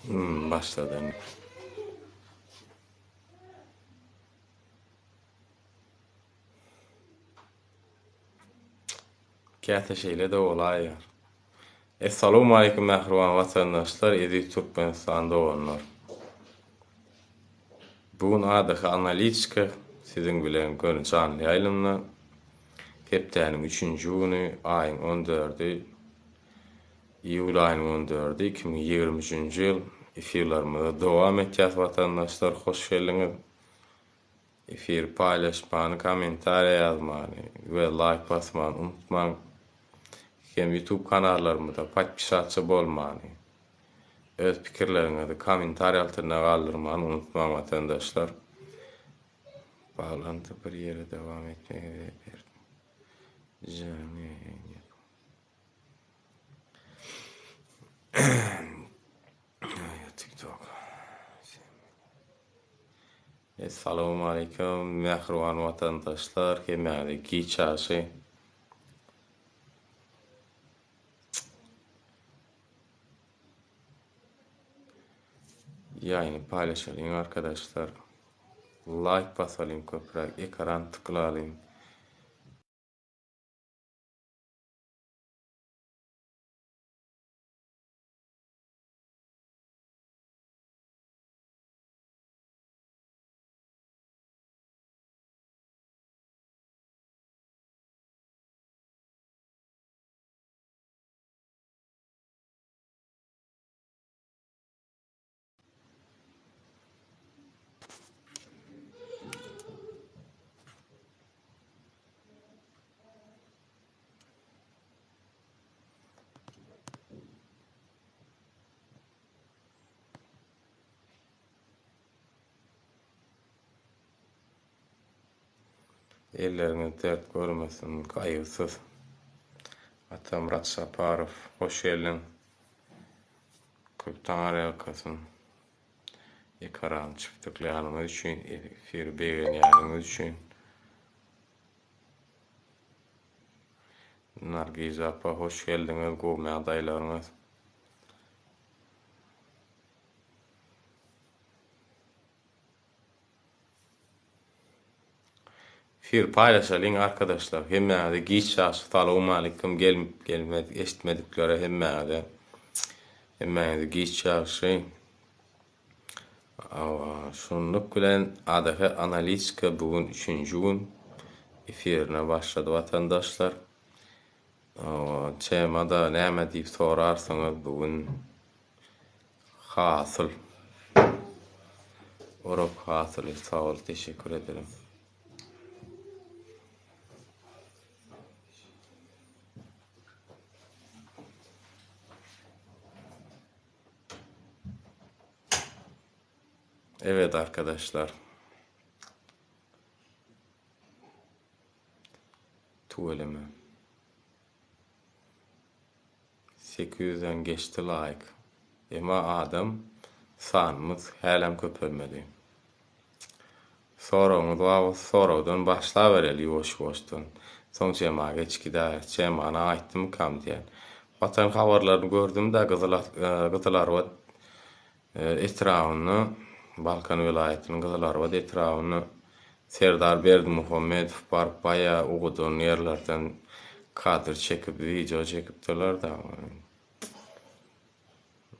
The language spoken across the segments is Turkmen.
Hmm, başladı. Käte şeýle-de bolaýýar. Essalawmaleýkum mähriban watandaşlar, eziz Türkmenistan doganlar. Bu gün ADH analitika siziň bilen göni janly ýaýlymda. Hepdäniň üçünji güni, aýyň on dördi, iýul aýynyň on dördi, 2023-nji ýyl. Efirlerimize dowam etýäs watandaşlar, hoş geldiňiz. Efiri paýlaşmany, kommentariýa ýazmany we laýk basmany unutmaň. Hem YouTube kanallarymyza podpisatsa bolmany, öz pikirleriňizi kommentariýa altynda galdyrmany unutmaň watandaşlar. Baglanty bir ýere dowam etmegi berdi. TikTok. Essalawmaleýkum mähriban watandaşlar hemmäňize giç ýagşy. Ýaýyny paýlaşalyň arkadaşlar. Laýk basalyň köpräk ekran tyklalyň. Elleriňiz dert görmesin, gaýgysyz. Atamyrat Saparow, hoş geldiň. Köp taňryýalkasyn. Ekrany çypdyklyanyňyz üçin, efiri begenýäniňiz üçin. Nargiza apa hoş geldiňiz, gowy ýagdaýlaryňyz? Efir paýlaşalyň arkadaşlar. Hemmäňize giç ýagşy salowmalikim gelip gelmez eşitmediklere hemmäňize hemmäňize giç ýagşy. Awa, şunluk bilen ADH analitika bu gün üçünji gün efirine başlady watandaşlar. Awa, temada näme diýip sorarsyňyz bu gün hasyl. Orak hasyly sag bol teşekkür ederim. Evet arkadaşlar. Tüweleme. 800-den geçdi like. Emma adam sanymyz hälem köpelmedi. Soragyňyz bar bolsa soragdan başlabereli ýuwaş-ýuwaşdan. Soň jema geç gidäris. Jemany aýtdymykam diýýän. Watan habarlaryny gördüm-de Gyzylarbat etrabynda, Balkan welaýatynyň Gyzylarbat etrabynda Serdar Berdimuhamedow baryp baýa ugudan ýerlerden kadr çekip, wideo çekipdirler-de.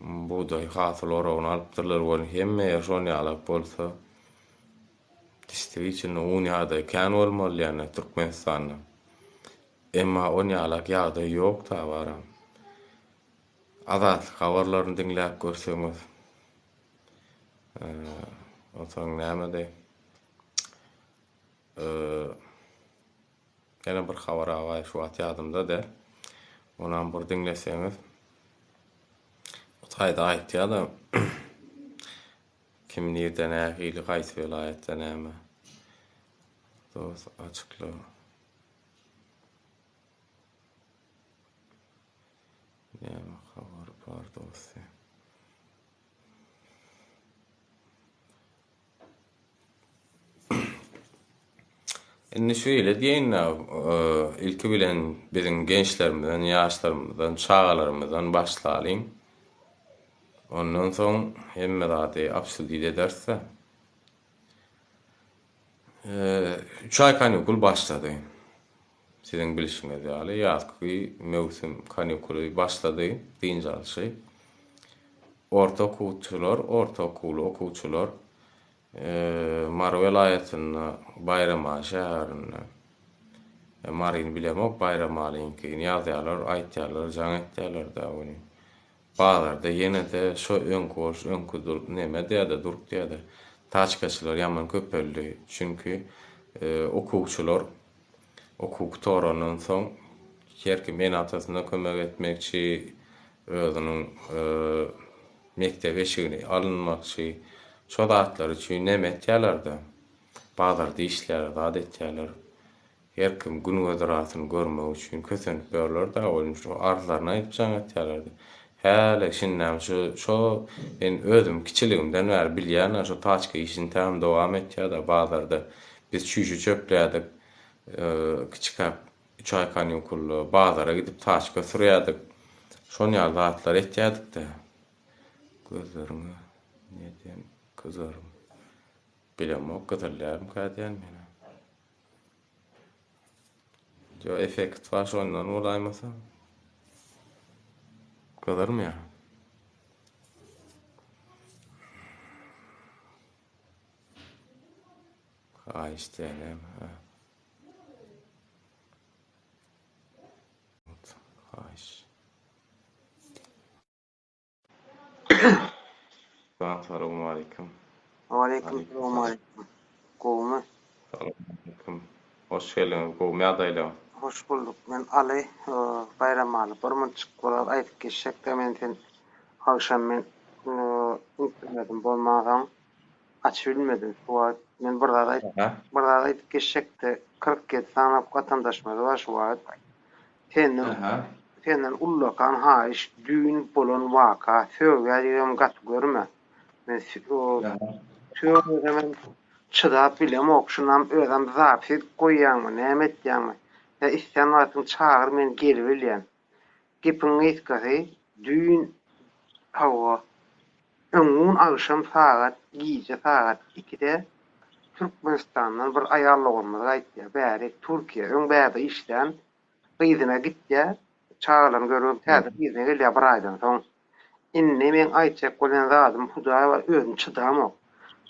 Bugdaý hasyl oragyny alypdyrlar welin hemme ýer şon ýalak bolsa distrigi içinde un ýagdaýy kän bolmaly ýane Türkmenistanda. Emma on ýalak ýagdaý ýok ta baram. Azatlyk habarlaryny diňläp görseňiz onsoň nämedi Ýene bir habar abaý şu wagt ýadymda däl. Onam bir diňleseňiz. O taýda aýtýar-da kim nirde nähili haýsy welaýatda näme. Dos açykla. Näme habar bar dosty. Indi şeýle diýeýin-de, ilki bilen biziň gençlerimizden, ýaşlarymyzdan, çagalarymyzdan başlalyň. Ondan soň hemme zady obsudit ederis-de. Üç aý kanikul başlady. Siziň bilşiňiz ýaly, ýazky möwsüm kanikuly başlady, dynç alşy. Orta okuwçylar, orta okuwly okuwçylar Mary welaýatynda, Baýramaly şäherinde, Maryny bilemok, Baýramalyňkyny ýazýarlar, aýtýarlar, jaň etýärler-dä welin. Bazarda ýene-de şo öňki boluş, öňki neme diýýär-de, durk diýýär-de, taçkaçylar ýaman köpeldi. Çünki okuwçylar okuw gutarandan soň her kim ene-atasyna kömek etmekçi, özüniň mekdep eşigini alynmakçy. Şo zatlar üçin neme etýärler-de, bazarda işleýärler, zat etýärler. Her kim gün-güzeratyny görmek üçin kösenip ýörler-dä, olim şo arzlaryny aýdyp jaň etýärlerdi. Häli şindem şu şo men özüm kiçiligimden bäri bilýän-ä şo taçka işini täm dowam etýär-dä bazarda. Biz çüýşe çöplärdik kiçikäk üç aý kanikulda bazara gidip taçka sürýärdik. Şon ýaly zatlar etýärdik-dä. Gözleriňe neden gyzarym. Bilemok gyzylýarmyka diýýän men-ä. Ýo effekt bar şondan bolaýmasa. Gyzarmaýar. Haýyş diýýän ha. Haýyş. Salowmaleýkim. Waleýkim salowmaleýkim. Gowumy? Salowmaleýkim. Hoş geldiňiz. Gowumy ýagdaýlaryň? Hoş bulduk. Men Aly Baýramaly. Bir munçuk bir zat aýdyp geçjekde men sen agşam men internetim bolmansoň açyp bilmedim. Şu wagt men bir zat aýt bir zat aýdyp geçjekde 47 sany watandaşymyz bar şu wagt. Senden senden ullakan haýyş düýn bolan waka sögýä diýibem gaty görme. Men sögmesemem çydap bilemok şunam özem zapis edip goýýaňmy näme etýäňmi ýa islän wagtyň çagyr men gelibilýän. Gepiň gysgasy düýn hawa öňňun agşam sagat gije sagat ikide Türkmenistandan bir aýal doganymyz gaýtýar bärik Türkiýä öň bärde işlän Yzyna gitýär, çagalaryny görübem täze yzyna gelýär bir aýdan soň. Indi meň aýtjak bolýan zadym Hudaý bar özüm çydamok.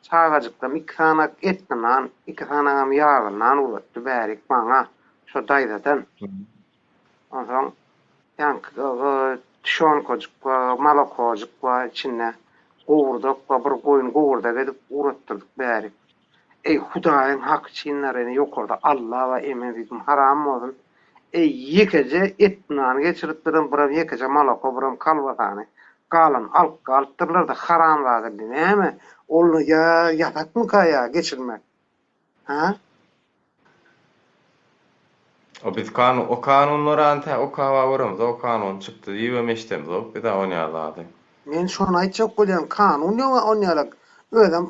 Çagajyklarym iki sanak etli nan, iki sanagam ýagly nan ugratdy bärik maňa şo daýzadan. Onsoň ýaňky tuşonkajyk bar, molokojyk bar içinde, gowurdak bar, bir goýun gowurdak edip ugratdyrdyk bärik. Eý hudaýyň haky çynlar ene ýokarda Alla bar emen süýdüm haram bolsun eý ýekeje et nany geçiripdirem biram ýekeje moloko biram kolbasany galany alyp galypdyrlarda haramzada bi näme ol ýa ýasakmyka ýa geçirmek ha. O biz kanun o kanunlary ante okaba göremzok kanun çykdy diýibem eşdemzok bizä onýa zady. Men şony aýtjak bolýan kanun ýoga onýalak özem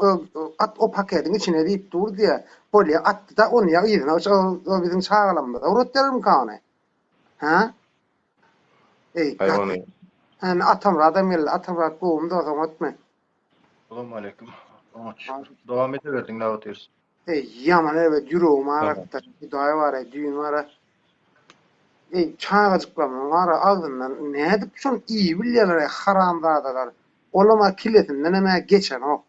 at o pakediň içine diýip dur diýä bolýa atdyda ony ýa yzyna o biziň çagalarymyza ugratýarmyka ony hä eý Aý ony. Hä Atamyradam geldi Atamyrat gowumy dos oňatmy. Salowmaleýkim. Oňat şükür. Dowam edeber diňläp otyrys. Eý ýaman erbet ýüregim agyrtdy hudaý baraý düýn bara eý çagajyklarymyň bara agzyndan nädip şony iýibilýärler eý haramzadalar olama kilesindenem-ä geçenok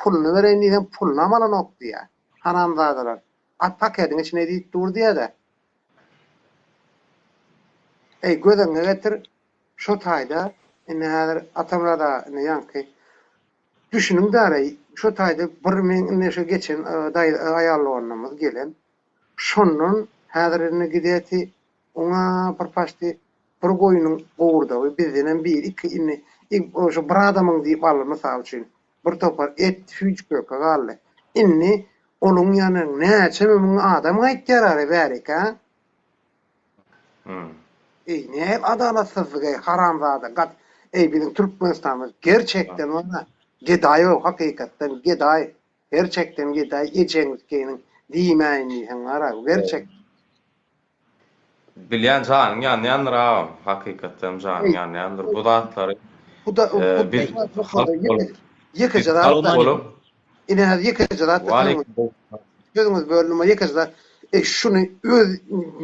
puluny bereýin diýsem pulunam alanok diýýär haramzadalar at pakediň içine diýip dur diýýärde eý göz öňüňe getir şo taýda indi häzir Atamyrat aga indi ýaňky Düşüniň däreý, şo taýda bir meň indi şo geçen daýy aýal doganlarymyz gelen. Şondan häzir indi gideti oňa bir paçti bir goýnuň gowurdagy bizdenem bir iki indi şo bir adamyň diýip aldy mysal üçin bir topar et süýji köke galdy. Indi onuň ýanyna näçeme müň adam gaýtýar-a bärik a. Eý näme adalatsyzlyk eý haramzada gat eý biziň Türkmenistanymyz gerçekden wara gedaý ow hakykatdan gedaý gerçekden gedaý ejeňiz keniň diýmäýin diýseň wara gerçek. Bilýän janyň ýanýandyr agam hakykatdan janyň ýanýandyr bu zatlary. Huda Biz halk bolup, ýekeje biz zat halk bolup, Ine häzir ýekeje zat Waleýkim sözüňizi böldüm, ýekeje zat. Eý şuny öz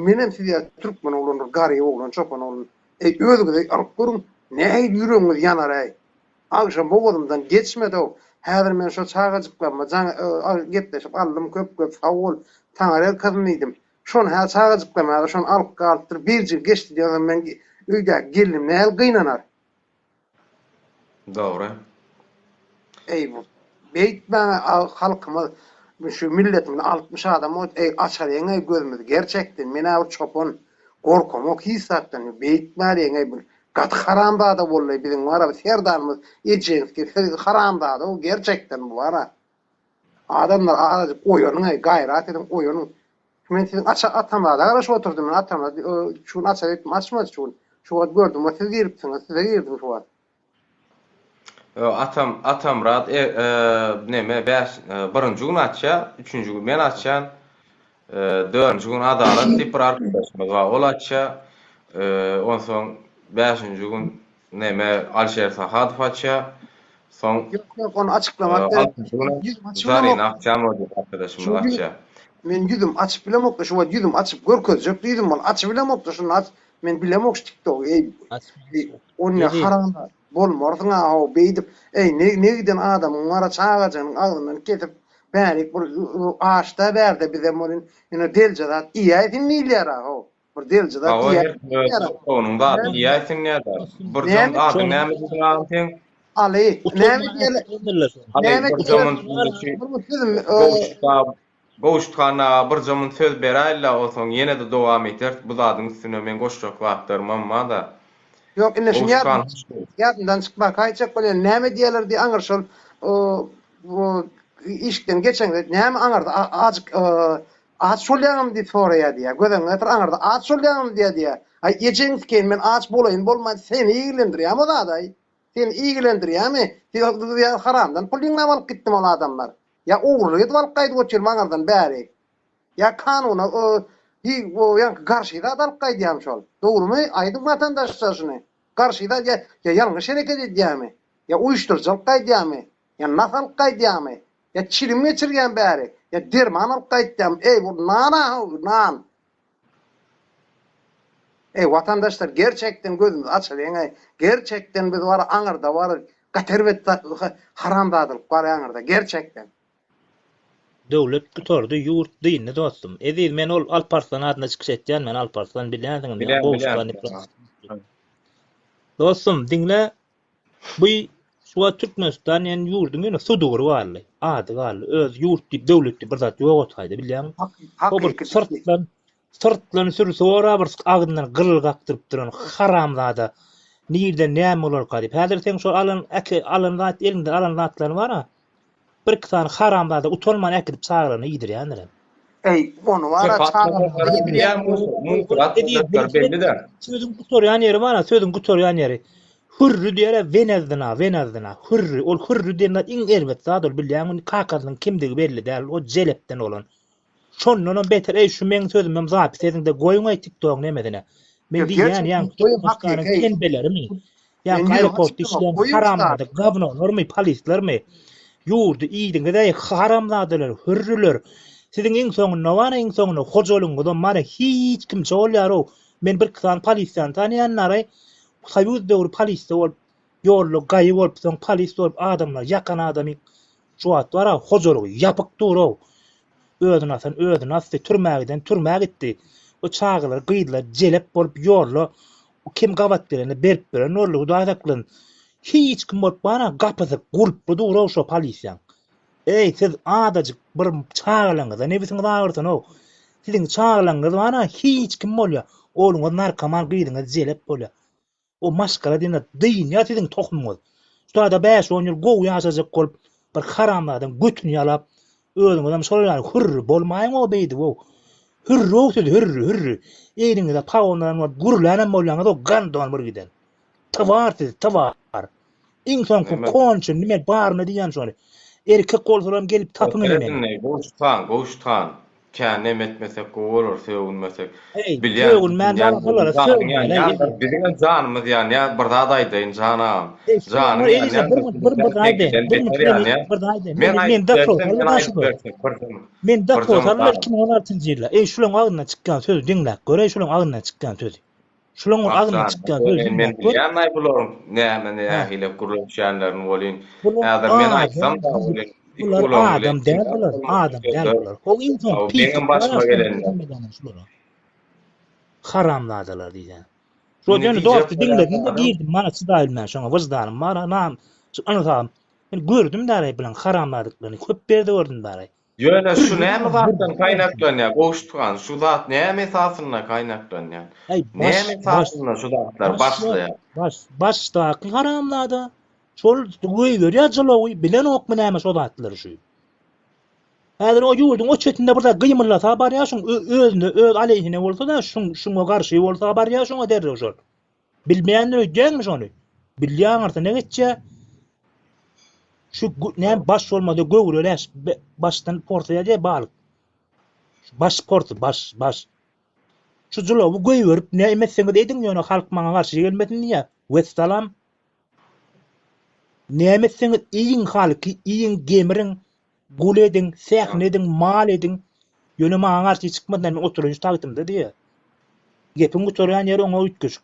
menem siz ýaly türkmen oglandyr, garyp oglan, çopan oglan. Eý özüňizi alyp görüň, nähili ýüregiňiz ýanar-äý. Agşam bogazymdan geçmedi-ow. Häzir men şo çagajyklaryma jaň gepleşip aldym, köp-köp sag bol, taňryýalkasyn diýdim. Şony hä çagajyklaryma häzir şony alyp galypdyr, birjigi geçdi diýen meň öýdäki gelnim nähili gynanar. Dogry. Eý bu beýtmäň halkymyz şu milletimiz 60 adam bolup eý açalyň eý gözümizi gerçekden menä bir çopan gorkamok hiç zatdan beýtmäliň eý bir gaty haramzada boldy biziň bara serdarymyz ejeňiz haramzada bu gerçekden bu bara adamlar azajyk oýanyň eý gaýrat ediň oýanyň Men siziň aça Atamyrada garaşyp oturdym men Atamyrat şu gün açar öýtdüm açmady şu gün. Şu wagt gördüm we siz giripsiňiz size girdim şu wagt. Ýok Atam Atamyrat e, e, neme bäş e, birinji gün açýar, üçünji gün men açýan, e, dördünji gün Adalat diýip bir arkadaşymyz bar, ol açýar. E, onsoň bäşinji gün Neme Alişer Sahadow açýar. Soň Ýok ýok ony açyklamak gerek. Altynjy günem Zarina Akjamowa diýip arkadaşymyz açýar. Men ýüzüm açyp bilemokda şu wagt ýüzüm açyp görkezjek ýüzüm ol açyp bilemokda şuny aç men bilemok şu tiktogy eý o ne haram bolmarsyň a how beýdip eý ne ne giden adamyň bara çagajygynyň agzyndan kesip bärik bir açda bärde bizem ol ine delje zat iýäýsin diýilýär a how Bir delje zat Hawa, her kim öz onuň zadyny iýäýsin diýýär-de. Bir jom ady näme diýdiň agam seň? Aly, näme diýeli? Aly, bir jomyn Gowşut han aga bir jomyn söz beräýle, onsoň ýene-de dowam ederis bu zadyň üstüne meň goşjak zatlarymam bar-da. Ýok, indi şuny ýadymdan çykmaka aýtjak bolýan, näme diýerler diý aňyr şol işikden geçeňde näme aňyrda ajyk Aç bolýaňmy diýip soraýar diýýär. Göz öňüňe getir, aňyrda aç bolýaňmy diýýär diýýär. Aý, ejeň sikeýin, men aç bolaýyn, bolmaýyn, seni igilendirýärmi o zat-aý? Seni igilendirýärmi? Ýa haramdan pul ýygnap alyp gitdimi ol adamlar? Ýa ogurlyk edip alyp gaýdyp otyrmy aňyrdan bäri? Ýa kanuna ýaňky garşy zat alyp gaýdýarmy şol? Dogrumy? Aýdyň watandaşlar şuny. Garşy zat ýa ýalňyş hereket edýärmi? Ýa uýuşdyryjy alyp gaýdýarmy? Ýa nas alyp gaýdýarmy? Ýa çilim geçirýän bäri, ýa derman alyp gaýtýan, eý bu nan-a nan. Eý watandaşlar gerçekden gözümizi açalyň-eý, gerçekden biz bar aňyrda bar gaty erbet zat haramzadalyk bar aňyrda gerçekden. Döwlet gutardy ýurt dyndy dostum. Eziz men ol Alparslan adyna çykyş etýän men Alparslan bilýänsiňiz Bilýän bilýän. Dostum diňle Bu şu wagt Türkmenistan diýen ýurduň ýöne sudury galdy, ady galdy. Öz ýurt diýip, döwlet diýip bir zat ýok otgaýda bilýäňmi? O bir syrtlan, syrtlan sürüsi bor-a bir agzyndan gyl gakdyryp duran haramzada. Nirden näme bolarka diýip. Häzir seň şo alan äki alan zat eliňden alan zatlaryň bar-a. Bir-iki sany haramzada utanman äkidip çagalaryna iýdirýändirem. Eý, ony bar-a çagalaryna iýdirýän. Sözüň gutarýan ýeri bar-a, sözüň gutarýan ýeri. Hürri diýer-ä, wenezdina, wenezdina, hürri. Ol hürri diýen zat iň erbet zat ol bilýäňmi, kakasynyň kimdigi belli däl, o jelepden bolan. Şondanam beter, eý şu meň sözümem zapis ediňde goýuň-eý tiktogyň nemesine. Men diýýän ýaňky Türkmenistanyň tenbelerimi, ýaňky aeroportda işleýän haramzada gawnolarmy, polislermi, ýurdy iýdiňiz-eý haramzadalar, hürrüler. Siziň iň soňunda bar-a iň soňunda hojalygyňyzam bar-a hiç kimçe bolýar-ow. Men birki sany polisiýany tanaýan-daraý, soýuz döwri polisiýa bolup, ýolda gaýy bolup, soň polis bolup adamlary ýakan adamy Şu wagt bar-a, hojalygy ýapyk dur-ow. Özüni asan özüni asdy, türmä giden türmä gitdi. O çagalar, gyzlar jelep bolup ýolda kim gabat gelende berip beren boldy, Hudaý saklasyn. Hiç kim bolup bar-a, gapysy gulply dur-ow şo polisiýaň. Eý, siz azajyk bir çagalaňyza nebsiňiz agyrsyn-ow. Siziň çagalaňyz bar-a, hiç kim bolýa. Ogluňyz narkoman, gyzyňyz jelep bolýa. O maşgala diýen zat dynýar siziň tohumyňyz. Şu taýda bäş-on ýyl gowy ýaşajak bolup bir haramzadaň götüni ýalap özüňizem şolar ýaly hürri bolmaýyň-ow beýdip-ow. Hürri-ow siz hürri hürri. Egniňize pagon alan bolup gürlänem bolýaňyz-ow gandon bir giden. Twar siz twar. Iň soňky konçenli men baryna diýýän şony. Erkek bolsalam gelip tapyň indi meni. Gowşut han, Gowşut han. Kän nem etmesek gowy bolar sögünmesek. Eý, Bilýän sögünmän bilýän barsalar janyň sögünmeli ýanýandyr. Biziňem janymyz ýanýar. Bir zat aýdaýyn jan agam. Eý, Janyň şular Elisa bir ýanýandyr. bir bir Biziňkem aýdaýyn. seňkiden Bir beter ýanýar. bir aýdaýyn. Men Men aýdyp men doпрос bersem, men allar aýdyp şular. bersem bir jüm Men bir doпрос jüm allar zat. 2016-njy ýylda. Eý, şularyň agzyndan çykýan sözi diňläp göreý, şularyň agzyndan çykýan sözi. Şularyň Ah agzyndan jan, çykýan sözi men men diňläp gör. bilýän-aý bularyň näme Hä. nähili gürleşýänlerini welin. Bular Häzir men adam, aýtsam-da welin, iki bular gulagyň bilen adam däl diňläp bular, bolmajak adam däl sözler. bular. Ho iň soň Hawa, pislik meňem bar başyma şonuň gelenler. şulara. Haramzadalar diýýän. Şo Indi ýöne diýjek dosty bolýan diňledim-de zadym, girdim, mana çydaý bilmän şoňa wyždanym bar, nam, şu ynsabym. Men gördüm daraý bilen haramzadyklaryny, köp ýerde gördüm daraý. Ýöne şu Hürri näme diýýän, zatdan hürri diýýän. gaýnaklanýar Gowşutgan, şu zat näme esasynda gaýnaklanýar? Äý, baş, Näme baş, esasynda şu zatlar baş, başlaýar? baş, başdaky haramzada şol goýberýär jylawy, bilenokmy näme şo zatlary şu. Häzir o ýurduň o çetinde bir zat gymyldasa barýar şuň özüne, öz aleýhine bolsa-da şuň şuňa garşy bolsa barýar şoňa derrew şol. Bilmeýändir öýdýäňmi şony? Bilýär aňyrsy ne geçýär? Şu näme baş bolmasa göwre läş başdan porsaýar diýä balyk. Baş porsy baş baş. Şu jylawy goýberip näme etseňiz ediň ýöne halk maňa garşy gelmesin diýýär. Wessalam. Näme etseňiz iýiň halky iýiň gemiriň gul ediň sähne ediň mal ediň ýöne maňa garşy çykmasynlar men oturaýyn şu tagtymda diýýär. Gepiň gutarýan ýeri oňa üýtgeşik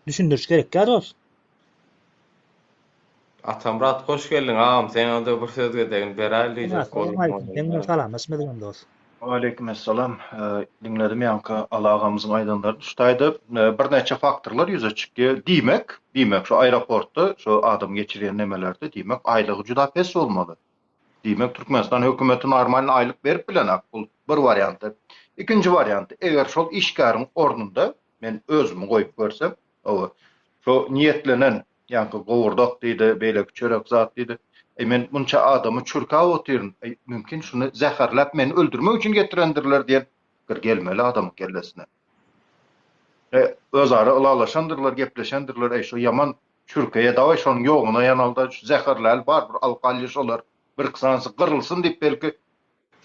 düşündiriş gerekýär dos. Atamyrat hoş geldiň agam seňede bir söz gezegini beräý diýjek boldum Assalamualeýkum seň bilen salamlaşmadygam dos. Waleýkim essalam. Diňledim ýaňky Aly agamyzyň aýdanlaryny. Şu taýda birnäçe faktorlar ýüze çykýar. Diýmek, diýmek şu aeroportda şu adam geçirýän nemelerde diýmek aýlygy juda pes bolmaly. Diýmek Türkmenistan hökümeti normalny aýlyk berip bilenak. Bul bir warianty. Ikinji warianty, eger şol işgäriň ornunda men özümi goýup görsem, hawa, şo niýetlenen Ýaňky gowurdak diýdi, beýleki çörek zat diýdi. Eý, men munça adamy çürkäp otyryn. Eý, mümkin şuny zäherläp meni öldürmek üçin getirendirler diýen pikir gelmeli adamyň kellesine. Eý, özara ylalaşandyrlar, gepleşendirler, eý, şu ýaman çürkeýe dawaý şonuň ýoguna ýanaly-da, şu zäherläli bar bir alkalýa şolar, birki sanysy gyrylsyn diýip belki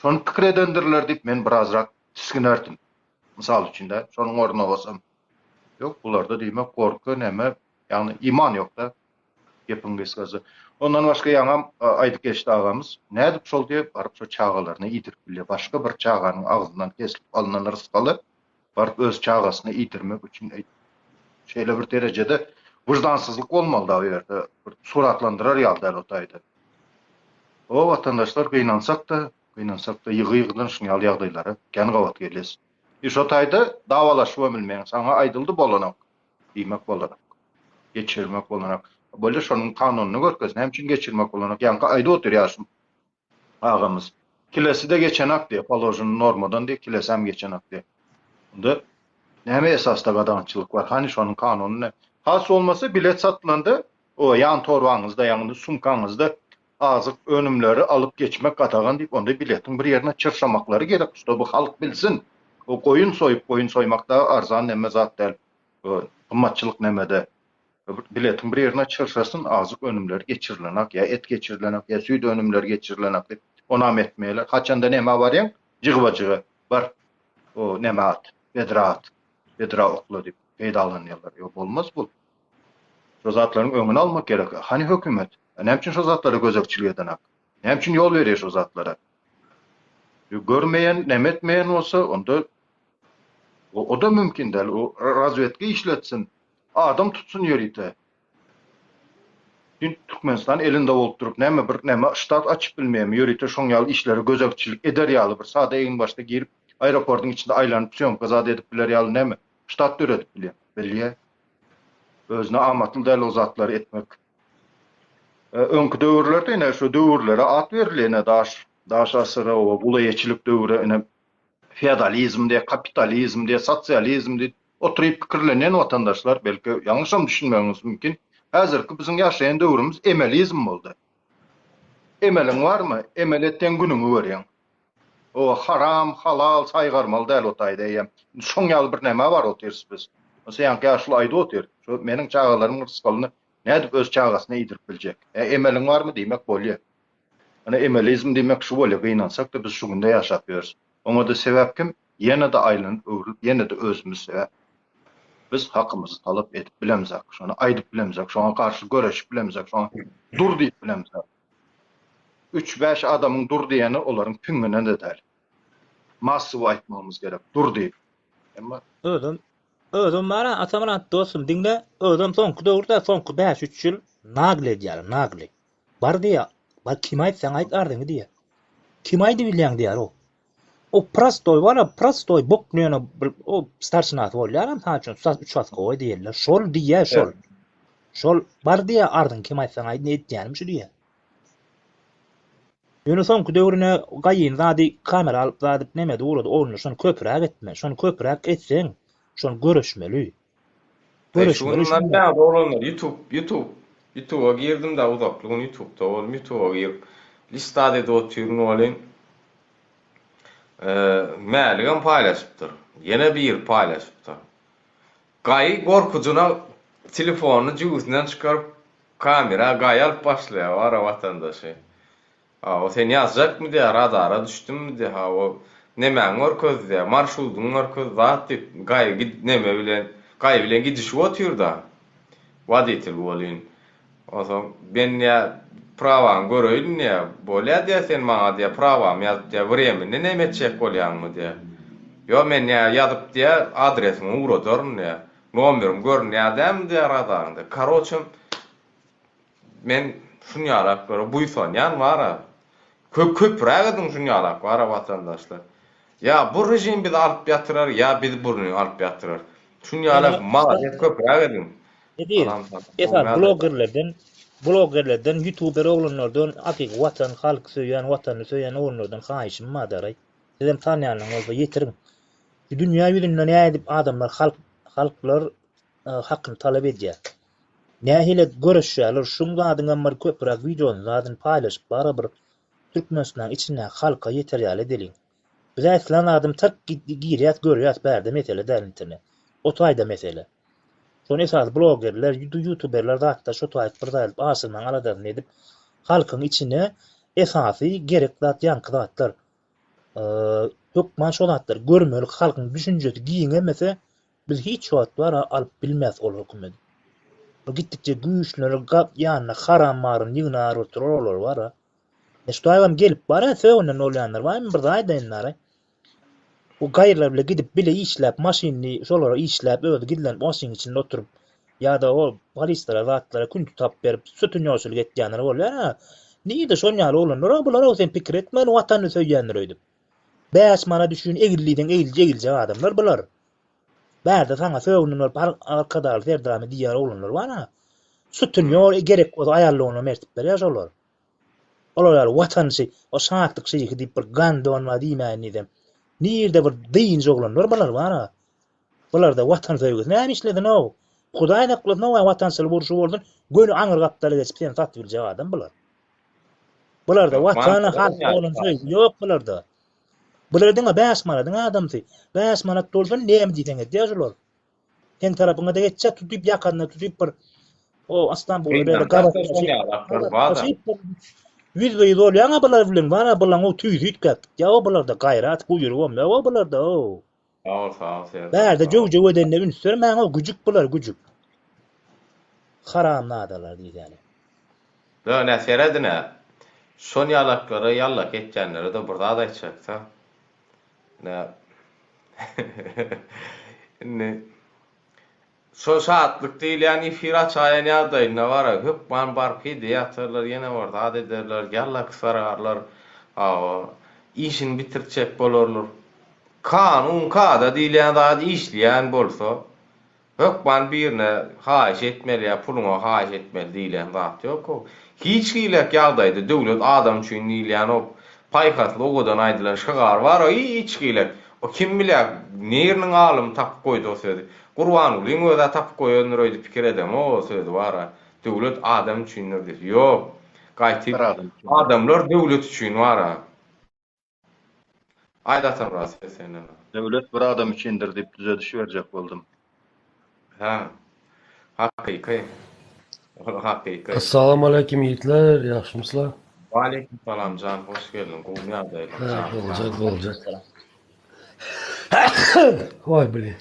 şony pikir edendirler diýip men birazrak tisginerdim. Mysal üçin-de, şonuň ornuna bolsam. Ýok, bularda diýmek gorky näme, ýagny iman ýok-da. Gepiň gysgasy. Ondan başga ýaňam aýdyp geçdi agamyz, nädip şol diýip, baryp şo çagalaryna iýdirip bilýär. Başga bir çaganyň agzyndan kesilip alnan rysgaly baryp öz çagasyna iýdirmek üçin şeýle bir derejede wyždansyzlyk bolmaly-da o ýerde. Bir suratlandyrar ýaly däl o taýda. O watandaşlar gynansak-da, gynansak-da ýygy-ýygydan şuň ýaly ýagdaýlara kän gabat gelýäs. I şo taýda dawalaşybam bilmeýäň. Saňa aýdyldy bolanok diýmek bolanok. Geçirmek bolanok. Bolýa şonuň kanunyny görkez. Näme üçin geçirmek bolanok? Ýaňky aýdyp otyr ýaşuly agamyz. Kilesi-de geçenak diýýär. Položen normadan diýýär, kilesem geçenak diýýär. Onda näme esasda gadagançylyk bar? Hany şonuň kanuny ne? Has bolmasa bilet satylanda o ýan torbaňyzda, ýagny sumkaňyzda azyk önümleri alyp geçmek gadagan diýip onda biletiň bir ýerine çyrşamaklary gerek ştoby halk bilsin o goýun soýup goýun soýmak dagy arzan neme zat däl gymmatçylyk nemede biletiň bir ýerine çyrşasyn azyk önümleri geçirilenak ýa et geçirilenak ýa süýt önümleri geçirilenak diýip onam etmeýärler haçanda nämä barýaň jygba-jyga bar o neme at bedra at bedra okla diýip peýdalanýarlar ýok bolmaz bu Şo zatlaryň öňüni almak gerek. Hany hökümet? Näme üçin şo zatlara gözegçilik edenak? Näme üçin ýol berýär şo zatlara? Görmeýän, näme etmeýän bolsa, onda o-da mümkin däl. O razwedka işletsin, adam tutsun ýörite. Bütin Türkmenistan elinde bolup durup, näme bir näme ştat açyp bilmeýärmi? Ýörite şoň ýaly işlere gözegçilik eder ýaly bir sada eginbaşda girip, aeroportyň içinde aýlanyp, sýomka zat edip biler ýaly näme ştat döredip bilýär? Bilýär. Özüne amatly däl o zatlary etmek. Öňki döwürlerde ine şu döwürlere at berildi ine daş daş asyry o gulaýeçilik döwri ine feodalizm diýe kapitalizm diýe sosializm diýip oturyp pikirlenýän watandaşlar belki ýalňyşam düşünmegiňiz mümkin. Häzirki biziň ýaşaýan döwrümiz emelizm boldy. Emeliň barmy? Emel etseň günüňi görýäň. O haram, halal saýgarmaly däl o taýda eýýäm. Indi şoň ýaly bir nämä baryp otyrys biz. Onsoň ýaňky ýaşuly aýdyp otyr. Şu meniň çagalarymyň rysgalyny nädip öz çagasyna iýdirip biljek? Ä emeliň barmy diýmek bolýa. Ine emelizm diýmek şu bolýa gynansak-da biz şu günde ýaşap ýörüs. Oňa-da sebäp kim? Ýene-de aýlanyp-öwrülip ýene-de özümiz sebäp. Biz hakymyzy talap edip bilemzok, şony aýdyp bilemzok, şoňa garşy göreşip bilemzok, şoňa dur diýip bilemzok. Üç-bäş adamyň dur diýeni olaryň piňine-de däl. Massowy aýtmagymyz gerek, dur diýip. Emma. Özem, özem bar-a, Atamyrat dostum, diňle, özem soňky döwürde, soňky bäş-üç ýyl nagly edýär, nagly. Bar diýýär, bar kime aýtsaň aýt arzyňy diýýär. Kime aýdybilýäň diýýär o. O prostoý bar-a, prostoý bok diýen bir o starşinasy bolýar-a, mysal üçin, uçastkowoý diýerler. Şol diýýär, şol. Şol bar diýýär, arzyňy kime aýtsaň aýt, ne edýänim şu diýýär. Ýöne soňky döwrüne gaýyn zady kamera alyp zat edip neme ugrady, ogluny şony köpüräk etme, şony köpüräk etseň, şony göreşmeli. Göreşmeli. Şundan bäri oglanlar YouTube, YouTube, YouTube'a girdim da uzakly gün YouTube'da boldum, YouTube'a girip listad edip otyryn welin Mäligem paýlaşypdyr. Ýene biri paýlaşypdyr. Gaýy gorkujyna telefonyny jübüsinden çykaryp kamera gaýy alyp başlaýar wara watandaşy. Hawa sen ýazjakmy diýýär radara düşdümmi diýýär hawa nemäňi görkez diýýär marşrudyňy görkez zat diýip gaýy gid neme bilen gaýy bilen gidişip otyrda woditel welin onsoň men diýýär prawaňy göreýin diýýär bolýa diýýär sen maňa diýýär prawamy ýazyp diýýär wremini neme etjek bolýaňmy diýýär ýok men diýýär ýazyp diýýär adresiňi ugradaryn diýýär nomerim görünýär dämi diýýär radaryňda karoçem Men şunýalaklara buýsanýan bara. Köp köpräk ediň şunýalak bara watandaşlar. Ýa bu režim bizi alyp ýatyrar ýa bizi burny alyp ýatyrar. Şunýalak malades köpräk ediň. Eziz, esas blogerlerden, blogerlerden, ýutuber oglanlardan, hakyky watan, halk söýýän, watanyny söýýän oglanlardan haýyşym bar daraý. Sizem tanýanyň bolsa ýetiriň. Şu dünýä ýüzünde nädip adamlar halk, halklar hakyny talap edýär. Nähili göreşýärler şuň zadyňam bir köpüräk wideony zadyny paýlaşyp bara bir Türkmenistanyň içindäki halka ýeter ýaly edeliň. Bizä islän adam tyrk girýäs görýäs bärde mesele däl internet. O taýda mesele. Şony esasy blogerler, ýutuberler zatlar şo taýyp bir zat edip aşyrmaň aladasyny edip halkyň içine esasy gerek zat ýaňky zatlar. Hökman şo zatlar görmeli halkyň düşünjesi giňemese Biz hiç wagt bar-a alyp bilmäs ol hökümedi. Ol gitdikçe güýçlener gap ýanyna haram baryny ýygnar oturar olar bar-a. E şu taýgam gelip bar-a sögünden bolýanlar barmy bir zat aýdaýyn dara. Bu gaýrylar bile gidip bile işläp maşynyny şolara işläp özi gizlenip maşynyň içinde oturyp ýa-da o polislere zatlara künti tapyp berip sütünýoçylyk etýänler bolýar-a. Nirde şon ýaly oglanlar-a bular-ow sen pikir etme watanyny söýýändir öýdüp. Bäş manat üçin egil diýseň egilje egiljek adamlar bular. Bärde saňa sögünden bolup Arkadagly Serdarmy diýýän oglanlar bar-a. Sütünýor gerek bolsa aýallygyna mertip berýär şolar. Olar ýaly watançy, o Şatlyk şeýhi diýip bir gandon bar diýmäýin diýsem. Nirde bir dynç oglanlar bular bar-a. Bularda watan söýgüsi näme işlesin-ow. Hudaý saklasyn-ow watançylyk urşy bolsun, göni aňry gapdala geçip seni satyp biljek adam bular. Bularda watana, halka bolan söýgi ýok bularda. Bular diňe 5 manadyň adamsy. 5 manat bolsun näme diýseň edýär şular. Seň tarapyňa-da geçýär, tutup ýakanda tutup bir o Istanbulda bäri gabat Ýüzbe-ýüz bolýaň-a bular bilen, bar-a bulaň o tüýsi üýtgäp gitýär, o bularda gaýrat, guýrugam ýok o bularda, o. Sag bol, sag bol Serdar. Bärde jöw-jöw edende üns bermäň-ow, güjük bular, güjük. Haramzadalar diýsäni. Ýöne seredin-ä, şon ýalaklara ýallak etýänlere-de bir zat aýtjakda. Ine, indi Şo şatlyk diýilýän efir açaýan ýagdaýynda bar-a, hökman baryp hediýe atarlar, ýene bir zat ederler, ýallak sararlar, hawa, işini bitirtjek bolarlar. Kanun, kada diýilýän zat işleýän bolsa, hökman birine haýyş etmeli ýa puluňa haýyş etmeli diýilýän zat ýok-ow. Hiç hilek ýagdaýda döwlet adam üçin diýilýän o paýhasly owadan aýdylan şygar bar-a, hiç hilek. O kim bilýär, niriniň alymy tapyp goýdy o sözi. Gurbangulyň öz-ä tapyp goýandyr öýdüp pikir edemok o sözi bar-a. Döwlet adam üçindir diýip. Ýok. Gaýtyp, Bir adam üçindir. adamlar döwlet üçin bar-a. Aýt Atamyrat söz sende. Döwlet bir adam üçindir diýip düzediş berjek boldum. Hä. Hakyky. Ol hakyky. Assalamu aleýkum ýigitler, ýagşymyslar? Waleýkim salam jan hoş geldiň gowmy ýagdaýlar Hä, jan boljak, sag. boljak. Oý blin.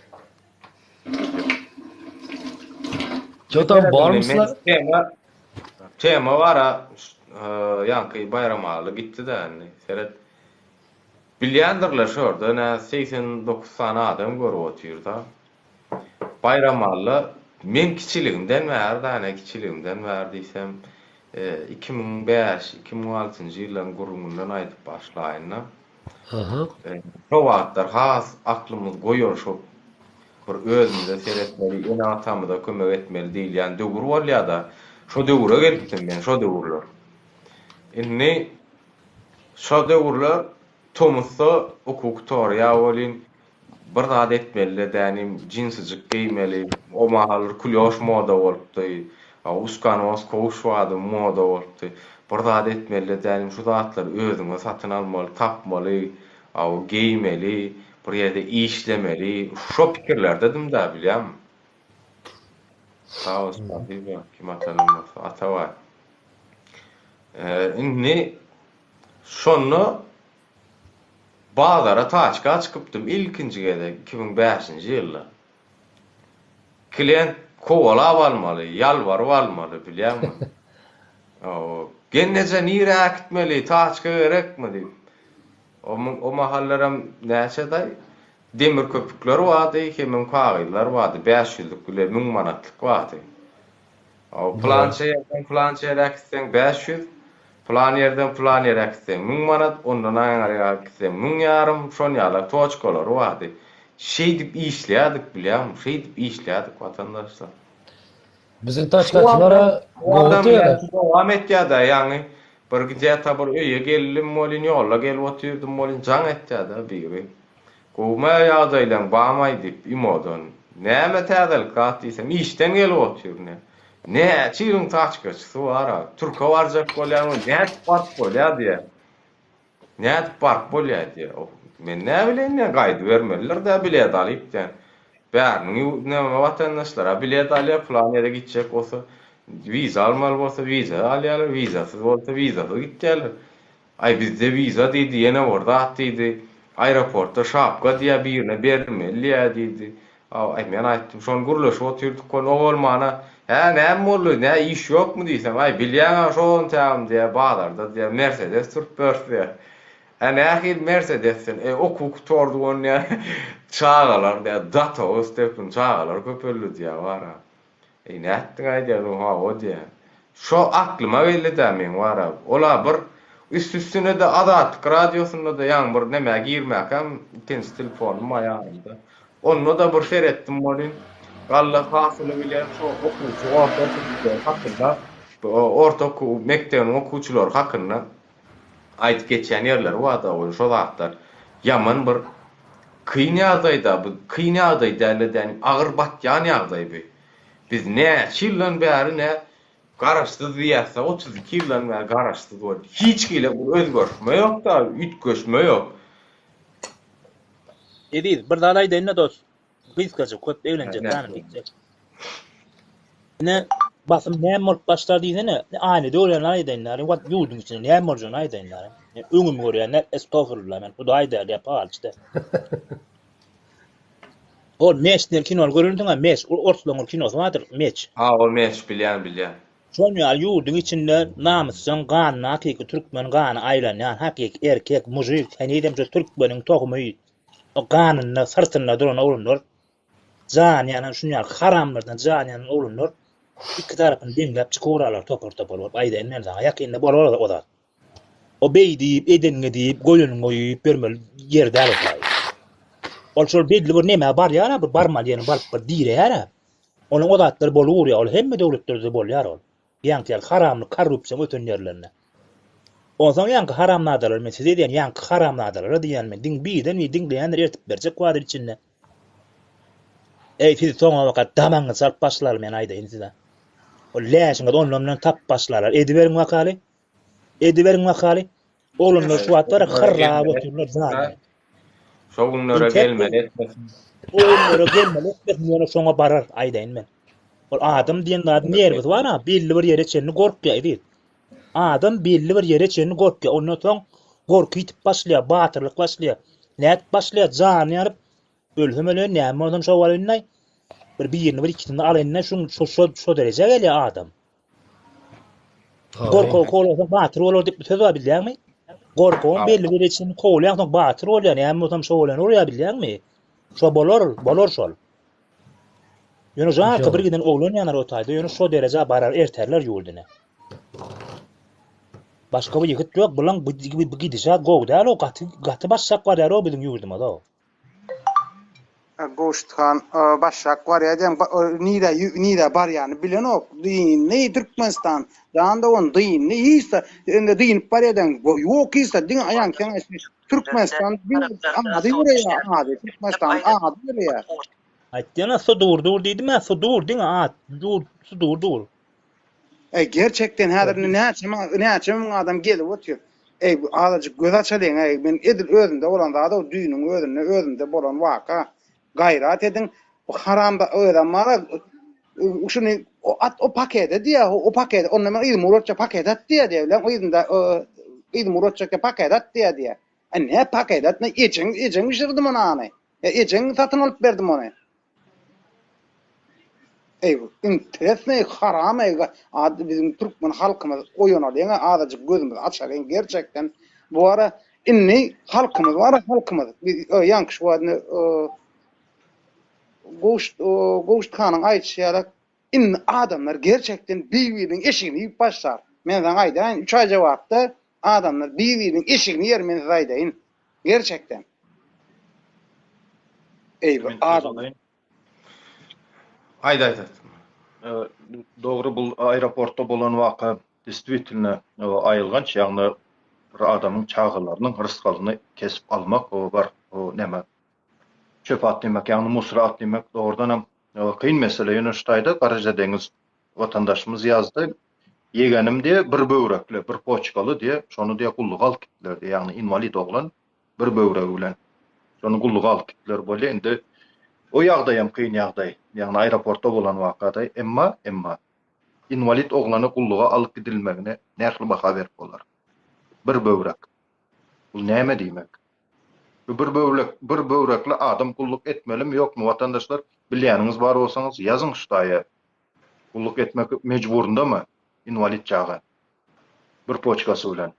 Ço tam barmyslar? Tema tema bara ýaňky Baýramaly gitdi-de indi. Seret. Bilýändirler şorda nä 89 sany adam görüp otyr-da. Baýramalla men kiçiligimden bäri däne kiçiligimden bäri diýsem 2005, 2006-njy ýyllaryň gürrüňinden aýdyp başlaýyn-da. Şo wagtlar has aklymyz goýalyşyp, bir özümize seretmeli, ene-atamyza kömek etmeli diýilýän döwür bolýar-da, şo döwüre gelipdim men, şo döwürler. Indi şo döwürler tomusda okuw gutarýar welin, Bir zat etmeli-de dänim, jinsijik geýmeli, o mahallar klýoş moda bolupdy, uskanos kowuş bardy, moda bolupdy. Bir zat etmeli-de dänim, şu zatlary özüňe satyn almaly, tapmaly, geýmeli, bir ýerde işlemeli, şo pikirlerdedim-dä, bilýäňmi? Sag bol, spasiba, kim atanam bolsa, Atabaý. Indi şonda Bazara taçka çykypdym ilkinji gezek 2005-nji ýylda. Klient kowalap almaly, ýalbaryp almaly bilýäňmi? Hawa. Gelneje nirä äkitmeli, taçka gerekmi diýip. O mahallaram näçedaý demir köpükler bardy, hemem kagyzlar bardy, bäş ýüzlük bile müň manatlyk bardy. Hawa, pylança ýerden pylança ýere äkitseň 500, pylan ýerden pylan ýere äkitseň 1000 manat, ondan aňryk äkitseň müň ýarym, şon ýaly toçkalary bardy. Şeýdip işleýärdik bilýäňmi, şeýdip işleýärdik watandaşlar. Biziň taçkaçylara gowy diýýärler. Dowam etýär-dä, ýaňy bir gidýär-ta bir öýe geldim welin, ýolda gelip otyrdym welin jaň etýär-dä biri. Gowumy ýagdaýlaň bamaý diýip imodan. Näme täzelik zat diýsem işden gelip otyr ine. Näçe ýylyň taçkaçysy bar-a. Türke barjak bolýan we nädip baryp bolýar diýýär. Nädip baryp bolýar diýýär. Men näbileýin diýýän gaýdybermelidir-dä bilet alyp diýýän. Bäriniň ýurt näme watandaşlar-a bilet alýar pylan ýere gitjek bolsa wiza almaly bolsa wiza alýarlar wizasyz bolsa wizasyz gitýärler. Aý bizde wiza diýdi, ýene bir zat diýdi. Aeroportda şapka diýýä birine bermeli diýýä diýdi. Aý men aýtdym, şony gürleşip otyrdyk welin o bolmana, Hä näme boldy, nä iş ýokmy diýsem, aý bilýäň-ä şo ontägim diýýä bazarda diýýä Mersedes sürüp ýörüs diýýä. Hä nähili Mersedesden, e okuw gutardy ony diýýä, çagalar diýýä datowy stepin çagalar köpeldi diýýä bar-a. Eý, nätdiň aýdýan, hawa diýýän. Şo aklyma geldi-dä meň wara. Ol-a bir, üst-üstüne-de Azatlyk radiosynda-da ýaňy bir nämä girmäkäm, ikinji telefonym bar ýanymda. Onda-da bir seretdim welin, galla hasyly bilen şo okuwçy orta okuwçylary hakynda, orta okuw mekdebiniň okuwçylary hakynda aýdyp geçýän ýerleri bar-da, welin şo zatlar ýaman bir Kyn ýagdaýda bu, kyn ýagdaý dälde dänim, agyr batýan ýagdaý bu. Biz näçe ýyldan bäri nä garaşsyz diýýäsda, 32 ýyldan bäri garaşsyz boldy. Hiç hili bir özgerişme ýokda, üýtgeşme ýok. Eziz, bir zat aýdaýynda dos. Gysgaça, köp eglenjek däl, gitjek. Ine, basym näme bolup başlar diýsene, aýna döwlenini aýdaýyn däli, wat ýurduň içinde näme boljagyny aýdaýyn däli. Men öňümi görýän däl, estagfurullah, men Hudaý däl, ýa palçy däl. Ol Meç diýen kinony görensiň-ä, Meç, ol orslaryň bir kinosy bardyr, Meç. Ha, ol Meç, bilýän, bilýän. Şol ýaly ýurduň içinde namysjaň ganyna hakyky türkmen gany aýlanýan hakyky erkek, mužik, henizem şo türkmeniň tohumy o ganynda, syrtynda duran oglanlar Jany ýanan şun ýaly haramlardan jany ýanan oglanlar iki tarapyny deňläp çykybralar topar topar bolup aýdaýyn men saňa ýakynda bolar o zat. O beý diýip edeniňe diýip goýanyňa goýup ýörmeli ýer däl o taý. Ol şol belli bir nemä barýar-a bir barmaly ýerine baryp bir direýär-ä. Onuň o zatlar bolup urýar ol hemme döwletlerde bolýar ol. Ýaňky ýaly haramly korrupsiýaň öten ýerlerinde. Onsoň ýaňky haramzadalar men size diýýän ýaňky haramzadalara diýýän men diň birden bir diňleýändir ertip berjek bardyr içinde. Eý siz soňabaka damaňyzy çalyp başlarlar men aýdaýyn size. Ol läşiňizi ondan mundan tapyp başlarlar. Ediberiň wakaly. Ediberiň wakaly. Oglanlar şu wagt bar hyrrap otyrlar zaýa. Şo günlere gelmeli etmesin. O günlere gelmeli etmesin ýöne şoňa barar aýdaýyn men. Ol adam diýen zat nerwisi bar ha belli bir ýere çenli gorkýar eziz. Adam belli bir ýere çenli gorkýar. Ondan soň gorky ýitip başlaýar, batyrlyk başlaýar. Nädip başlaýar? Jany ýanyp. Ölsem öleýin, näme bolsam şo bolaýyn-laý. Bir birini, bir ikisini alaýyn-da, şuň şo şo şo derejä gelýär adam. Gorkagy kowlasaň batyr bolar diýip bir söz bar bilýäňmi? Gorkagyň belli bir derejesini kowlaýaň soň batyr bolýar, näme bolsam şo bolaýyn urýar bilýäňmi? Şo bolar, bolar şol. Ýöne žalka bir giden oglan ýanar o taýda, ýöne şo derejä barar erterler ýurduny. Başga bir ýigit ýok, bulaň bu bu gidişat gowy däl o, gaty gaty başşak barýar o biziň ýurdumyz o. Gowşut han başşak barýar diýen nirä nirä barýany bilenok. Dyndy Türkmenistan. Jan dogan dyndy hiç zat. Indi dynyp barýar diýen ýok hiç zat diňe aýaň sen Türkmenistan diňe ady ýöreýär ady Türkmenistan ady ýöreýär. Aýtýana sudur dur diýdim-ä sudur diňe at dur sudur dur. Eý gerçekden häzir indi näçe näçe müň adam gelip otyr. Eý azajyk göz açalyň eý men edil özümde bolan zat-ow düýnüň özünde özümde bolan waka. Gaýrat ediň bu haram özem bara şuny at o pakete diýýär o pakete onda men yzymy uratjak paket at diýýär diýýär bilen yzynda yzymy uratjak diýýär paket at diýýär diýýär. A ne paket at ne ejeň ejeň bişirdi muny any. Ejeň satyn alyp berdi muny. Eý interesnyý haram eý ad biziň türkmen halkymyz oýanalyň azajyk gözümizi açalyň gerçekden bu ara indi halkymyz bar halkymyz biz ýaňky şu wagt Gowşut Gowşut hanyň aýdyşy ýaly indi adamlar gerçekden bir biriniň eşigini iýip başlar men saňa aýdaýyn üç aý jogapda adamlar bir biriniň eşigini ýer men size aýdaýyn Gerçekden. Eý bu adam. Aýt aýt aýt. Dogry bul aeroportda bolan waka destvitelno aýylganç ýagny bir adamyň çagalarynyň rysgalyny kesip almak o bar o näme çöp at diýmek ýagny musur at diýmek dogrudanam kyn mesele ýöne şu taýda Garajadeňiz watandaşymyz ýazdy Ýegenim diýe bir böwrekli, bir poçkaly diýe, şony diýe gulluga alyp gitdiler diýe, ýagny inwalid oglan bir böwregi bilen. Şony gulluga alyp gitdiler bolýa. Indi o ýagdaýam kyn ýagdaý. Ýagny aeroportda bolan wakada. Emma, emma inwalid oglany gulluga alyp gidilmegine nähili baha berip bolar? Bir böwrek. Bu näme diýmek? Bu bir böwrek, bir böwrekli adam gulluk etmelimi ýokmy watandaşlar bilýäniňiz bar bolsaňyz ýazyň şu taýa. Gulluk etmek mejburyndamy inwalid çaga bir poçkasy bilen.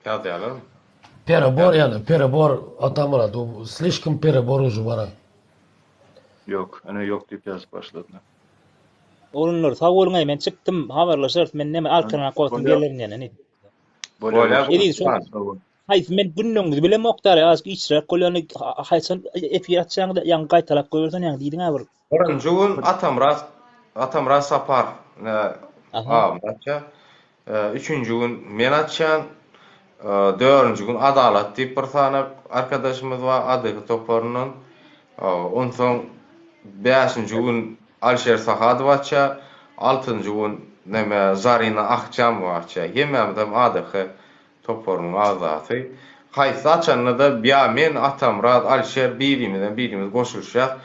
Ýazýarlarmy? Perebor ýaly, perebor Atamyrat, u slişkom perebor uje bara. Ýok, ene ýok diýip ýazyp başladylar. Oglanlar sag boluň eý men çykdym habarlaşarys men neme arkanak wagtym gelerin ýene ne. Bolýa Eziz şol Haýsy men günleňizi bilemok dara azajyk giçräk bolýany haýsy efir açýaňyz ýaňy gaýtalap goýbersen ýaňy diýdiňä bir. Birinji gün Atamyrat Atamyrat Sapar agam açýar. Üçünji gün men açýan. Dördünji gün Adalat diýip bir sany arkadaşymyz bar ADH toparyndan. Onsoň bäşinji gün Alişer Sahadow açýar. Altynjy gün neme Zarina Ahjamowa açýar. Hemmämizem ADH Toparynyň agzasy. Haýsy açanda-da ýa men, Atamyrat, Alişer birimizden birimiz goşulyşýas.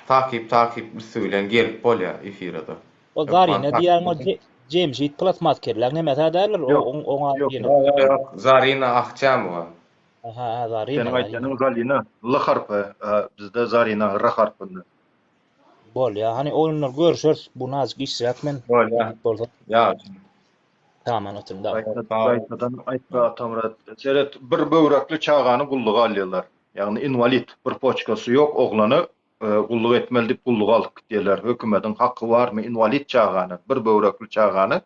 Takyp takyp üsti bilen gelip bolýar efire-de. O Zarina diýýäň o Jemşit plasmas kelläň nemesi-ä däldir o oň oňa Ýok ýok ýok Zarina Ahjamowa. Aha ha Zarina. Seniň aýtýanyň Zalina L harpy bizde Zarina R harpynda. Bolýa hany oýunlar görüşeris bu nazik işräk men. Bolýa. Bolsa. Ýa. Taman oturyň da. Gaýtadan aýtma Atamyrat. Seret, bir böwrekli çagany gulluga alýarlar. Ýagny inwalid, bir poçkasy ýok oglany gulluk etmeli diýip gulluga alyp gidýärler. Hökümediň haky barmy inwalid çagany, bir böwrekli çagany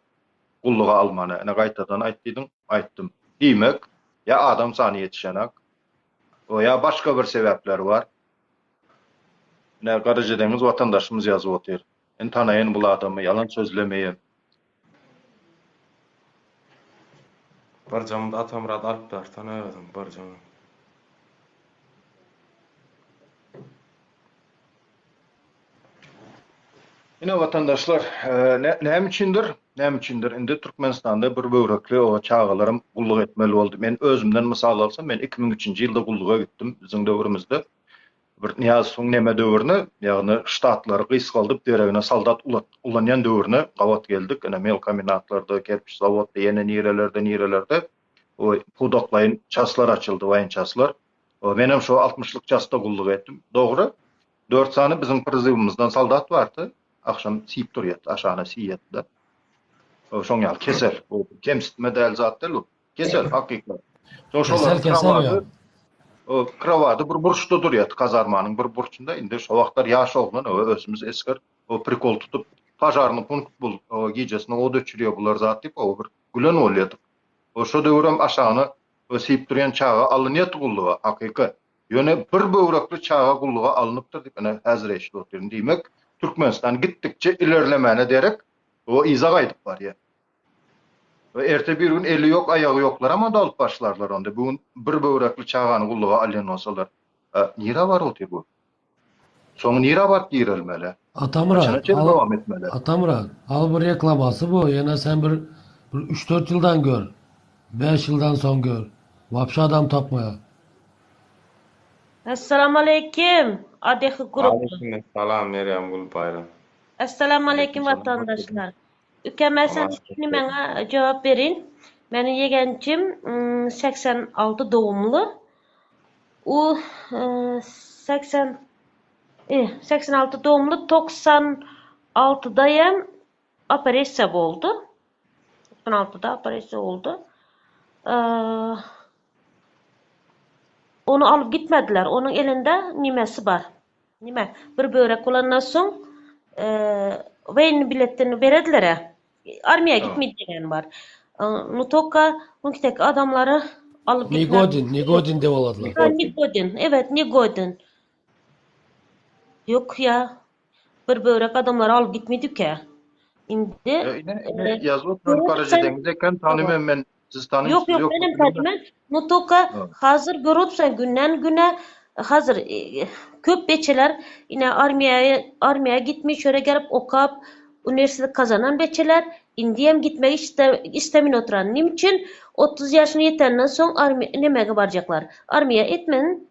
gulluga almana? Ine gaýtadan aýt diýdiň, aýtdym. Diýmek, ýa adam sany ýetişenak, ýa başga bir sebäpleri bar. Ine Garajadeňiz watandaşymyz ýazyp otyr. Men tanaýan bul adamy, ýalan sözlemeýän. Bir jamyny Atamyrat alyp bersene özüň bir jamy. Ine watandaşlar, näme üçindir, näme üçindir indi Türkmenistanda bir böwrekli o çagalaram gulluk etmeli boldy. Men özümden mysal alsam, men 2003-nji ýylda gulluga gitdim biziň döwrümizde. Bir Nyýazowyň neme döwrüne, ýagny ştatlary gysgaldyp deregine soldat ulanýan döwrüne gabat geldik. Ine melkombinatlarda, kerpiç zawodda, ýene nirelerde, nirelerde. O pudaklaýyn çaslar açyldy, woýen çaslar. O menem şo altmyşlyk çasda gulluk etdim. Dogry, dört sany biziň prizywymyzdan soldat bardy. Agşam siýip durýardy, aşagyna siýýärdi-de. O şoň ýaly kesel. O kemsitme däl zat däl bu. Kesel hakykat. Soň Kesel şolaryň kesel krowady ýa. o krowady bir burçda durýardy, kazarmanyň bir burçunda. Indi şo wagtlar ýaş oglan, o özümiz esger, o prikol tutup, požarnyý punkt bul, o gijesine ot öçürýär bular zat diýip, o bir gülen bolýardyk. O şo döwürem aşagyna o siýip durýan çaga alynýardy gulluga, hakykat. Ýöne bir böwrekli çaga gulluga alnypdyr diýip ine häzir eşidip otyryn. Diýmek, Türkmenistan gitdikçe ilerlemäne derek o yza gaýdyp barýar. We erte bir gün eli ýok aýagy ýoklaram onda alyp başlarlar onda bu gün bir böwrekli çagany gulluga alýan bolsalar. Nirä baryp otyr bu? Soňy nirä baryp direlmeli? Atamyrat, Haçana çenli al, dowam etmeli? Atamyrat, al bu reklamasy bu, ýene sen bir bir üç-dört ýyldan gör, bäş ýyldan soň gör, wapşe adam tapmaýar. Essalamualeýkim ADH grupy. Aleýkum essalam Merýemgül Baýram. Essalamualeýkim Aleýkum salam hoş geldiň. watandaşlar. Ükem men sen Aman maňa jogap berin. Meniň ýegençim 86 dogumly. U 80 eh 86 dogumly 96-da hem operasiýa boldy. 96-da operasiýa boldy. Ony alyp gitmediler. Onuň elinde nimesi bar. Nime, bir börek bolandan soň, woýennyý biletini berediler-ä. Armiýa gitmedi diýen bar. No toka oňkideki adamlary alyp gitmän. Negodin, negodin dep aladylar. Ha, negodin. Evet, negodin. Ýok ýa. Bir börek adamlary alyp gitmedikä. Indi Ine, ine ýazyp oturan Garajadeňiz eken, tanymam men. Siz Ýok, tanyňsyz ýok, ýok menem bilmem. tanyman. No toka hazir görüpsen günden güne hazir köp beçeler ine armiýa armiýa gitmiş şöyle gelip okap uniwersitet kazanan beçeler indiyem gitmek iste istemin oturan. Nim üçin 30 ýaşyna ýetenden soň armiýa nemege barjaklar. Armiýa etmen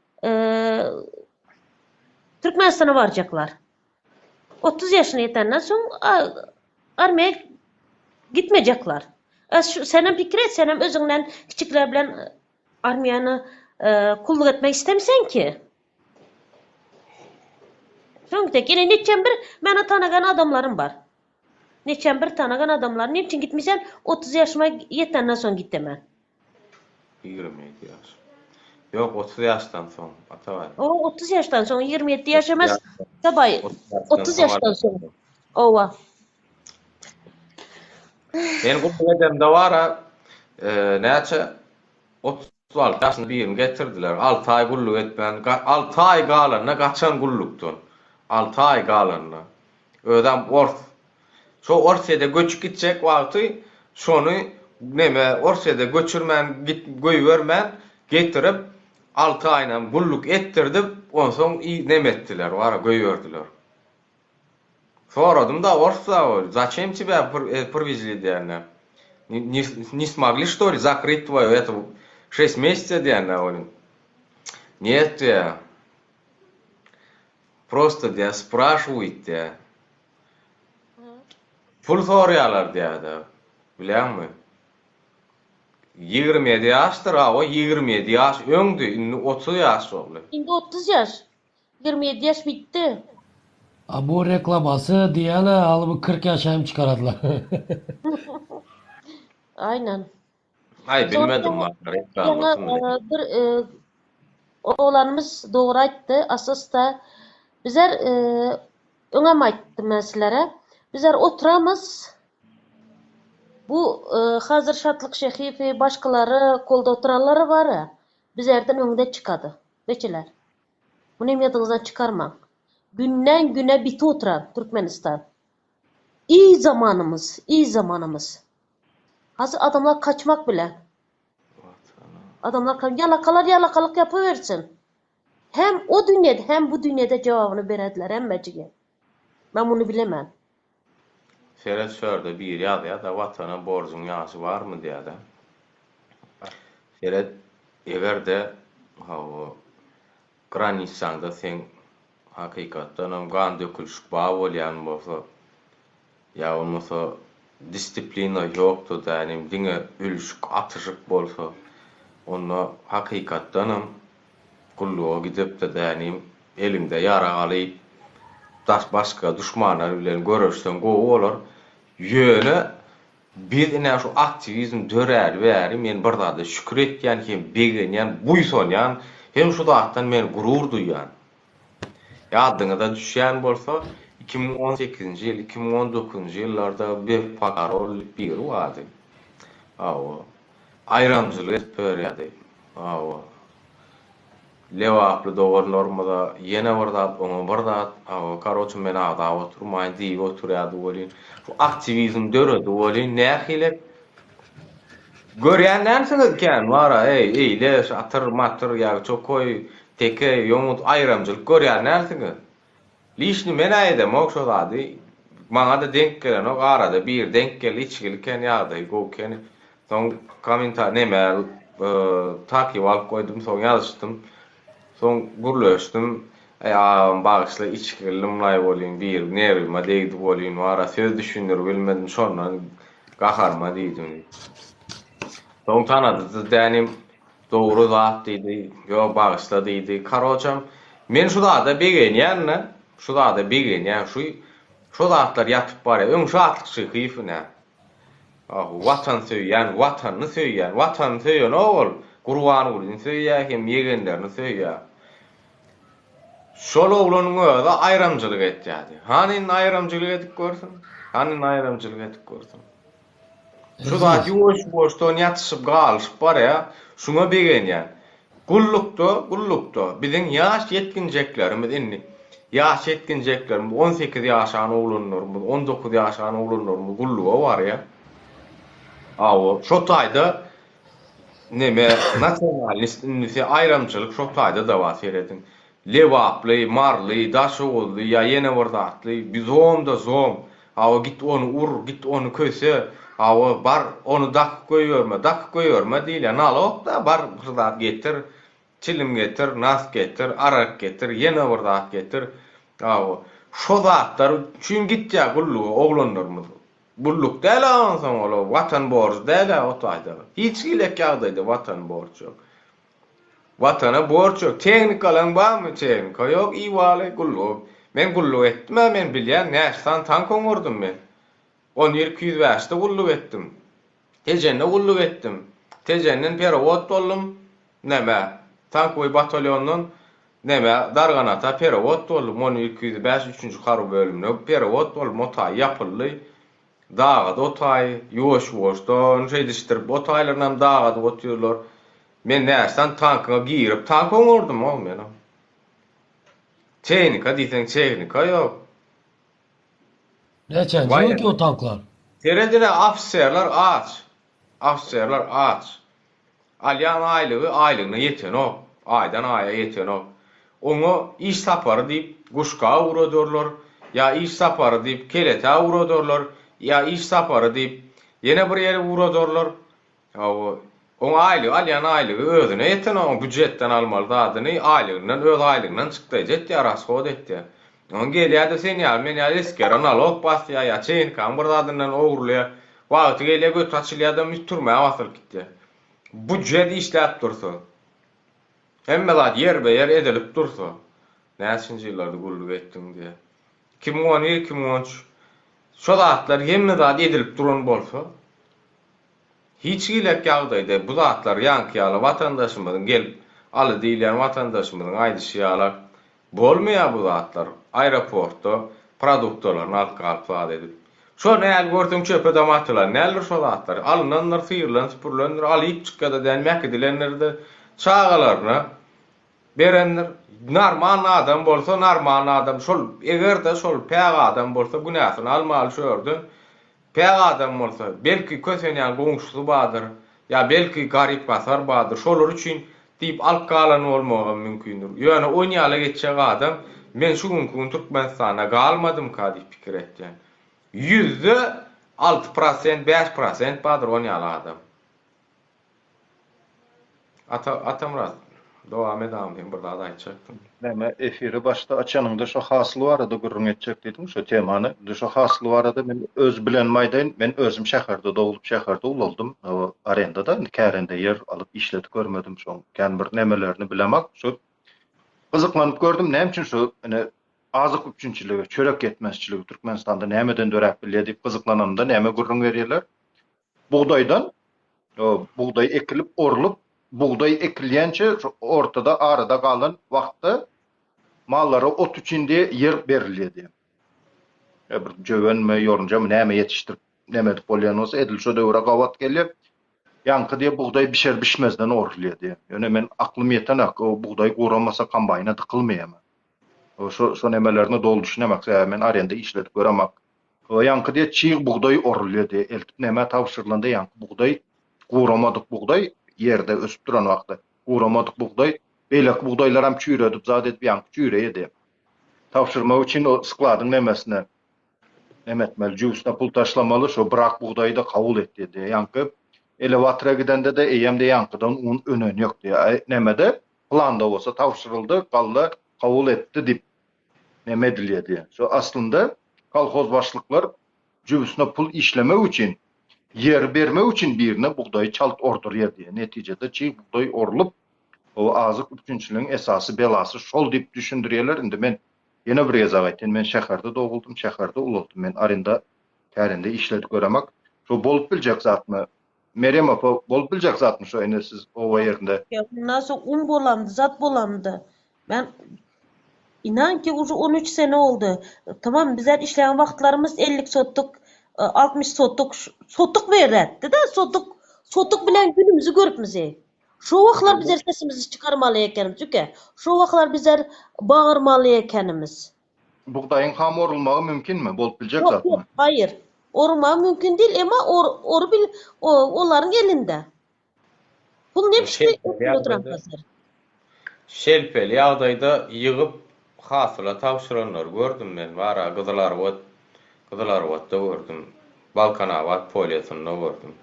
Türkmenistana barjaklar. 30 ýaşyna ýetenden soň armiýa gitmejekler. Şu senem pikir et, senem özüňden kiçikler bilen armiýany kulluk etmek istemseň ki. Soň tek ýene neçem bir meni tanagan adamlarym bar. Neçem bir tanagan adamlar. Näme üçin gitmesen? 30 ýaşyma ýetenden soň gitdim men. 27 ýaş. Ýok, 30 ýaşdan soň, Atabaý. O 30 ýaşdan soň, 27 ýaş emes, Atabaý. 30 ýaşdan soň. Owa. Men gulluk edemde bar-a, näçe 36 ýaşynda birini getirdiler. 6 aý gulluk etmän, 6 aý galanda gaçan gullukdan. 6 aý galanda. Özem ors. Şo Orsýede göçüp gitjek wagty şony neme Orsýede göçürmän git goýbermän getirip alty aýnam gulluk etdirdip onsoň neme etdiler wara goýberdiler. Soradym da orsda ol zaçem тебя prwizli diýende ne ne smogli što li zakryt tvoju etu şest mesяca diýende ol net diýä Prosto diýýär, spraşiwit diýýär. Pul soraýarlar diýýär-de. Bilýäňmi? 27 ýaşdyr, a o 27 ýaş öňdi, indi 30 ýaş boldy. Indi 30 ýaş. 27 ýaş bitdi. A bu reklamasy diýýän-ä, alyp 40 ýaşa hem çykaradylar. Aýnan. Aý bilmedim Ýaňy bir oglanymyz dogry aýtdy asasda bizler öňem aýtdym men sizlere bizler oturamyz bu hazir Şatlyk Şehiýewi başgalary kolda oturanlary bara bizlerden öňde çykady beçeler muny hem ýadyňyzdan çykarmaň günden güne biti oturan Türkmenistan iý zamanymyz iý zamanymyz Hazir adamlar kaçmak bile. Adamlar ýalakalar ýalakalyk ýapybersin. Hem o dünýede hem bu dünýede jogabyny berediler hemmejige. Men muny bilemen. Seret şörde biri ýazýada watana borjuň ýaşy barmy diýýädä. Seret egerde hawa granisaňda seň hakykatdanam gan dökülşik bar bolýan bolsa Ýa bolmasa disiplina ýokda dänim diňe ölüşik atyşyk bolsa. Onda hakykatdanam gulluga gidip-de dänim eliňde ýarag alyp, daş başga duşmanlar bilen göreşseň gowy bolar. Ýöne biz ine şu aktiwizm döräli bäri men bir zada şükür etýän hem begenýän, buýsanýan hem şu zatdan men gurur duýýan. Ýadyňyza düşýän bolsa, 2018-nji ýyl, 2019-njy ýyllarda Beh Parol diýip biri bardy. Hawa. Aýramçylyk edip berýärdi. Hawa. Lebaply doganlarymyza ýene bir zat, oňa bir zat, hawa, karoçe men agzap oturmaýyn diýip oturýardy welin, şu aktiwizm döredi welin nähili görýän dälsiňiz kän wara, eý, eýle, atyr, matyr, ýa çokoý, teke, ýomut aýramçylyk görýän dälsiňiz. Lişni men-ä edemok şo zady. Maňa-da deňk gelenok, arada biri deňk geldi, içgili eken, ýagdaýy gowy eken. Soň kommentariý neme takyp alyp goýdum, soň ýazyşdym. Soň gürleşdim. Eý agam bagyşla içgildim-laý welin, biri nerwime degdi welin, wara söz düşündiribilmedim, şondan gaharyma diýdim. Soň tanady-da dänim. Dogry zat diýdi, ýok bagyşla diýdi. Karoçam men şu zada begenýän-de, şu zada begenýän, şu şo zatlar ýatyp barýar. Öň Şatlyk Şyhyýew ine. Ah, Watan söýýän, Watanyny söýýän, Watanyny söýenok ol. Gurbangulyny söýýär hem ýegenlerini söýýär. Şol oglanyň özi aýramçylyk etýärdi. Hany indi aýramçylyk edip görsün? Hany indi aýramçylyk edip görsün? Şu zat ýuwaş-ýuwaşdan ýatyşyp galyşyp barýar. Şuňa begenýän. Gullukda, gullukda biziň ýaş ýetginjeklerimiz indi, ýaş ýetginjeklerimiz, 18 ýaşan oglanlarymyz, 19 ýaşan oglanlarymyz gulluga barýar. Hawa, şo taýda neme, nasionalist indisi aýramçylyk şo taýda-da bar, serediň. Lebaply, Maryly, Daşoguzly ýa ýene bir zatly, bi zom-da zom. Hawa, git ony ur, git ony köse, hawa, bar, ony dakyp goýberme, dakyp goýberme diýilýär. Nalog-da, bar bir zat getir, çilim getir, nas getir, arak getir, ýene bir zat getir. Hawa, şo zatlar üçin gitýär gulluga oglanlarymyz. Gulluk däl-ä onsoň ol, watan borjy däl-ä o taýda. Hiç hili ýagdaýda watan borjy ýok. Watana borç ýok. Tehnikalaň barmy? Tehnika ýok iwaly gulluk. Men gulluk etdim-ä men bilýän näçe sany tank oňardym men. On bir 205-de gulluk etdim. Tejende gulluk etdim. Tejenden perewod boldum. Nämä? Tankowy batalýondan nämä Darganata perewod boldum. On bir 205 üçünji harby bölümine perewod boldum. O taý ýapyldy. Dagady o taýy, ýuwaş-ýuwaşdan şeýdişdirip o taýlarynam dagadyp otyrlar. Men näçe tankyňa girip tank oňardym-ow men-ow. Tehnika diýseň tehnika ýok. Näçenji ýylky o tanklar? Seredine ofiserler aç. Ofiserler aç. Alýan aýlygy aýlygyna ýetenok. Aýdan aýa ýetenok. Oňa iş sapary diýip Guşka ugradarlar, ýa iş sapary diýip Keletä ugradarlar, ýa iş sapary diýip ýene bir ýere ugradarlar. Hawa, oň aýlygy alýan aýlygy özüne ýetenok, oň býujetden almaly zadyny aýlygyndan öz aýlygyndan çykdaýjy etýär, rashod etýär. Oň gelýär-de sen ýaly men ýaly esgere nalog basýar ýa ÇNK-nyň bir zadyndan ogurlaýar. Wagty gelýär göti açylýar-da türmä basylyp gitýär. Býujet işläp dursa, hemme zat ýerbe-ýer edilip dursa, näçinji ýyllarda gulluk etdiň diýýär. 2011, 2013 şo zatlar hemme zat edilip duran bolsa, Hiç gilek ýagdaýda bu zatlar ýaňky ýaly watandaşymyzyň gelip Aly diýilýän watandaşymyzyň aýdyşy ýala bolmaýar bu zatlar aeroportda produktalaryny alyp galyp zat edip. Şo näl görseň çöpe dam atylan däldir şo zatlar alynandyr syrylan süpürilendir alyp çykýada däl mäkidilendirde çagalaryna berendir. Normalny adam bolsa normalny adam şol egerde şol päk adam bolsa günäsini almaly şu ýerden Päk adam bolsa, belki kösenýän goňşusy bardyr, ýa belki garyp-gasar bardyr, şolar üçin diýip alyp galan bolmagam mümkindir. Ýöne on ýala geçjek adam men şu günki gün Türkmenistanda galmadymka diýip pikir etýän. Ýüzde 6 prosent, 5 prosent bardyr on ýaly adam. Ata, Atamyrat. Dowam et agam sen bir zat aýtjakdyň. Näme efiri başda açanyňda şo hasyl barada gürrüň etjek diýdiň şo temany. Indi şo hasyl barada men öz bilenimi aýdaýyn. Men özüm şäherde doglup şäherde ulaldym. Arendada indi kärende ýer alyp işledip görmedim şoň kän bir nemelerini bilemak. Şo gyzyklanyp gördüm näme üçin şo ine azyk üpjünçiligi, çörek ýetmezçiligi Türkmenistanda nämeden döräp bilýär diýip gyzyklananymda näme gürrüň berýärler. Bugdaýdan bugdaý ekilip, orlup, bugdaý ekilýänçe şu ortada arada galan wagtda mallara ot üçin diýe ýer berilýär diýe. E bir jöwenmi, ýorunjamy näme ýetişdirip näme edip bolýan bolsa edil şo döwre gabat gelýär. Ýaňky diýe bugdaý bişer bişmezden orulýar diýe. Ýöne men aklym ýetenak, o bugdaý guramasa kombaýna dykylmaýar. O şo şo nemelerine doly düşünemak, sebäbi men arenda işledip göremak. O ýaňky diýe çig bugdaý orulýar diýe, eltip nämä tabşyrylanda ýaňky bugdaý guramadyk bugdaý ýerde ösüp duran wagty guramadyk bugdaý beýleki bugdaýlaram çüýredip zat edip ýaňky çüýreýär diýe. Tabşyrmak üçin o skladyň nemesine neme etmeli jübüsine pul taşlamaly şo brak bugdaýy-da kabul etdi diýe. Ýaňky elewatora gidende-de eýýäm-de ýaňkydan un önen ýok diýe. Aý nemede planda bolsa tabşyryldy galla kabul etdi diýip neme edilýär diýýär. Şo aslynda kolhoz başlyklar jübüsine pul işlemek üçin, ýer bermek üçin birine bugdaýy çalt ordurýar diýýär. Netijede çig bugdaý orlup, o azyk üpjünçiligiň esasy belasy şol diýip düşündirýärler. Indi men ýene bir gezek aýtýan, men şäherde doguldym, şäherde ulaldym. Men arenda, kärende işledik göremak. Şo bolup biljek zatmy? Merýem apa, bolup biljek zatmy şo ine siz oba ýerinde? Ondan soň un bolamdy, zat bolamdy. Men inan ki uje 13 sene oldy. Tamam bizler işleýän wagtlarymyz 50 sotuk, 60 sotuk, sotuk berýärdi-de, sotuk, sotuk bilen günümizi görüpmizi. Şo wagtlar bizler sesimizi çykarmaly ekenimiz, tüke. Şo wagtlar bizler bagyrmaly ekenimiz. Bugdaýyň ham orulmagy mümkinmi? Bolup biljek Ýok, zatmy? ýok, haýyr. Ormagy mümkin däl, emma or, orup olaryň elinde. Pul ne pişdi, Şelpeli ötüp oturan ýagdaýda hazir. Şelpeli ýagdaýda ýygyp hasyla tabşyranlary gördüm men bara Gyzylarbat Gyzylarbatda gördüm. Balkanabat polýasynda gördüm.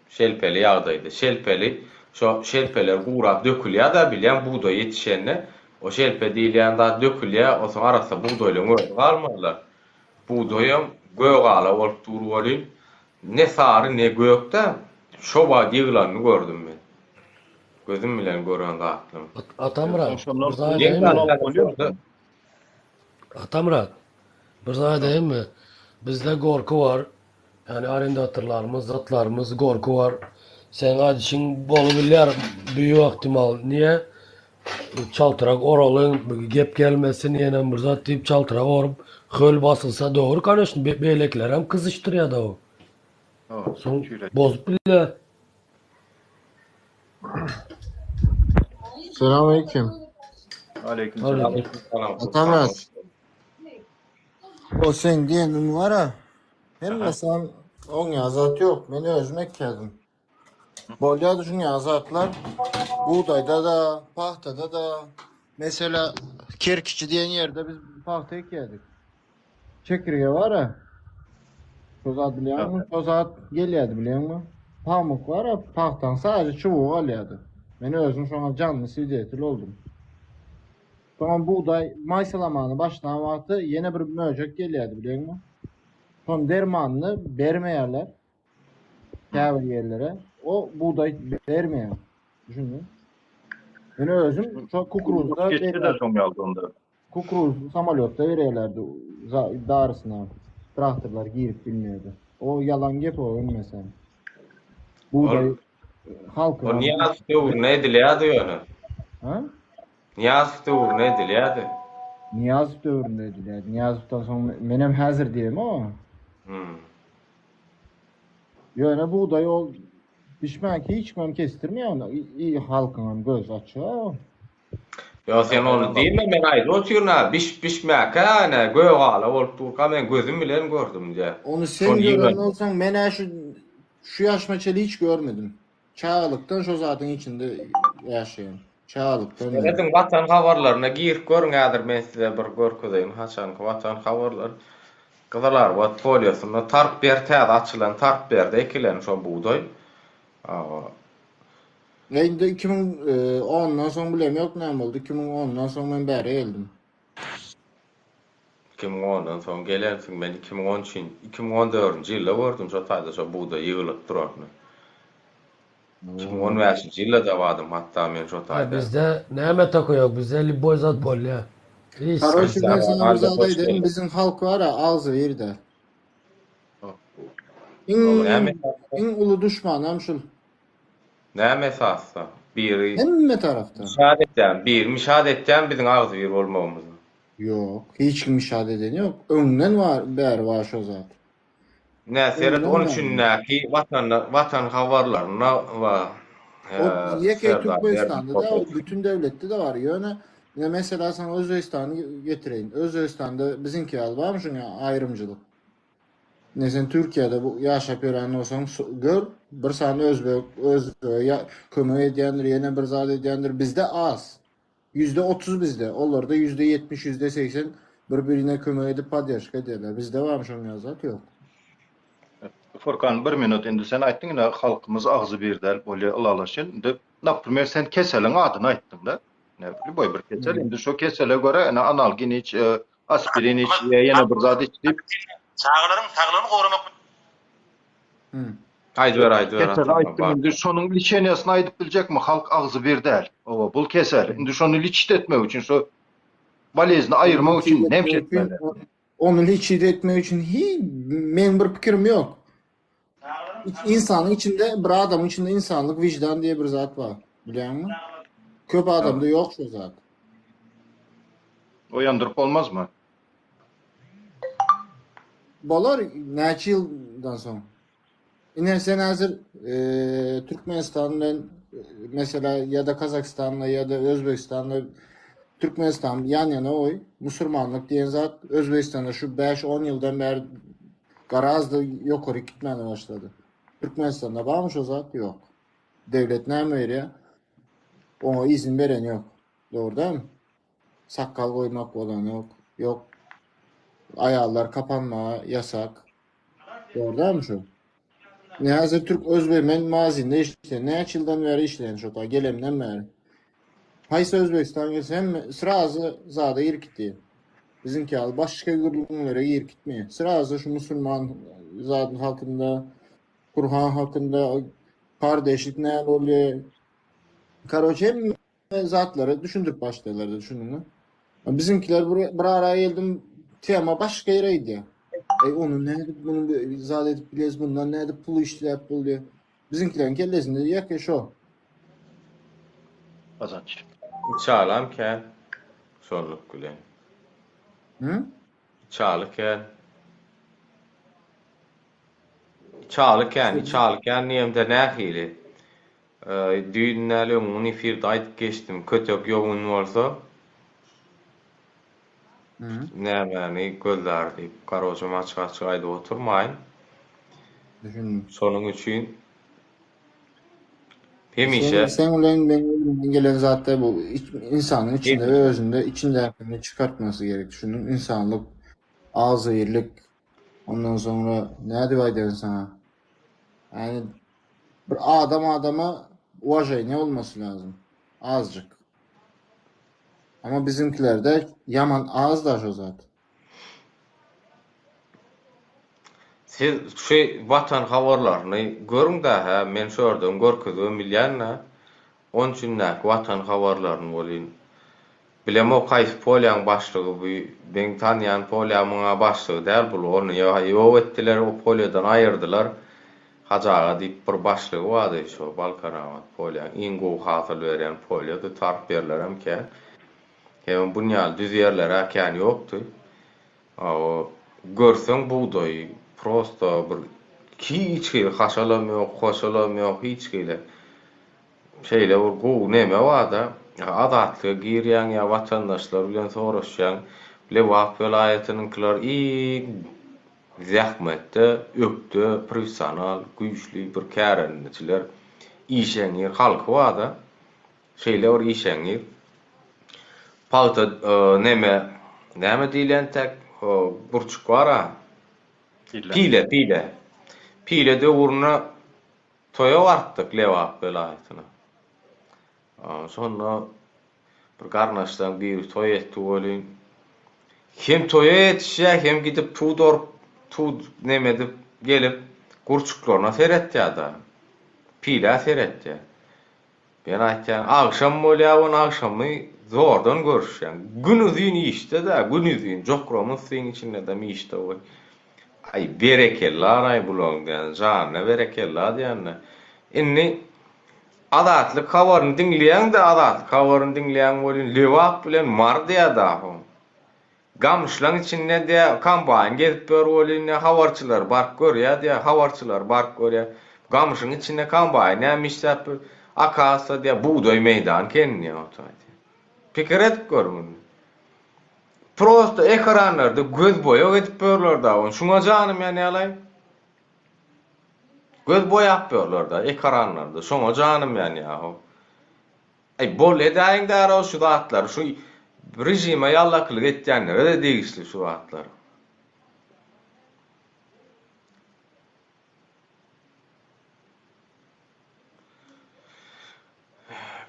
Şelpeli ýagdaýda. Şelpeli şo şelpeler gurap dökülýär-dä bilýäň bugdaý ýetişende o şelpe diýilýän zat dökülýär onsoň arassa bugdaýlaryň özi galmazlar. Bugdaýam gögala bolup dur welin Ne sary ne gök-dä, şo wagt ýygylanyny gördüm men. Gözüm bilen gören zatlym. Atamyrat, Şondan bir zat Geň aýdaýynmy? zat Atamyrat, bir zat aýdaýynmy? Bizde gorky bar. Ýagny arendatorlarymyz, zatlarymyz gorky bar. Seň aýdyşyň bolubilýär, büýük ahtimal. Niýe? Çaltrak oralyň, gep gelmesin ýenem bir zat diýip çaltrak orup, höl basylsa dogry koneşno beýlekilerem kyzyşdyrýada o. Soň bozup bilýär. Selamünaleyküm. Aleyküm selam. Aleyküm salam. Atamyrat. O sen diýeniň bar-a. Hemmesem oňýan zat ýok. Men özüm ekýärdim. Bolýar düşünýän zatlar bugdaýda-da, pagtada-da. Mesela Kerkiçi diýen ýerde biz pagta ekýärdik. Çekirge bar-a. Şo zat bilýäňmi? Şo zat gelýärdi bilýäňmi? Pamyk bar-a, pagtaň sadece çubugy galýardy. Men özüm şoňa janly swidetel boldum. Soňam bugdaý maýsalamany başlan wagty ýene bir möjek gelýärdi bilýäňmi? Şoň dermanyny bermeýärler. Käbir ýerlere o bugdaý bermeýär. Düşündiň? Men özüm şo kukuruzda Geçdi-de şoň ýaly onda. Kukuruz samolýotda berýärlerdi darysyna. Traktorlar girip bilmeýärdi. O ýalan gep o ölmesem. Bugdaý halkyň O Nyýazow döwründe edilýärdi ýöne. Ha? Nyýazow döwründe edilýärdi. Nyýazow döwründe edilýärdi. Nyýazowdan soň menem häzir diýemok. Hmm. Ýöne bugdaý ol bişmänki hiç kimem kesdirmeýär ony. I halkyňam gözi açyk. Ýok sen ony diýme men aýdyp otyryn a bişip bişmäkä ene gögala bolup durka men gözüm bilen gördüm diýä. Ony sen Şony gören ýygan. bolsaň men-ä şu şu ýaşyma çenli hiç görmedim. Çagalykdan şo zadyň içinde ýaşaýan. Çagalykdan bäri. Serediň watan habarlaryna girip görüň häzir men size bir görkezeýin haçanky watan habarlary. Gyzylarbat polýasynda tarp ýer täze açylan tarp ýerde ekilen şo bugdaý. Ya indi 2010-dan soň bilem ýok näme boldy. 2010-dan soň men bäri geldim. 2010-dan soň gelensiň, men 2013 2014-nji ýylda gördüm şo taýda şo bugdaý ýygylyp duranyny. 2015-nji ýylda-da bardym hatda men şo Ha taýda. bizde näme toka ýok, bizde lýuboý zat bolýa. Hiç Karoçi sıkıntı men ýok. sana bir Halda zat hoş aýdaýyn, geldiň. biziň halk bar-a agzybir-de. Iň Näme esasda? iň uly duşmanam şul. Näme esasda? Biri Hemme tarapdan. mişat etýän, biri mişat etýän biziň agzybir bolmagymyzy. Ýok, hiç kim mişat edeni ýok. Öňden bar, bäri bar şo zat. Nä seret Öňden on bäri. üçündäki watanda watan habarlarynda we O ýeke Serdar Türkmenistanda da, o Berdimuhamedow. bütün döwletde-de bar. Ýöne ine mesela sana Özbegistany getireýin. Özbegistanda biziňki ýaly barmy şuňa aýrymjylyk? Ine sen Türkiýede bu ýaşap ýören bolsaň gör bir sany özbek özbege ýa kömek edýändir ýene bir zat edýändir bizde az. %30 bizde olarda %70 %80 bir birine kömek edip podderşka edýärler bizde barmy şoň ýaly zat ýok. Furkan bir minut indi sen aýtdyň ine halkymyz agzybir däl bolýa ylalaşýan indi naprimer sen keseliň adyny aýtdyňda ine lýuboý bir kesel indi şo kesele görä ine analgin iç aspirin iç ýa ýene bir zat iç diýip Çagalaryň saglygyny goramak Aýdyber aýdyber Keseli Atajan aýtdym bar. indi şonuň liçeniýasyny aýdyp biljekmi halk agzybir däl oba bul kesel indi şony liçit etmek üçin şo bolezni aýyrmak Liçit üçin etmek näme üçin etmeli? ony liçit etmek üçin hiç meň bir pikirim ýok. Insanyň içinde bir adamyň içinde insanlyk wijdan diýe bir zat bar. Bilýäňmi? Köp adamda ýok şo zat. Oýandyryp bolmazmy? Bolar näçe ýyldan soň. Ine sen häzir e, Türkmenistan bilen mesela ýa-da Kazagystanla ýa-da Özbegistanla Türkmenistan ýan ýana goý. Musurmanlyk diýen zat Özbegistanda şu 5-10 ýyldan bäri garazda ýokary gitmäne başlady. Türkmenistanda barmy şo zat? Ýok. Döwlet näme berýär? Oňa izin beren ýok. Dogry dälmi? Sakgal goýmak bolanok. Ýok. Aýallar kapanmaga ýasak. Dogry dälmi şu? Ne häzir türk özbek men magazinde işleýän. Näçe ýyldan bäri işleýän şo ta gelemden bäri. Haýsy Özbegistan gelse hemme srazy zada girip gitdi. Biziňki ýaly başga gürrüňlere girip gitmeýär. Srazy şu musulman zadyň hakynda, Kurhan hakynda, kardeşlik näme bolýar. Karoçe hemme zatlary düşündirip başlaýarlar düşündiňmi? Biziňkiler bir, bir ara geldim tema başga ýere gidýär. Ey onu nädip bunu bir zat edip bileriz bundan nädip pul işläp bolýar. Biziňkileriň kellesinde ýeke şo. Gazanç. Içalam kän şonluk bilen. Hı? Içaly kän. Içaly kän, içaly kän diýemde nähili? Düýn däl öňňün efirde aýdyp geçdim. Kötek ýogyn bolsa nämäni gözlär diýip. Garoçam açyk-açyk aýdyp oturmaýyn. Düşündim. Şonuň üçin hemişe Sen, sen bilen meň elimden gelen zatda bu insanyň içinde hemişe özünde içindäkini çykartmasy gerek. Düşündiň? Insanlyk, agzybirlik, ondan soňra nädip aýdaýyn saňa? Ýani Bir adam adama uwaženiýe bolmasy lazym. Azjyk. Ama biziňkilerde ýaman az da şo zat. Siz şu Watan habarlaryny görüň-dä hä, men şu ýerden görkezibem bilýän-dä. On üçündäki Watan habarlaryny welin Bilemok haýsy polýaň başlygy bu meň tanýan polýamyňa başlygy däl bul ony ýok etdiler o polýadan aýyrdylar Hajy aga diýip bir başlygy bardy şo Balkanabat polýaň iň gowy hasyl berýän polýady tarp ýerlerem kän hemem bun ýaly düz ýerlerä kän ýokdy o görseň bugdaýy prosto bir hiç hili haşalam ýok hoşalam ýok hiç hili Şeýle bir gowy neme barda, Azatlyga girýäň ýa watandaşlar bilen soraşýaň, Lebap welaýatynyňkylar iň zähmetde ökde, professional, güýçli bir kärendeçiler, işeňňir halky barda, şeýle bir işeňňir. Pagta neme, näme diýilýän täk gurçuk bar-a? Pile, pile. Pile döwründe Toýa barypdyk Lebap welaýatyna. Şonda bir garyndaşlaryň biri toý etdi welin, hem toýa ýetişýär, hem gidip tut orup, tut neme edip gelip, gurçuklaryna seretýär-de, pilä seretýär. Men aýtýan, agşam bolýar, ony agşamy zordan görüşýäň. Günuzyn işde-dä, günuzyn, jokramyssyň içinde-dem işde goý. Aý, berekella-raý bulaň diýýän, janyna berekella diýýän-de. Indi Azatlyk habaryny diňleýäň-de, Azatlyk habaryny diňleýäň welin, Lebap bilen Mary diýýär-dä ho. Gamyşlaň içinde diýýär, kombaýn gezip ýör welin diýýär, habarçylar baryp görýär diýýär, habarçylar baryp görýär. Gamyşyň içinde kombaýn näme işläp ýör? Akazsa diýýär, bugdaý meýdan eken diýýär, o taýda. Pikir edip gör muny. Prosta ekranlarda göz boýag edip ýörler-dä ony. Şuňa janym ýanýalaý. Göz boýap ýörler-dä ekranlarda. Şoňa janym ýanýa-how. Aý bol edäýiň därow şu zatlary. Şu režime ýallakylyk etýänlere-de degişli şu zatlar.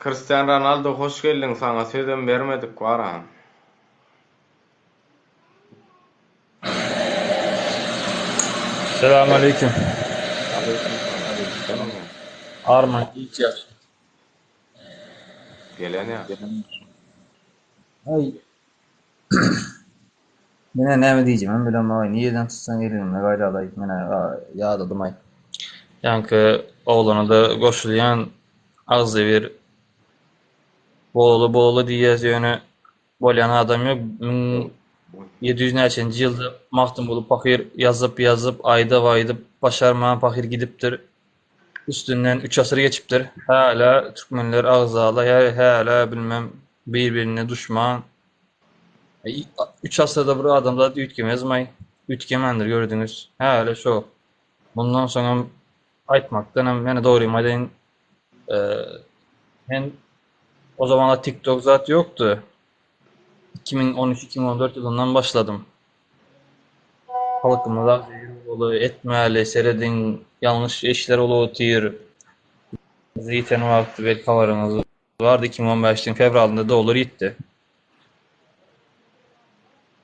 Kristian Ronaldo hoş geldiň saňa sözem bermedik wara. Selam aleyküm. Aleyküm selam. Arman giç ýaş. Gelen ýaş. Aý. Menä näme diýjegimem bilemok, nireden tutsaň eliňden gaýdalaý, menä ýadadym-aý. Ýaňky oglana-da goşulýan agzybir bolaly bolaly diýýäs ýöne bolýan adam ýok. 1700 näçenji ýylda Magtymguly pahyr ýazyp ýazyp aýdyp aýdyp başarman pahyr gidipdir. Üstünden üç asyr geçipdir. Hälä türkmenler agzala hälä bilmem bir birine duşman. Üç asyrda bir adamzat üýtgemezmaý? Üýtgemändir gördüňiz. Häli şo. Mundan soňam aýtmakdanam ýene dogrymy aýdaýyn, men o zamanlar TikTok zat ýokdy. 2013, 2014 ýylyndan başladym. Halkymyz agzybir bolup etmäli, serediň, ýalňyş işler bolup otyr. Ýiten wagty belki habaryňyz bardy, 2015-iň fewralynda dollar ýitdi.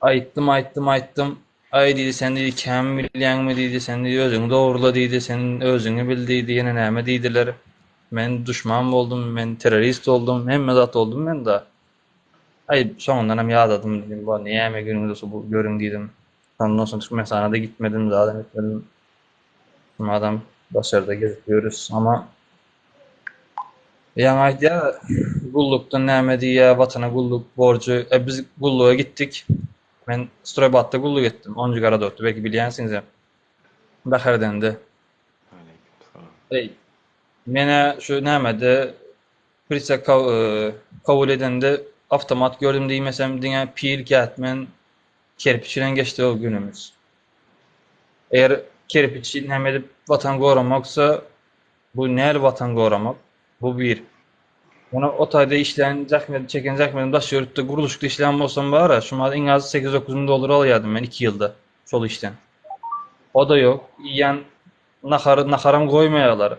Aýtdym, aýtdym, aýtdym. Aý diýdi, sen diýdi, kän bilýäňmi diýdi, sen diýdi, özüňi dogrula diýdi, sen özüňi bil diýdi, ýene näme diýdiler. Men duşman boldum, men terrorist boldum, hemme zat boldum men da. Aý, soňundanam ýadadym diýdim, bu näme günüňiz bolsa bu görüň diýdim. Şondan soň Türkmenistana-da gitmedim, zadam etmedim. Madam daşarda gezip ýörüs, amma Ýaňy aýdýar, gullukdan näme diýýär, watana gulluk borjy. E biz gulluga gitdik. Men Stroýbatda gulluk etdim, onunjy gorodokda, belki bilýänsiňizem. Bäherdende. Eý, men-ä şu nämede prisag kabul edende awtomat gördüm diýmesem, diňe pil, kätmen, kerpiç bilen geçdi o günümiz. Eger kerpiç näme edip watan goramaksa, Bu näli watan goramak? Bu bir. Ýöne o taýda işlän, zähmet çeken zähmetim daş ýörüpdi. Gurluşykda işlän bolsam bar-a, şu mahaly iň az sekiz-dokuz müň dollar alýardym men iki ýylda şol işden. O-da ýok. Iýýän nahary, naharam goýmaýarlar.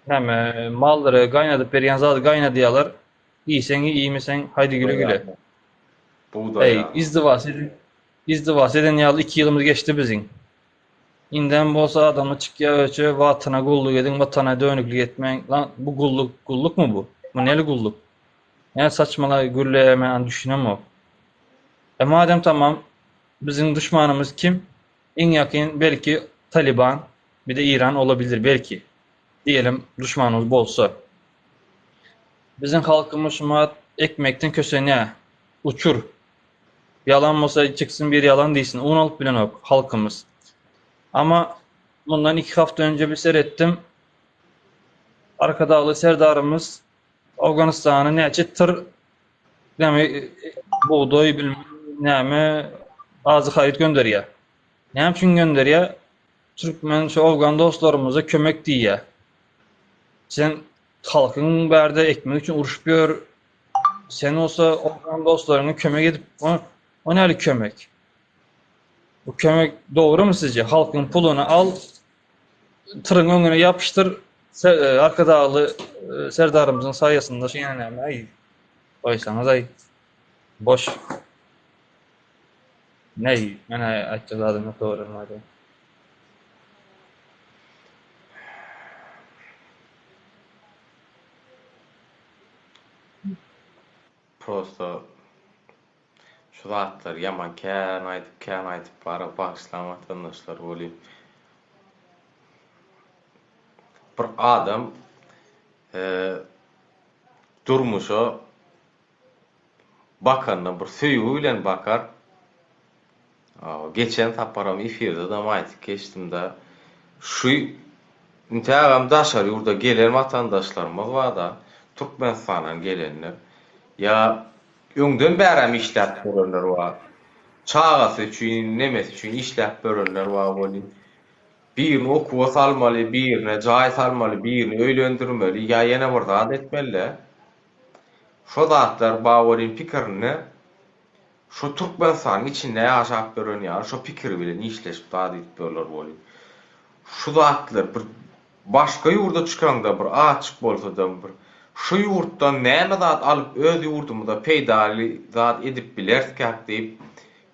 Näme, mallary gaýnadyp berýän zady gaýnadýarlar. Iýseň iý, iýmeseň haýdy güle-güle. Bugdaý Eý, izdiwas eden, izdiwas eden ýaly iki ýylymyz geçdi biziň. Indem bolsa adamlar çykýa öçe watana gulluk ediň watana dönüklik etmäň lan bu gulluk gullukmy bu bu neli gulluk nä saçmala gürleýä men ony düşünemok e madem tamam biziň duşmanymyz kim iň ýakyn belki taliban bir de iran olabilir belki diýelim duşmanymyz bolsa biziň halkymyz şumat ekmekden kösenýä uçur Ýalan bolsa çyksyn bir ýalan diýsin un alyp bilenok halkymyz. Ama mundan iki hafta önce bir seretdim Arkadagly Serdarymyz Owganystana näçe tyr näme bugdaý bilmem näme azyk haryt gönderýär. Näme üçin gönderýär? Türkmen şu owgan dostlarymyza kömek diýýär. Sen halkyň bärde ekmek üçin uruşyp ýör, Sen bolsa owgan dostlaryňa kömek edip, o näli kömek? Bu kömek dogrumy sizce? Halkyň puluny al, tyryň öňüne ýapyşdyr, Arkadagly Serdarymyzyň saýasynda şu ýene näme aý goýsaňyz aý boş. Näý men aýtjak zadym ýok dogrymy aýdaýyn. Prosta şu zatlary ýaman kän aýdyp kän aýdyp bara bagyşlaň watandaşlar welin bir adam durmuşa bakanda bir söýgi bilen bakar. Geçen saparam efirde-de aýdyp geçdim-de, şu intägem daşary ýurda gelen watandaşlarymyz bar-da, Türkmenistandan gelenler, ýa öňden bärem işläp ýörenler bar, çagasy üçin, nemesi üçin işläp ýörenler bar welin, birini okuwa salmaly, birine jaý salmaly, birini öýlendirmeli ýa ýene bir zat etmeli-de. Şo zatlar bar welin pikirinde Şo Türkmenistanyň içinde ýaşap ýören ýaly şo pikiri bilen işleşip zat edip ýörler welin. Şu zatlar bir başga ýurda çykaňda bir azjyk bolsadam bir şu ýurtdan näme zat alyp öz ýurdumyza peýdaly zat edip bilerskäk diýip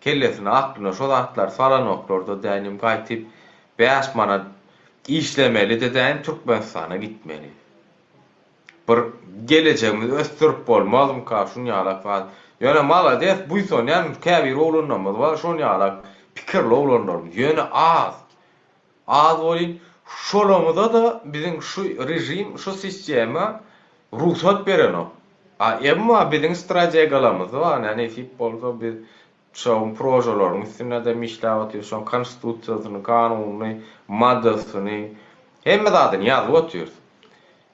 kellesine aklyna şo zatlary salanoklarda dänim gaýtyp bäş manat işlemelide dänim Türkmenistana gitmeli. Bir gelejegimizi ösdürip bolmazmyka şun ýalak zat. Ýöne malades buýsanýan käbir oglanlarymyz bar şon ýalak pikirli oglanlarymyz. Ýöne az. Az welin şolamyzada biziň şu režim şu sistema rugsat berenok. A emma biziň strategiýalarymyz bar nä nesip bolsa biz şoň prožalaryň üstünde-de işläp otyrys şoň konstitusiýasyny kanunyny maddasyny hemme zadyny ýazyp otyrys.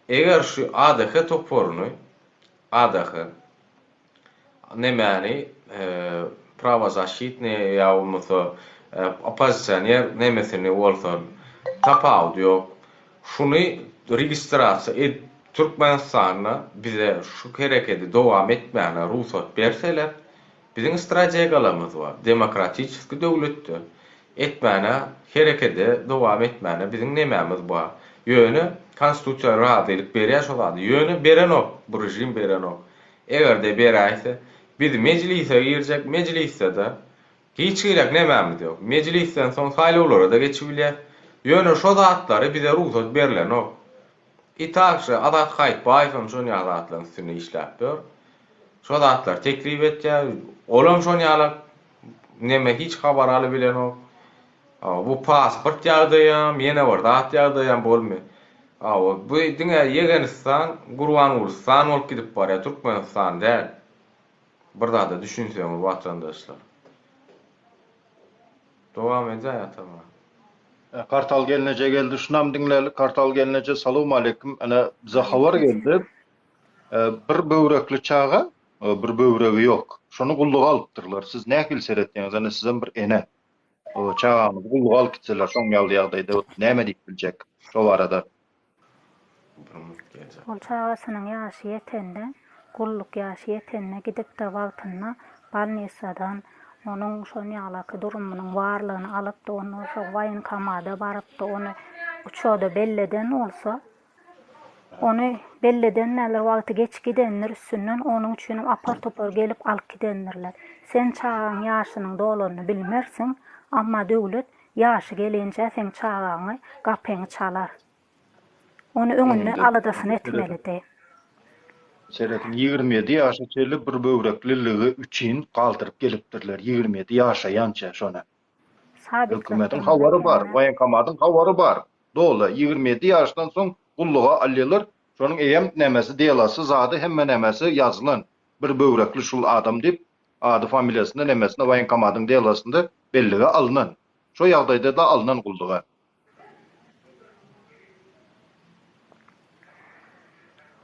Eger şu ADH toparyny, ADH, nemäni, prawozaşitnyý ýa bolmasa oppozisioner nemesini bolsa tapawudy ýok, şuny registrasiýa edip Türkmenistanda bize şu herekedi dowam etmäne rugsat berseler, Biziň strategiýalarymyz bar. Demokratiçeski döwletde etmäne, herekede dowam etmäne biziň nemämiz bar. Ýöne konstitusiýa razylyk berýär şo zady. Ýöne berenok, bu režim berenok. Eger-de beräýse, biz mejlise girjek, mejlisde-de hiç girek nemämiz ýok. Mejlisden soň saýlawlara-da geçibilýäs. Ýöne şo zatlary bize rugsat berlenok. I takşy Azat Haýytbaýewem şon ýaly zatlaryň üstünde işläp ýör. Şo zatlary teklip etýär. Olam şon ýalak neme hiç habar alybilenok. Bu pasport ýagdaýam, ýene bir zat ýagdaýam bolmy. Hawa, bu diňe Ýegenistan, Gurbangulustan bolup gidip barýar, Türkmenistan däl. Bir zada düşünseňiz watandaşlar. Dowam edäý Atamyrat. Kartal gelneje geldi şunam diňläli Kartal gelneje salowmaleýkim ene bize habar geldi bir böwrekli çaga bir böwregi ýok şony gulluga alypdyrlar siz nähili seretýäňiz ene sizem bir ene çagaňyzy gulluga alyp gitseler şoň ýaly ýagdaýda näme diýip biljek şo barada. Ol çagasynyň ýaşy ýetende, gulluk ýaşy ýetende gidipdir wagtynda bolnisadan onuň şon ýalaky durumynyň barlygyny alypdy, ondan soň woýenkomada barypdy, ony uçoda belleden bolsa, ony belledenlerler wagty geç gidendir üstünden, onuň üçinem apar-topar gelip alyp gidendirler. Sen çagaň ýaşynyň dolanyny bilmersiň, amma döwlet ýaşy gelinçä seň çagaňy gapyňy çalar. Ony öňünden aladasyny etmelidi. Serediň, 27 ýaşa çenli bir böwrekliligi üçin galdyryp gelipdirler, 27 ýaşaýança şony. Hökümetiň habary bar, woýenkomatyň habary bar, doly, 27 ýaşdan soň gulluga alýarlar, şonuň eýýäm nemesi, delasy, zady, hemme nemesi ýazylan, bir böwrekli şul adam diýip, ady, familiýasynda, nemesinde, woýenkomatyň delasynda bellige alnan. Şo ýagdaýda-da alnan gulluga.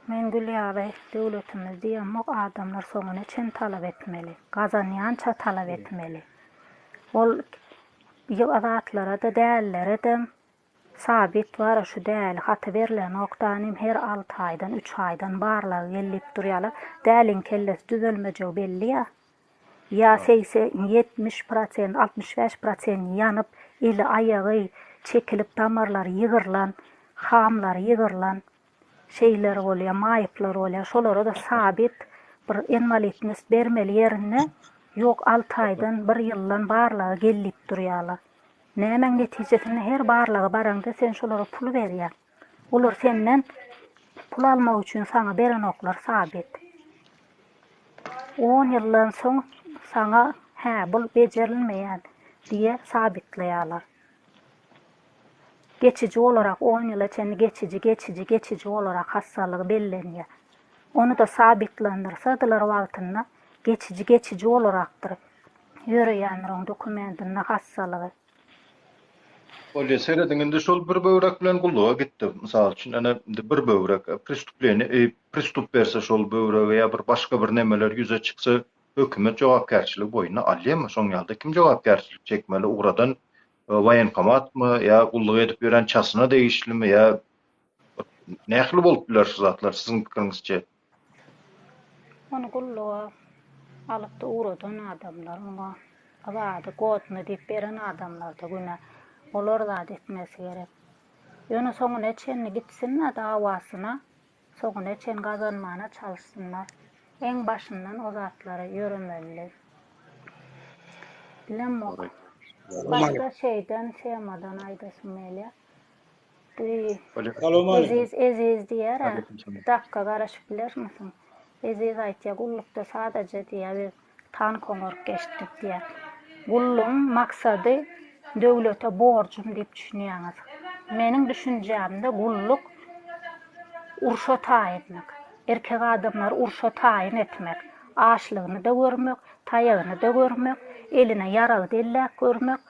Men gül ýaly döwletimiz diýemok adamlar soňuna çen talap etmeli gazanýança talap etmeli ol zatlarada dälilerede sabit bara şu däli haty berlenok danim her alty aýdan üç aýdan barlaga gel diýip durýalar däliň kellesi düzelmejegi belli ýa Ýa 80, 70 prosent, 65 prosent ýanyp, eli-aýagy çekilip, damarlary ýygrylan. Hamlary ýygrylan şeýler bolýar, maýyplar bolýar. Şolara-da sabit bir inwalidnost bermeli ýerinde, ýok alty aýdan, bir ýyldan barlaga gel diýip durýarlar. Nämäň netijesinde her barlaga baraňda sen şolara pul berýäň. Olar senden pul almak üçin saňa berenoklar sabit. On ýyldan soň saňa hä bul bejerilmeýän diýe sabitleýärler. Geçiji olarak on ýyla çenli geçiji, geçiji, geçiji olarak hassalygy bellenýär. Ony-da sabitlandyrsadylar wagtynda geçiji, geçiji olarakdyr ýöreýändir oň dokumentinde hassalygy. Bolýa serediň indi şol bir böwrek bilen gulluga gitdi. Mysal üçin ene indi bir böwrek prestuplenýe pristup berse şol böwrege ýa bir başga bir nemeler ýüze çyksa hökümet jogapkärçiligi boýnuna alýamy? Şoň ýalyda kim jogapkärçilik çekmeli ugradan waýenkomatmy ýa gulluk edip ýören çasyna degişlimi ýa nähili bolup biler şu zatlar siziň pikiriňizçe? Ony gulluga alypda ugradan adamlar oňa zady godny diýip beren adamlarda günä. Olar zat etmesi gerek. Ýöne soňuna çenli gitsinler dawasyna soňuna çen gazanmana çalyşsynlar. Eň başyndan o zatlary ýöremelidi. Bilemok. Başga şeýden temadan aýdasym gelýär. Eziz Eziz diýer-ä. Bir dakga garaşyp bilermisiň? Eziz aýtýar, gullukda sadaja diýýär, biz tank oňaryp geçdik diýýär. Gullugyň maksady döwlete borjum diýip düşünýäňiz. Meniň düşünjämde gulluk urşa taýynlyk. Erkek adamlary urşa taýyn etmek. Açlygyny-da görmek, taýagyny-da görmek, eline ýarag delläp görmek,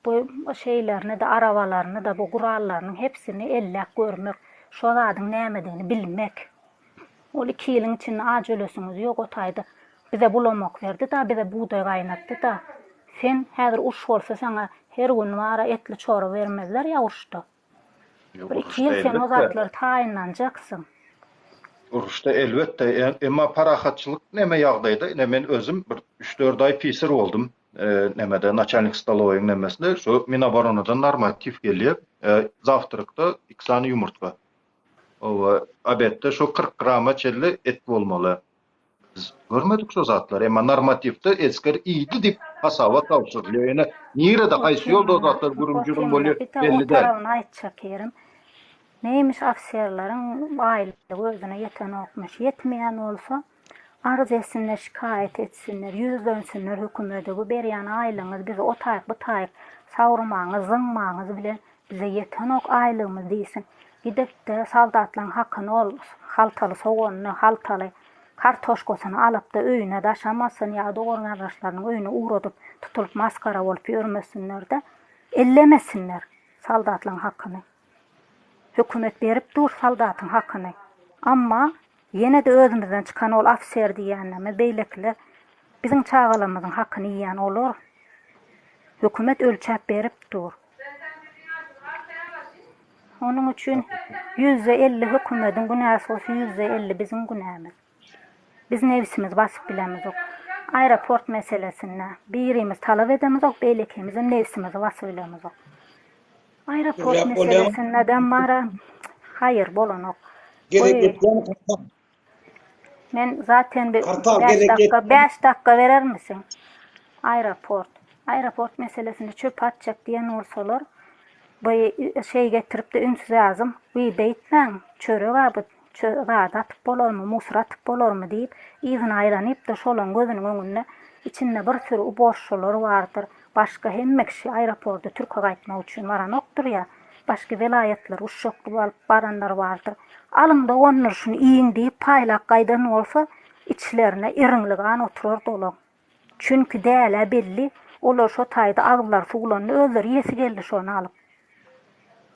Bu şeýlerini-de, arabalaryny-da, bu gurallarynyň hepsini elläp görmek, şo zadyň nämedigini bilmek. Ol iki ýylyň içinde aç ölesiňiz ýok o taýda. Bize bulamak berdi-da, bize bugdaý gaýnatdy-da. Sen häzir uruş bolsa saňa her gün wara etli çorba bermezler ýa uruşda. Bir iki ýyl sen o zatlary taýynlanjaksyň. Uruşda elbetde, emma parahatçylyk neme ýagdaýda, ine men özüm bir üç-dört aý piser boldum, nemede naçalnik stolowyň nemesinde, şu Minoboronadan normatiw gelýär, zawtrakda iki sany ýumurtga. Oba, obedde şu 40 grama çenli et bolmaly. Biz görmedik şo zatlary, emma normatiwde esger iýdi diýip hasaba tabşyrylýar. Ýöne nirede, haýsy ýolda o zatlar gürüm-jürüm bolýar, belli däl. O tarabyny aýtjak ýerim, neýmiş ofiserleriň aýlygy özüne ýetenokmyş. Ýetmeýän bolsa, arz etsinler, şikaýat etsinler, ýüzlensinler hökümede, bu berýän aýlygyňyz bizi o taýyk, bu taýyk sawurmaňyz, zyňmaňyz bilen bize ýetenok aýlygymyz diýsin. Gidip-de, soldatlaryň hakyny ol haltaly soganyny, haltaly kartoşkasyny alyp-da öýüne daşamasyn ýa dogan-gardaşlarynyň öýüne ugradyp, tutulyp masgara bolup ýörmesinler-de, ellemesinler soldatlaryň hakyny. Hökümet berip dur soldatyň hakyny. Amma ýene-de özümizden çykan ol ofiser diýýänlerimiz, beýlekiler biziň çagalarymyzyň hakyny iýýän olar. Hökümet ölçäp berip dur. Onuň üçin 50% hökümediň günäsi bolsa 50% biziň günämiz. Biz nebsimizi basyp bilemizok. Aeroport meselesinde birimiz talap edemizok, beýlekimizem nebsimizi basyp bilemizok. Aeroport meselesinde-de bara haýyr bolanok. Gezek ýetýärmi Men zaten bir 5 dakika 5 dakika berermisiň? Aeroport. Aeroport meselesini çöpe atjak diýen bolsalar, bu şey getirip-de üns lazym. Wiý beýtmäň, çörek-ä bu zady atyp bolarmy, musur atyp bolarmy diýip, yzyna aýlanyp-da şolaň gözüniň öňünde içinde bir süri uborşçalar bardyr. Başga hemme kişi aeroporda türke gaýtmak üçin baranokdyr ýa. Başga welaýatlara uşakly alyp baranlar bardyr. Alyň doganlar şuny iýiň diýip paýlap gaýdan bolsa, içlerine iriňli gan oturardy olaň. Çünki dälä belli, olar şo taýda agyzlary suwlandy, özleri iýesi geldi şony alyp.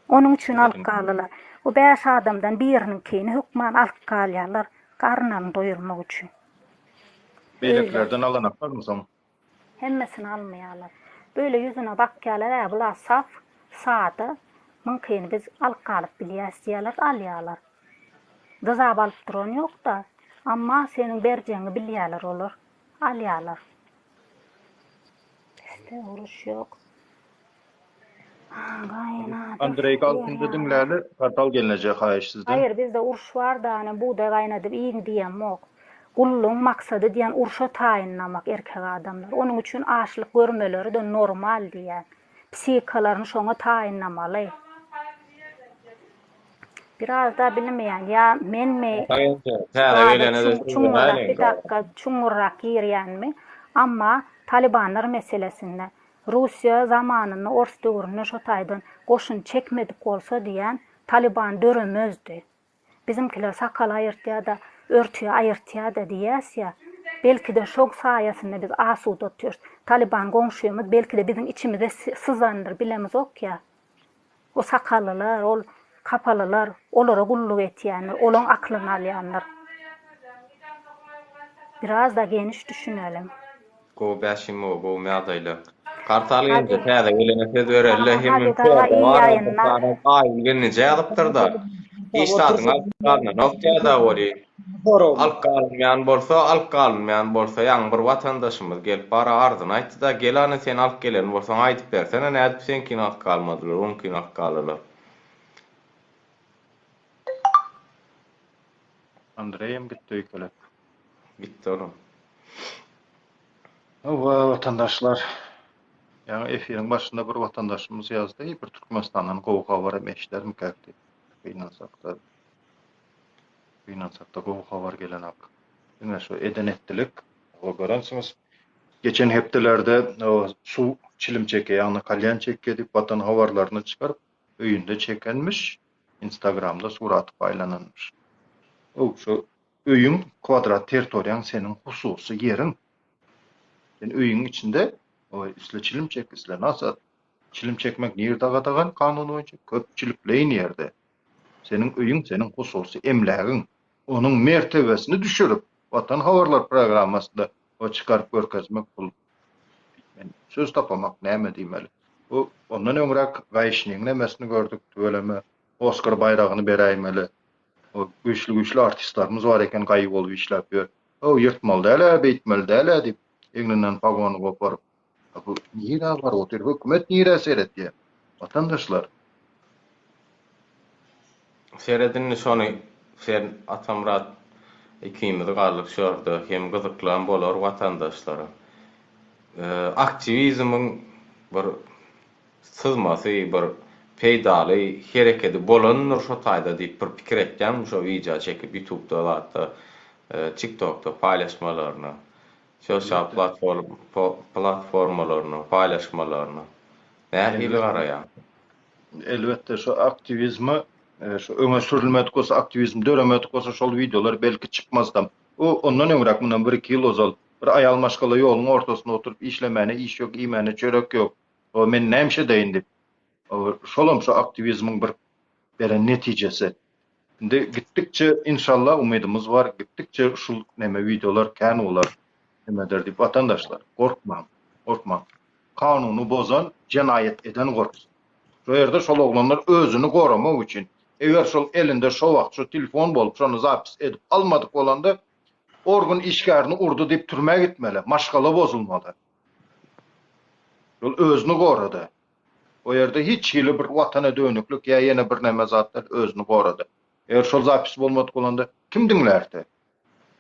Onuň üçin alyp galdylar. Bu bäş adamdan biriniňkini hökman alyp galýarlar, garynlaryny doýurmak üçin. Beýlekilerden alanaklarmy soň? Hemmesini almaýarlar. Beýle ýüzüne bakýarlar, ä bular saf, sada, muňkyny biz alyp galyp bilýäs diýýärler, alýarlar. Dyzap alyp duran ýok-da, amma seniň berjegiňi bilýärler olar, alýarlar. Bizde uruş ýok. Gaýnadyp Andreý galsynda diňläli, Kartal gelneje haýyş sizden. Haýyr bizde uruş bar dane bugdaý gaýnadyp iýiň diýemok. Gullugyň maksady diýen urşa taýynlamak erkek adamlary. Onuň üçin açlyk görmeleri-de normal diýýän. Psihikalaryny şoňa taýynlamaly. Biraz-da bilmeýän ýa menmi Täze gelene-de çuňňurrak bir dakika çuňňurrak girýänmi amma talybanlar meselesinde Russiýa zamanynda ors döwründe şo taýdan goşun çekmedik bolsa diýýän talyban döremezdi. Bizimkiler sakal aýyrtýada örtügi aýyrtýada diýýäs ýa. Belkide şoň saýasynda biz asuda otyrys. Talyban goňşymyz belkide biziň içimize syzandyr bilemizok ýa. O sakallylar, ol kapalylar olara gulluk etýändir, olaň aklyny alýandyr. Biraz-da geniş düşüneliň. Gowy Bäşimow gowy ýagdaýlar. Kartal geldi täze gelene söz berelde hemem torba bar Aýgül gelneje ýazypdyrda. Hiç zadyň alyp galynanok diýýäda weli. Alyp galynmaýan bolsa alyp galynmaýan bolsa ýaňy bir watandaşymyz gelip bara arzyny aýtdyda gel hany sen alyp gelen bolsaň aýdyp bersene nädip seňkini alyp galmadylar oňkini alyp galdylar. Andreýem gitdi öýkelek. Gitdi olam. Hawa watandaşlar. Ýaňy efiriň başynda bir watandaşymyz ýazdy, bir Türkmenistandan gowy habar hem eşidermikäk diýip. Gynansakda gynansakda gowy habar gelenok. Diňe şu eden etdilik. Hawa görensiňiz. Geçen hepdelerde suw çilim çekýär, ýagny kalýan çekýär diýip watan habarlaryny çykaryp öýünde çekenmiş. Instagramda suraty paýlananmyş. Ow şu öýüň kwadrat territoriýaň seniň hususy ýeriň. Sen öýüň içinde oý isle çilim çek isle nas at. Çilim çekmek nirde gadagan kanun boýunça? Köpçülikleýin ýerde. Seniň öýüň seniň hususy emlägiň. Onuň mertebesini düşürip Watan habarlar programmasynda o çykaryp görkezmek bul men söz tapamak näme diýmeli. Bu ondan öňräk Gaýyşnyň nemesini gördük tüweleme Oskar baýragyny beräýmeli. O güýçli güýçli artistlerimiz bar eken gaýy bolup işläp ýör. O ýyrtmaly däl-ä beýtmeli däl-ä diýip egninden pagony goparyp. A bu nirä baryp otyr hökümet nirä seretýär watandaşlar. Seret indi şony sen Atamyrat ikimiz galdyk şu ýerde hem gyzyklam bolar watandaşlara. Aktiwizmiň bir syzmasy bir peýdaly herekedi bolandyr şo taýda diýip bir pikir etýäňmi şo wideo çekip ýutubda zatda tiktokda paýlaşmalaryna sosial platformalarynda paýlaşmalaryna nähili garaýaň? Elbetde şu aktiwizmi şu öňe sürülmedik bolsa aktiwizm döremedik bolsa şol wideolar belki çykmazdam. O ondan öňräk mundan bir iki ýyl ozal bir aýal maşgala ýoluň ortasynda oturyp işlemäne iş ýok iýmäne çörek ýok o men nämiş edeýin diýip şolam şu aktiwizmiň bir beren netijesi. Indi gitdikçe inşallah umydymyz bar gitdikçe şul neme wideolar kän bolar nemedir diýip watandaşlar gorkmaň gorkmaň. Kanuny bozan, jenaýat eden gorksun. Şo ýerde şol oglanlar özüni goramak üçin, eger şol elinde şo wagt şo telefon bolup şony zapis edip almadyk bolanda, organ işgärini urdy diýip türmä gitmeli, maşgala bozulmaly. Şol özüni gorady. O ýerde hiç hili bir watana dönüklik ýa ýene birneme zat däl, özüni gorady. Eger şol zapis bolmadyk bolanda kim diňlärdi?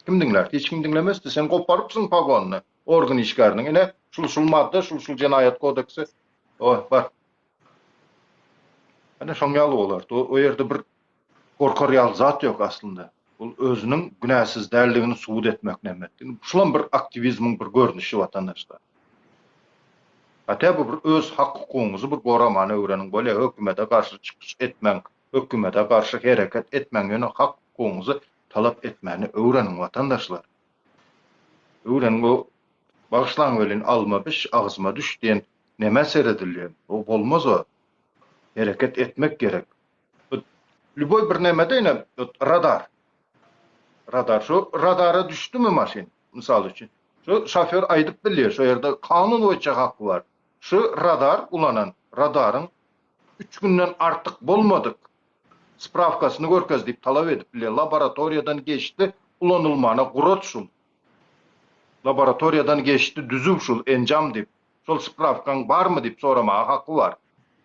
Kim diňlärdi? Hiç kim diňlemezdi. Sen goparypsyň pagonyny. Organ işgäriniň ine şul şul madda şul şul jenaýat kodeksi o bar. Ine şoň ýaly bolardy. O ýerde bir gorkar ýaly zat ýok aslynda. Ol özüniň günäsiz däldigini subut etmek näme. Şulam bir aktiwizmiň bir görnüşi watandaşlar. Hatda bu bir öz hak hukugyňyzy bir goramany öwreniň bolýa hökümete garşy çykyş etmäň, hökümete garşy hereket etmäň ýöne hak hukugyňyzy talap etmäni öwreniň watandaşlar. Öwreniň o bagyşlaň welin alma biş agzyma düş diýen nämä seredilýär o bolmaz o hereket etmek gerek bu lýuboý bir nämede ine radar radar şo radara düşdümi maşyn mysal üçin şo şofýor aýdyp bilýär şo ýerde kanun boýunça haky bar şu radar ulanan radaryň üç günden artyk bolmadyk Sprawkasyny görkez diýip talap edip bilýär. Laboratoriýadan geçdi, ulanylmana gurat şul. Laboratoriýadan geçdi, düzüw şul enjam diýip. Şol sprawkaň barmy diýip soramaga haky bar.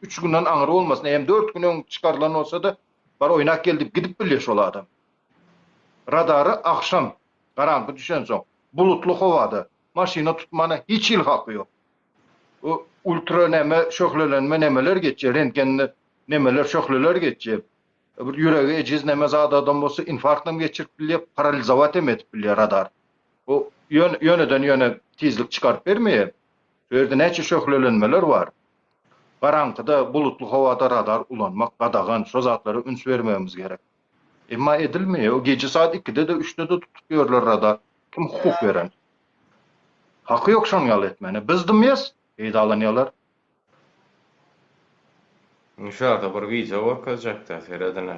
Üç günden aňry bolmasyn, eýýäm dört gün öň çykarylan bolsa-da, bar oýnap gel diýip gidip bilýär şol adam. Radary agşam, garaňky düşensoň, bulutly howada maşyna tutmana hiç hili haky ýok. Bu ultra neme şöhlelenme nemeler geçýär, rentgenli nemeler şöhleler geçýär. Bir ýüregi ejiz neme zat adam bolsa infarktam geçirip bilýär, paralizowat hem edip bilýär radar. Bu ýöne ýöneden ýöne tizlik çykaryp bermeýär. Şu ýerde näçe şöhlelenmeler bar. Garaňkyda, bulutly howada radar ulanmak gadagan, şo zatlara üns bermegimiz gerek. Emma edilmeýär. O gije saat ikide-de, üçde-de tutup ýörler radar. Kim hukuk beren? Haky ýok şoň ýaly etmäne. Biz dymýas, peýdalanýarlar. Indi şu ýerde bir wideo görkezjekdä, seredin-ä.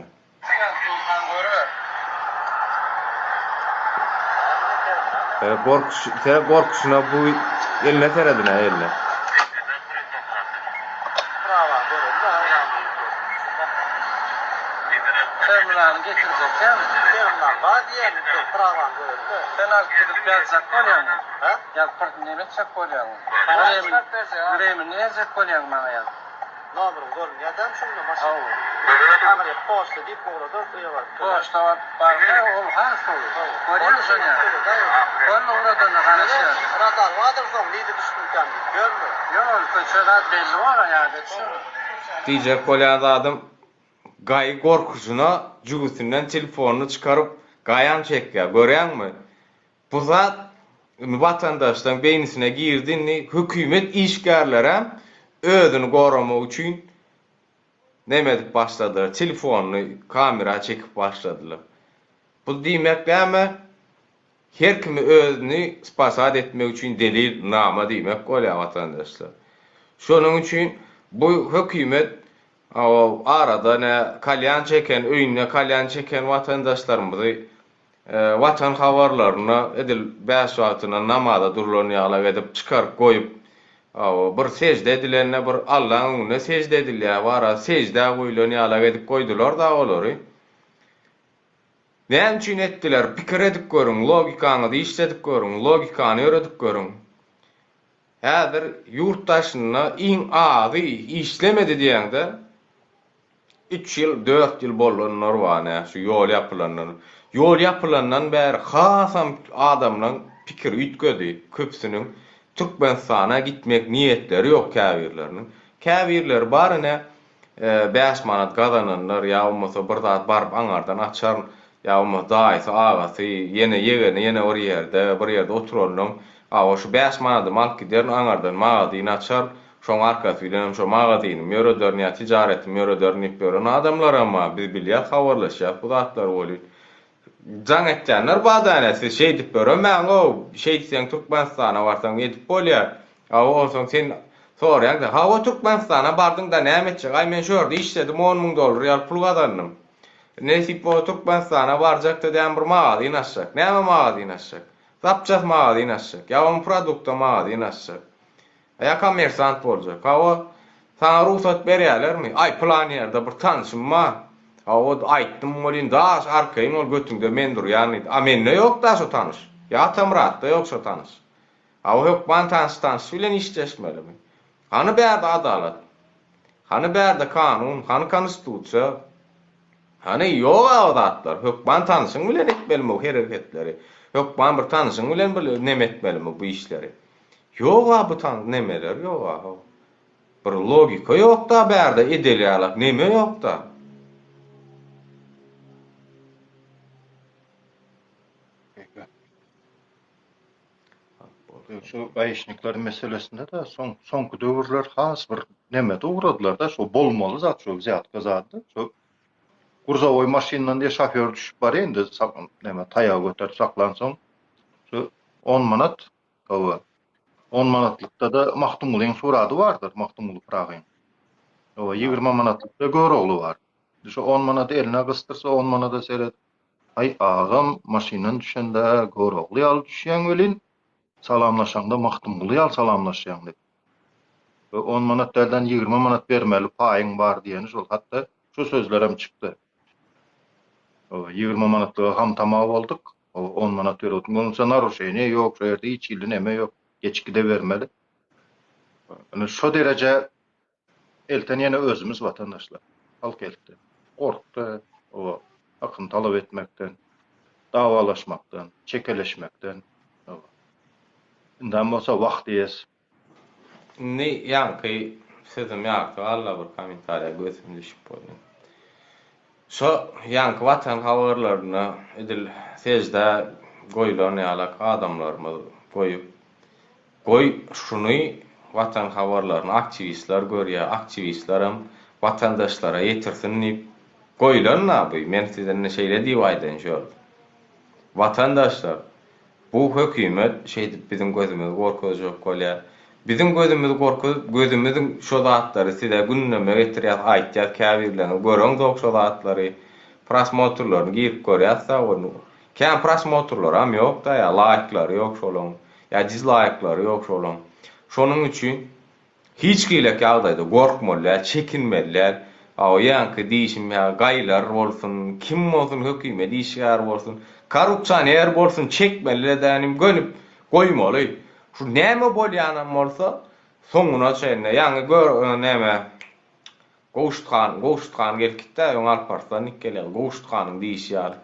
Seret gorkuş, seret gorkuşyna bu eline seredin-ä eline. Terminalyny getirjek dälmi? Terminal bar diýýän, prawany göreli-de. Sen alyp gidip ýazjak bolýaňmy? Hä? Ýazyp bir neme etjek bolýaňmy? Wremini berjek bolýaňmy maňa ýazyp? Nomeryň görünýär dämi şunda maşyn? Hawa. Aňryk poçta diýip ugradarys öýe baryp. Poçta baryp barsa ol has gowy. Görýäňmi şony? Ol ugradanda garaşýar. Radar bardyr soň nirde düşdümkäm diýip ýörme. Ýok ol köçe zat belli bolar ýa-da düşer. Diýjek bolýan zadym Gaýy gorkusyna jübüsinden telefonyny çykaryp gaýam çekýär. Görýäňmi? Bu zat indi watandaşlaryň beýnisine girdi indi hökümet işgärlerem özüni goramak üçin neme edip başladylar telefonyny kamera çekip başladylar. Bu diýmek näme? Her kimi özüni spasat etmek üçin delil nama diýmek bolýar watandaşlar. Şonuň üçin bu hökümet arada ne kalýan çeken öýünde kalýan çeken watandaşlarymyzy Watan habarlaryna edil bäş wagtyna namaza durulan ýalak edip çykaryp goýup, bir sežde edilende bir Allaň öňünde sežde edilýär, bara seždä goýlan ýalak edip goýdular-da olary. Näme üçin etdiler, pikir edip görüň, logikaňyzy işledip görüň, logikany ýöredip görüň. Häzir ýurt daşynda iň azy işlemedi diýeňde, Üç ýyl, dört ýyl bolanlar bar nä şu ýol ýapylandan. Ýol ýapylandan bäri hasam adamlaň pikiri üýtgedi. Köpüsiniň Türkmenistana gitmek niýetleri ýok käbirleriniň. Käbirleri bar ine bäş manat gazananlar ýa bolmasa bir zat baryp aňardan açaryn ýa bolmasa daýysy, agasy, ýene ýegeni ýene bir ýerde, bir ýerde oturanlaň hawa şu bäş manadymy alyp giderin aňardan magazin açaryn Şoň arkasy bilenem şo magazynymy ýörederin ýa tijaretimi ýörederin diýip ýören adamlaram bar. Biz bilýäs, habarlaşýas bu zatlary welin. Jaň etýänler bar däne, siz şeýdip ýöremäň-ow, şeýtseň Türkmenistana barsaň edip bolýar. Hawa, onsoň sen soraýaň-da, hawa Türkmenistana bardyň-da näme etjek, aý men şu ýerde işledim on müň dollar ýaly pul gazandym. Nesip bolsa Türkmenistana barjak-da däm bir magazyn açjak. Näme magazyn açjak? Zapças magazyn açjak. Ýa bolmasa produkta magazyn açjak. Ýa kommersant boljak. Hawa, saňa rugsat berýälermi? Aý, pylan ýerde bir tanşym bar. Hawa, aýtdym welin, daş arkaýyn bol, götüňde men durýan diýdi. A mende ýok-da şo tanyş. Ýa Atamyratda ýok şo tanyş. Hawa, hökman tanyş-tanyş bilen işleşmelimi? Hany bärde adalat? Hany bärde kanun? Hany konstitusiýa? Hany, ýog-a o zatlar. Hökman tanyşyň bilen etmelimi bu hereketleri? Hökman bir tanyşyň bilen bir neme etmelimi bu işleri? Ýoga bu tan nemeler ýoga how. Bir logika ýokda bärde edel ýalak neme ýokda. Şu gaýyşnikler meselesinde-de soň soňky döwürler has bir nemede ugradylar-da, şo bolmaly zat şo wzýatka zady. Şo gruzowoý maşyndan diýe şofýor düşüp barýar indi neme taýagy göterip saklansoň şu on manat Hawa. On manatlykda-da Magtymgulyň surady bardyr, Magtymguly Pyragyň. Hawa, 20 manatlykda Görogly bar. Şu on manady eline gysdyrsa, on manada seret. Aý, agam, maşyndan düşende Görogly ýaly düşýäň welin, salamlaşaňda Magtymguly ýaly salamlaşýaň diýip. On manat dälden 20 manat bermeli paýyň bar diýeni şol. Hatda şu sözlerem çykdy. Hawa, 20 manatlyga ham-tama bolduk. O on manat berip otyryn. Bolmasa naruşeniýe ýok, şo ýerde hiç hili neme ýok. Geçip gidebermeli. Ine şo dereje. Elten ýene özümiz watandaşlar. Halk eltdi. Gorkdy, oba, hakyny talap etmekden, dawalaşmakdan, çekeleşmekden. Oba. Indem bolsa wah diýes. Indi ýaňky sözüm ýarty galda bir kommentariýa gözüm düşüp bolýan. Şo ýaňky watan habarlaryna edil seždä goýlan ýalak adamlarymyz goýup goý şuny watan habarlaryny aktiwistler görýä aktiwistlerem watandaşlara ýetirsin diýip goýlan-da bu men size indi şeýle diýip aýdaýyn şu ýerde. Watandaşlar Bu hökümet şeýdip biziň gözümizi gorkuzjak bolýar. Biziň gözümizi gorkuzyp, gözümiziň şo zatlary size gündeme getirýäs, aýtýas käbirleriňiz göreňzok şo zatlary. Prosmotrlaryny girip görýäs-da ony. Kän prosmotrlaram ýok-da ýa laýklary ýok şolaň, ýa dizlaýklary ýok şolaň. Şonuň üçin Hiç gilek ýagdaýda gorkmaly däl, çekinmeli däl. Hawa, ýaňky diýşim ýaly gaýlar bolsun, kim bolsun, hökümet işgäri bolsun, korrupsioner bolsun, çekmeli-de däl, gönüp goýmaly. Şu näme bolýanam bolsa, soňuna çenli, ýaňy gör, näme, Gowşut han, Gowşut han gelip gitdi-ä, öň Alparslan dik gelýär, Gowşut hanyň diýşi ýaly.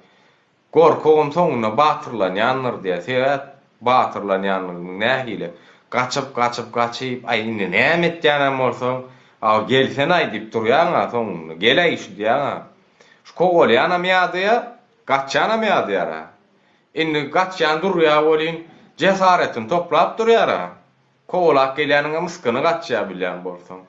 Gorkagam soňunda batyrlanýandyr diýýär. Sebäp batyrlanýanlygynyň nähili? Gaçyp, gaçyp, gaçyp, aý indi näme etýänem bolsaň, a gelsen-aý diýip durýaň-a soňunda. Gel-äý şu diýýäň-ä. Şu kowalýanam ýadaýar, gaçýanam ýadaýar-a. Indi gaçýan durýar welin, jesaretini toplap durýar-a. Kowalap gelýäniňem ysgyny gaçýar bilýän bolsaň.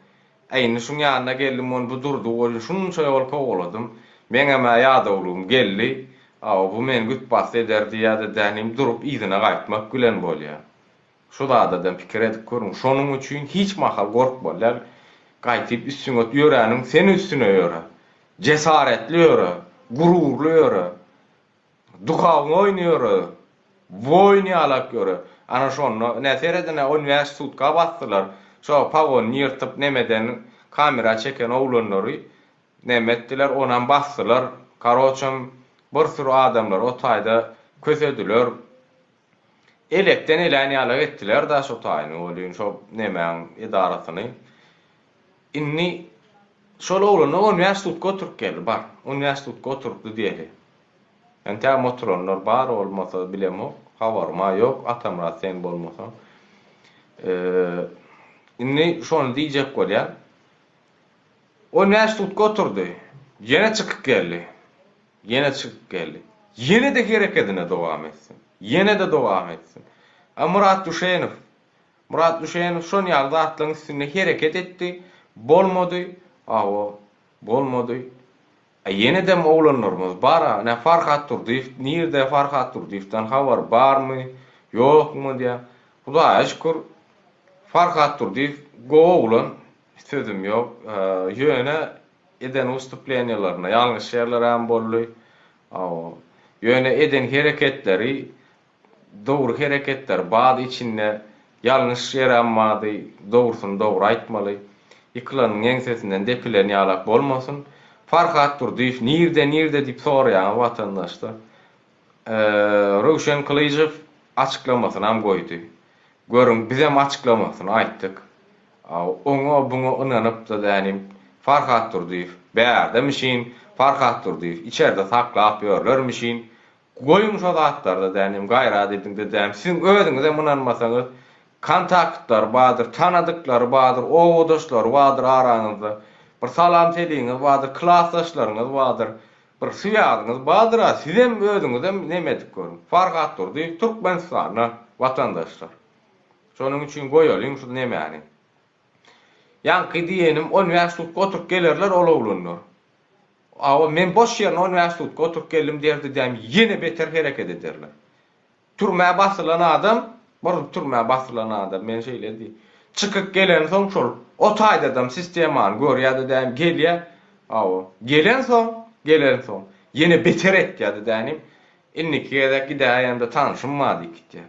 Äý indi şuň ýanyna geldim ony bu durdy welin şunça ýol kowaladym. Meňem-ä ýadawlygym geldi. Aw bu meni güpbasdy eder diýýä-de dänim durup yzyna gaýtmak bilen bolýa. Şu zadadam pikir edip görüň. Şonuň üçin hiç mahal gorkmaly däl. Gaýtyp üstüňe ýöräniň sen üstüne ýöre. Jesaretli ýöre. Gururly ýöre. Duhawnoýny ýöre, woýn ýalak ýöre. Ana şonda, ine seredin-ä, on bäş sutka basdylar. Şo pagonyny ýyrtyp nemeden kamera çeken oglanlary neme etdiler, onam basdylar. Karoçem bir süri adamlary o taýda kösediler. Elekden elän ýalak etdiler-dä şo taýyny welin, şo nemäň edarasyny. Indi şol oglanlar on bäş sutka oturyp geldi, bar, on bäş sutka oturypdy diýeli. Entägem oturanlar bar bolmasa bilemok, habarym-a ýok, Atamyrat sen bolmasaň. Indi şony diýjek bolýan. On bäş sutka oturdy, ýene çykyp geldi. Ýene çykyp geldi. Ýene-de herekedine dowam etsin. Ýene-de dowam etsin. A Myrat Düşenow Myrat Düşenow şon ýaly zatlaryň üstünde hereket etdi. Bolmady. Hawa, bolmady. A ýenedem oglanlarymyz bar-a. Ine Farhat Durdyýew nirde Farhat Durdyýewden habar barmy, ýokmy diýýär. Hudaýa şükür, Farhat Durdyýew gowy oglan, sözüm ýok. Ýöne Eden wystuplenýalarynda ýalňyş ýerlerem boldy. Hawa. Ýöne eden hereketleri dogry hereketler bady içinde ýalňyş ýerem bady dogrusyny dogry aýtmaly. Ýykylanyň ýeňsesinden depilen ýalak bolmasyn. Farhat Durdyýew nirde nirde diýip soraýaňyz watandaşlar. Röwşen Kylyjow açyklamasynam goýdy. Görüň, bizem açyklamasyny aýtdyk. Oňa, buňa ynanyp-da dänim, Farhat Durdyýew bärdemişin, Farhat Durdyýew içerde saklap ýörlermişin. Goýuň şo zatlary-da dänim, gaýrat ediň-de dänim. Siziň özüňizem ynanmasaňyz, kontaktlary bardyr, tanadyklary bardyr, obadaşlary bardyr araňyzda. Bir salam-seliňiz bardyr, klasdaşlaryňyz bardyr. Bir syýadyňyz bardyr-a, sizem özüňizem neme edip görüň. Farhat Durdyýew Türkmenistanda watandaşlar. Şonuň üçin goýalyň şu nemäni. Ýaňky diýenim on bäş sutka oturyp gelerler ol oglanlar. Awa men boş ýerine on bäş sutka oturyp geldim derdi däm ýene beter hereket ederler. Türmä basylan adam, bir türmä basylan adam, men şeýle diý. Çykyp gelensoň şol o taýdadam sistemany görýär-de dänim gelýär. Hawa, gelensoň, gelensoň ýene beter etýär-de dänim. Indiki gezek gidäýemde tanşym bar diýip gitýär.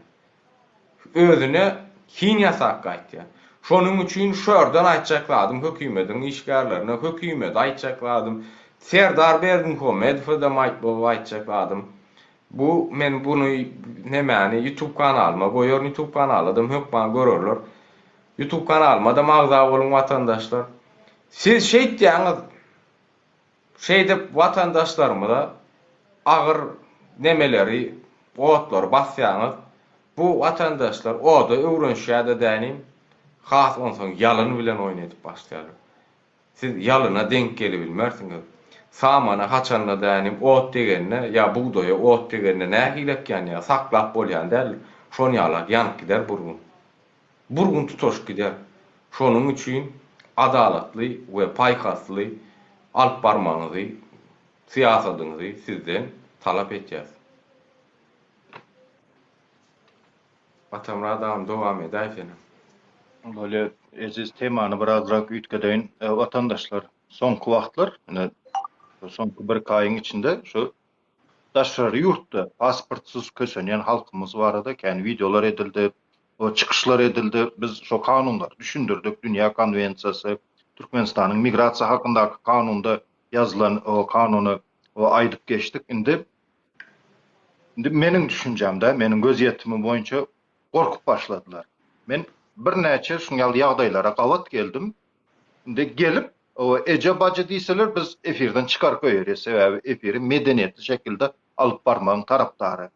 Özüne hin ýasap gaýtýar. Şonuň üçin şörden aýtjak zadym hökümediň işgärlerine, hökümede aýtjak zadym, Serdar Berdimuhamedowedam aýtjak zadym, Bu men buny nemäni youtube kanalyma goýaryn youtube kanaladam hökman görerler. Youtube kanalymadam agza boluň watandaşlar. Siz şeýtýäňiz, şeýdip watandaşlarymyza agyr nemeleri, otlary basýaňyz. Bu watandaşlar oda öwrenişýär-de dänim, has onsoň ýalyn bilen oýun edip başlaýarlar. Siz ýalyna deňk gelibilmersiňiz. Samana haçanda dänim ot degende ýa bugdaýa ot degende nähilek ýanýar, saklap bolýan däldir. Şonýalak ýanyp gider bir gün. Bir gün tutaşyp gider. Şonuň üçin adalatly we paýhasly alyp barmagyňyzy, syýasadyňyzy sizden talap etýäs. Atamyrat agam dowam edäý senem. Bolýa Eziz temany birazrak üýtgedeýin. Watandaşlar soňky wagtlar ine soňky birki aýyň içinde şu daşary ýurtda pasportsyz kösenýän halkymyz barada kän wideolar edildi, çykyşlar edildi. Biz şo kanunlary düşündirdik. Dünýä konwensiýasy, Türkmenistanyň migrasiýa hakyndaky kanunda ýazylan o kanuny aýdyp geçdik. Indi Indi meniň düşünjämde, meniň gözýetimim boýunça gorkup başladylar. Men birnäçe şuň ýaly ýagdaýlara gabat geldim. Indi gelip, eje bajy diýseler biz efirden çykaryp goýberýäs. Sebäbi efiri medeniýetli şekilde alyp barmagyň tarapdary.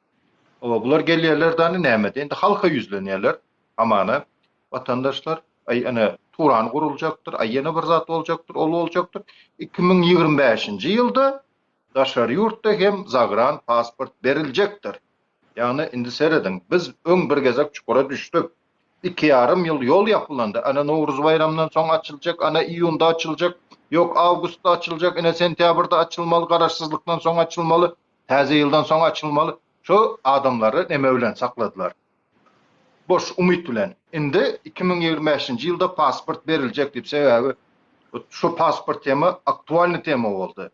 Oba bular gelýärler dany nämede indi halka ýüzlenýärler. Hamana watandaşlar, aý ene Turan guruljakdyr, aý ýene bir zat boljakdyr, ol boljakdyr. 2025-nji ýylda Daşary ýurtda hem zagran pasport beriljekdir. Ýagny indi serediň, biz öň bir gezek çukura düşdük. Iki ýarym ýyl ýol ýapylanda, ana Nowruz baýramyndan soň açyljak, ana iýunda açyljak, ýok awgustda açyljak, ine sentýabrda açylmaly, garaşsyzlykdan soň açylmaly, täze ýyldan soň açylmaly. Şu adamlary neme bilen sakladylar? Boş umyt bilen. Indi 2025-nji ýylda pasport beriljek diýip, sebäbi şu pasport tema aktualnyý tema boldy.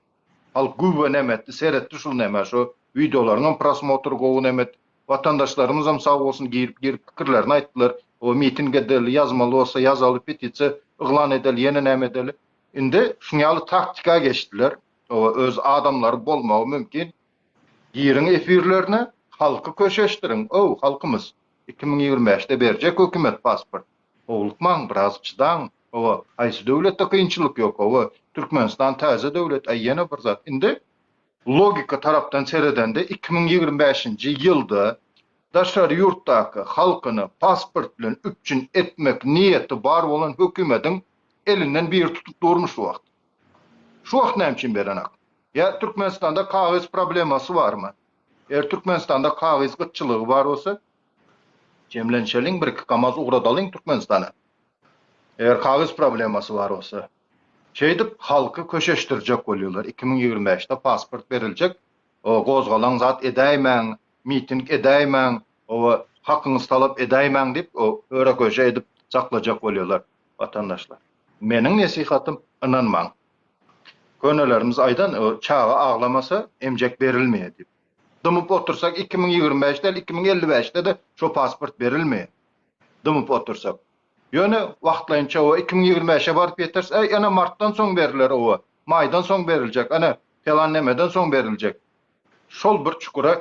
Halk güwwe neme etdi, seretdi şul neme, şu wideolaryňam prosmotry gowy neme etdi. Watandaşlarymyzam sag bolsun girip girip pikirlerini aýtdylar. O miting edeli, ýazmaly bolsa ýazaly, petisiýa yglan edeli, ýene näme edeli. Indi şuň ýaly taktika geçdiler. O öz adamlary bolmagy mümkin. Giriň efirlerine, halky köşeşdiriň, ow halkymyz, 2025-de berjek hökümet pasport. Howlukmaň, biraz çydaň. Hawa, haýsy döwletde kynçylyk ýok, hawa, Türkmenistan täze döwlet, aý ýene bir zat, indi logika tarapdan seredende 2025-nji ýylda daşary ýurtdaky halkyny pasport bilen üpjün etmek niýeti bar bolan hökümediň elinden biri tutup durmy şu wagt? Şu wagt näme üçin berenak? Ýa Türkmenistanda kagyz problemasy barmy? Eger Türkmenistanda kagyz gytçylygy bar bolsa, jemlenşeliň bir-iki kamaz ugradalyň Türkmenistana. Eger kagyz problemasy bar bolsa. Şeýdip halky köşeşdirjek bolýarlar. 2025-de pasport beriljek. O gozgalaň zat edäýmäň, miting edäýmäň, oba hakyňyzy talap edäýmäň diýip, o höre-köşe edip saklajak bolýarlar watandaşlar. Meniň nesihatym ynanmaň. Könelerimiz aýdan, çaga aglamasa emjek berilmeýär diýip. Dymyp otursak 2025 däl, 2055-de-de şo pasport berilmeýär. Dymyp otursak. Ýöne wagtlaýynça oba 2025-e baryp ýeteris, äý ene martdan soň beriler oba, maýdan soň beriljek, ene pelan nemeden soň beriljek. Şol bir çukura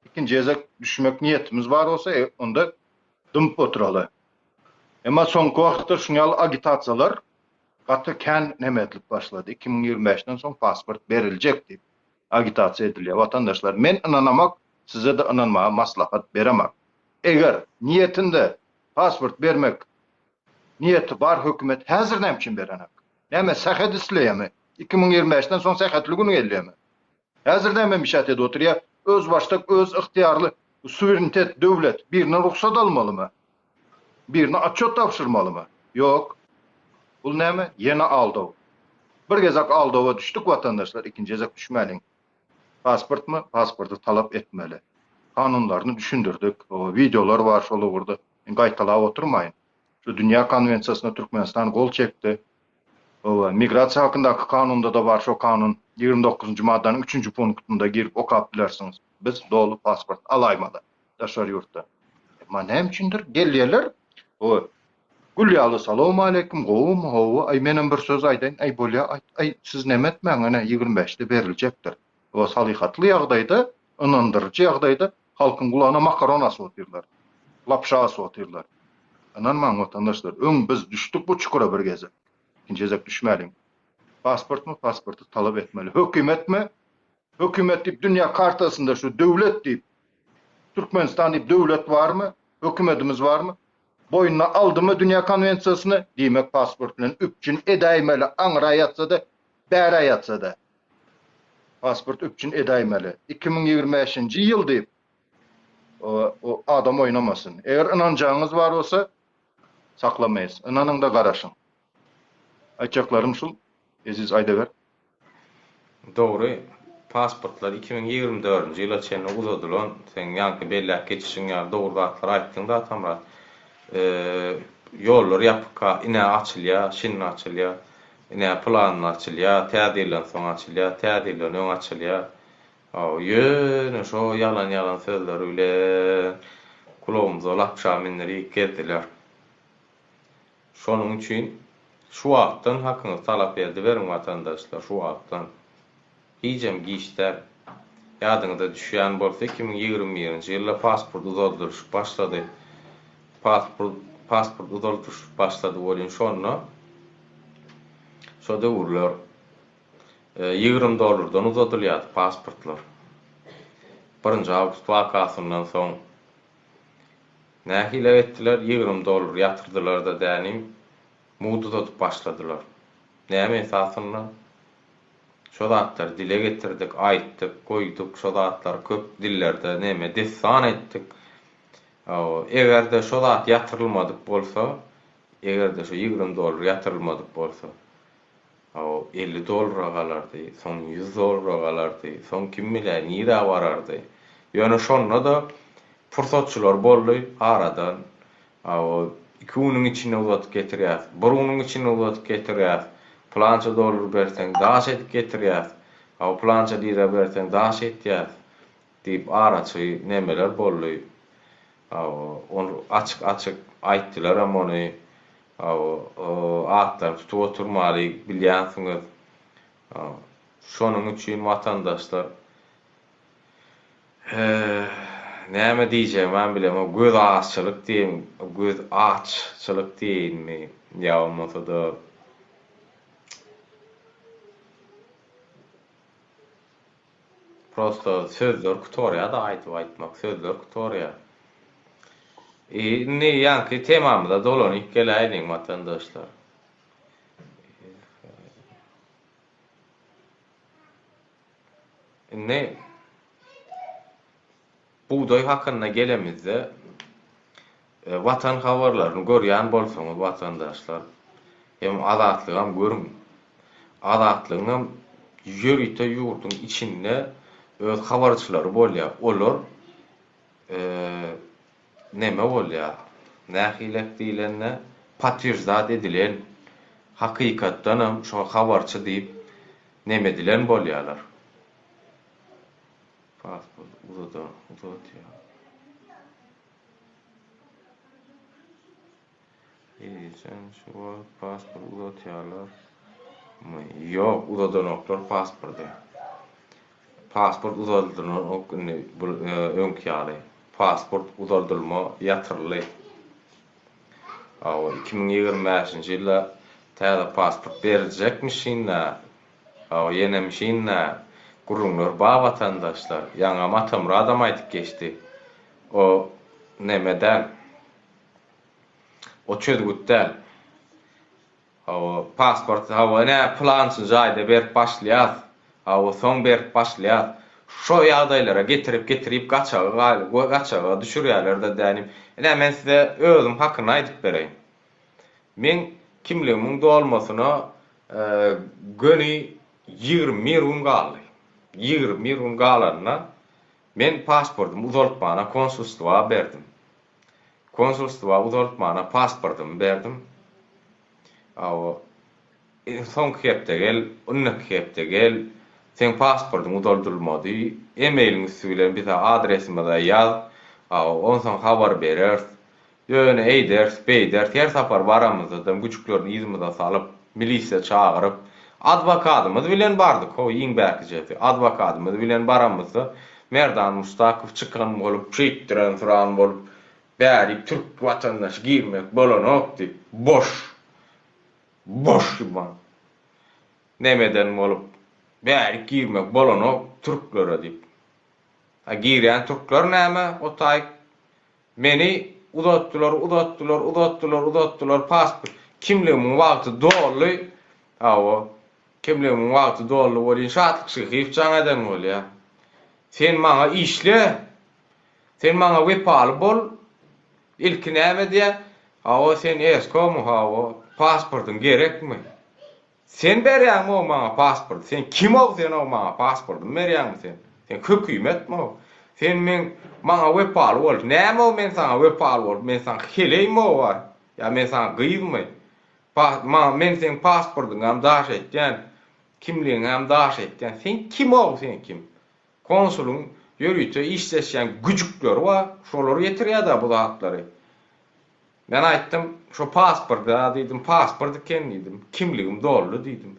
ikinji gezek düşmek niýetimiz bar bolsa, e, onda dymyp oturaly. Emma soňky wagtda şuň ýaly agitasiýalar gaty kän neme edilip başlady. 2025-den soň pasport beriljek diýip agitasiýa edilýär. Watandaşlar, men ynanamak, size-de ynanmaga maslahat beremak. Eger niýetinde pasport bermek niýeti bar hökümet häzir näme üçin berenak? Näme sähet isleýärmi? 2025-den soň sähetli gün gelýärmi? Häzir näme mişat edip oturýar? Özbaşdak öz ygtyýarly suwerenitet döwlet birinden rugsat almalymy? Birine otçot tabşyrmalymy? Ýok. Bul näme? Ýene aldaw. Bir gezek aldawa düşdük watandaşlar, ikinji gezek düşmäliň. Pasportmy? Pasporty talap etmeli. Kanunlaryny düşündirdik. Wideolar bar şol ugurda. Men gaýtalap oturmaýyn. Şu dünýä konwensiýasyna Türkmenistan gol çekdi. Oba, migrasiýa hakyndaky kanunda-da bar şo kanun. 29-njy maddanyň üçünji punktynda girip okap bilersiňiz. Biz doly pasport alaýmaly daşary ýurtda. Emma näme üçindir gelýärler, o gül ýaly salowmaleýkim, gowumy, hawa, aý menem bir söz aýdaýyn, aý bolýa aýt, aý siz neme etmäň, ene 25-de beriljekdir. O salyhatly ýagdaýda, ynandyryjy ýagdaýda halkyň gulagyna makaron asyp otyrlar. Lapşa asyp otyrlar. Ynanmaň watandaşlar, öň biz düşdük bu çukura bir gezek. Ikinji gezek düşmäliň. Pasportmy, pasporty talap etmeli. Hökümetmi? Hökümet diýip dünýä kartasynda şu döwlet diýip Türkmenistan diýip döwlet barmy? Hökümetimiz barmy? Boýnuna aldymy dünýä konwensiýasyny? Diýmek pasport bilen üpjün edäýmeli aňra ýatsa-da, bärä ýatsa-da. Pasport üpjün edäýmeli. 2025-nji ýyl diýip o adam oýnamasyn. Eger ynanjagyňyz bar bolsa saklamaýas. Ynanyň-da garaşyň. Aýtjaklarym şul. Eziz aýdaber. Dogry, pasportlar 2024-nji ýyla çenli uzadylan, seň ýaňky belläp geçişiň ýaly dogry zatlar aýtdyň-da Atamyrat. Ýollar ýapykka ine açylýar, şindi açylýar, ine pylanyna açylýar, täze ýyldan soň açylýar, täze ýyldan öň açylýar. Hawa, ýöne şo ýalan-ýalan sözler bilen gulagymyza lapşa mindirip gezdiler. Şonuň üçin şu wagtdan hakyňyzy talap ediberiň watandaşlar şu wagtdan. Hijem giç däl. Ýadyňyza düşýän bolsa 2021-nji ýylda pasport uzaldylyşyp başlady. Pasport pasport uzaldyşyp başlady welin şonda şo döwürler 20 dollardan uzadylýardy pasportlar. Birinji awgust wakasyndan soň Nähilek etdiler, 20 dollar ýatyrdylar-da dänim, mugt uzadyp başladylar. Näme esasynda? Şo zatlary dile getirdik, aýtdyk, goýduk, şo zatlary köp dillerde neme, dessan etdik. Hawa, eger-de şo zat ýatyrylmadyk bolsa, eger-de şo 20 dollar ýatyrylmadyk bolsa, Hawa, 50 dollara galardy, soň 100 dollara galardy, soň kim bilýär nirä barardy. Ýöne şonda-da pursatçylar boldy aradan. Hawa, iki günüň içinde uzadyp getirýäs, bir günüň içinde uzadyp getirýäs, pylança dollar berseň daş edip getirýäs, hawa, pylança lira berseň daş etýäs diýip araçy nemeler boldy. Hawa, ony açyk-açyk aýtdylaram ony. Hawa, atlaryny tutup oturmaly, bilýänsiňiz. Şonuň üçin watandaşlar, näme diýjegimem bilemok, göz aççylyk diýeýin, göz aççylyk diýeýinmi, ýa bolmasa-da, Prosto sözler gutarýada aýdyp aýtmak sözler gutarýa. Indi ýaňky temamyza dolanyp geläýliň watandaşlar. Indi Bugdaý hakynda gelemizde, Watan habarlaryny görýän bolsaňyz watandaşlar, hem Azatlygam görüň. Azatlygyňam ýörite ýurduň içinde öz habarçylary bolýar. Olar neme bolýar, nähilek diýlende, potwерждать edilen, hakykatdanam şo habarçy diýip neme edilen bolýarlar. Pasport uzadan uzatýar. Eýsem şu wagt pasport uzatýarlar my? Ýok uzadanoklar pasporty. Pasport uzaldylanok indi bu öňki ýaly. Pasport uzaldylma ýatyryldy. Hawa 2025-nji ýylda täze pasport beriljekmişin-dä. Hawa ýenem şinda gürrüňler ba watandaşlar. Ýaňam Atamyradam aýdyp geçdi. O neme däl. O çözgüt däl. Hawa pasport hawa ine pylançynjy aýda berip başlaýas. Hawa soň berip başlaýas. Şo ýagdaýlara getirip getirip gaçagy gaçaga düşürýärler-de dänim. Ine men size özüm hakynda aýdyp bereýin. Meň kimligimiň dolmasyna göni 21 gün galdy. 21 gün galanda men pasportymy uzaltmana konsulstwa berdim. Konsulstwa uzaltmana pasportymy berdim. Hawa, soňky hepde gel, indiki hepde gel, seň pasportyň uzaldylmady, e-mailiň üsti bilen bize adresimize ýaz, hawa, onsoň habar bereris. Ýöne eýderis, beýderis, her sapar baramyzdadam güjüklerini yzymyza salyp, milisiýa çagyryp, adwokadymyz bilen bardyk, ho, iň bäkijesi, adwokadymyz bilen baramyzda Merdan Mustakow çykan bolup, şeýtdiren suran bolup, bärik türk watandaşy girmek bolanok diýip, boş. Boş ýuman. Nemeden bolup bärik girmek bolanok türklere diýip. A girýän türkler näme o taýyk meni uzatdylar uzatdylar uzatdylar uzatdylar pasport kimligimiň wagty doldy hawa kimligimiň wagty doldy welin Şatlyk Şyhyýew jaň eden bolýa. Sen maňa işle sen maňa wepaly bol ilki näme diýä hawa sen eskomy hawa pasportyň gerekmi Sen berýäňmi-ow maňa pasporty? Sen kim-ow sen-ow maňa pasportymy berýäňmi sen? Sen hökümetmi-ow? Sen meň maňa wepaly bol. Näme-ow men saňa wepaly bolup, men saňa heleými-ow aý? Ýa men saňa gyzmy? Pa maňa men seň pasportyňam daş etýän, kimligiňem daş etýän. Sen kim-ow sen kim? Konsulyň ýörite işleşýän güjükleri bar, şolar getirýär-dä bu zatlary. Men aýtdym, şo pasport-a diýdim, pasport eken diýdim, kimligim doldy diýdim.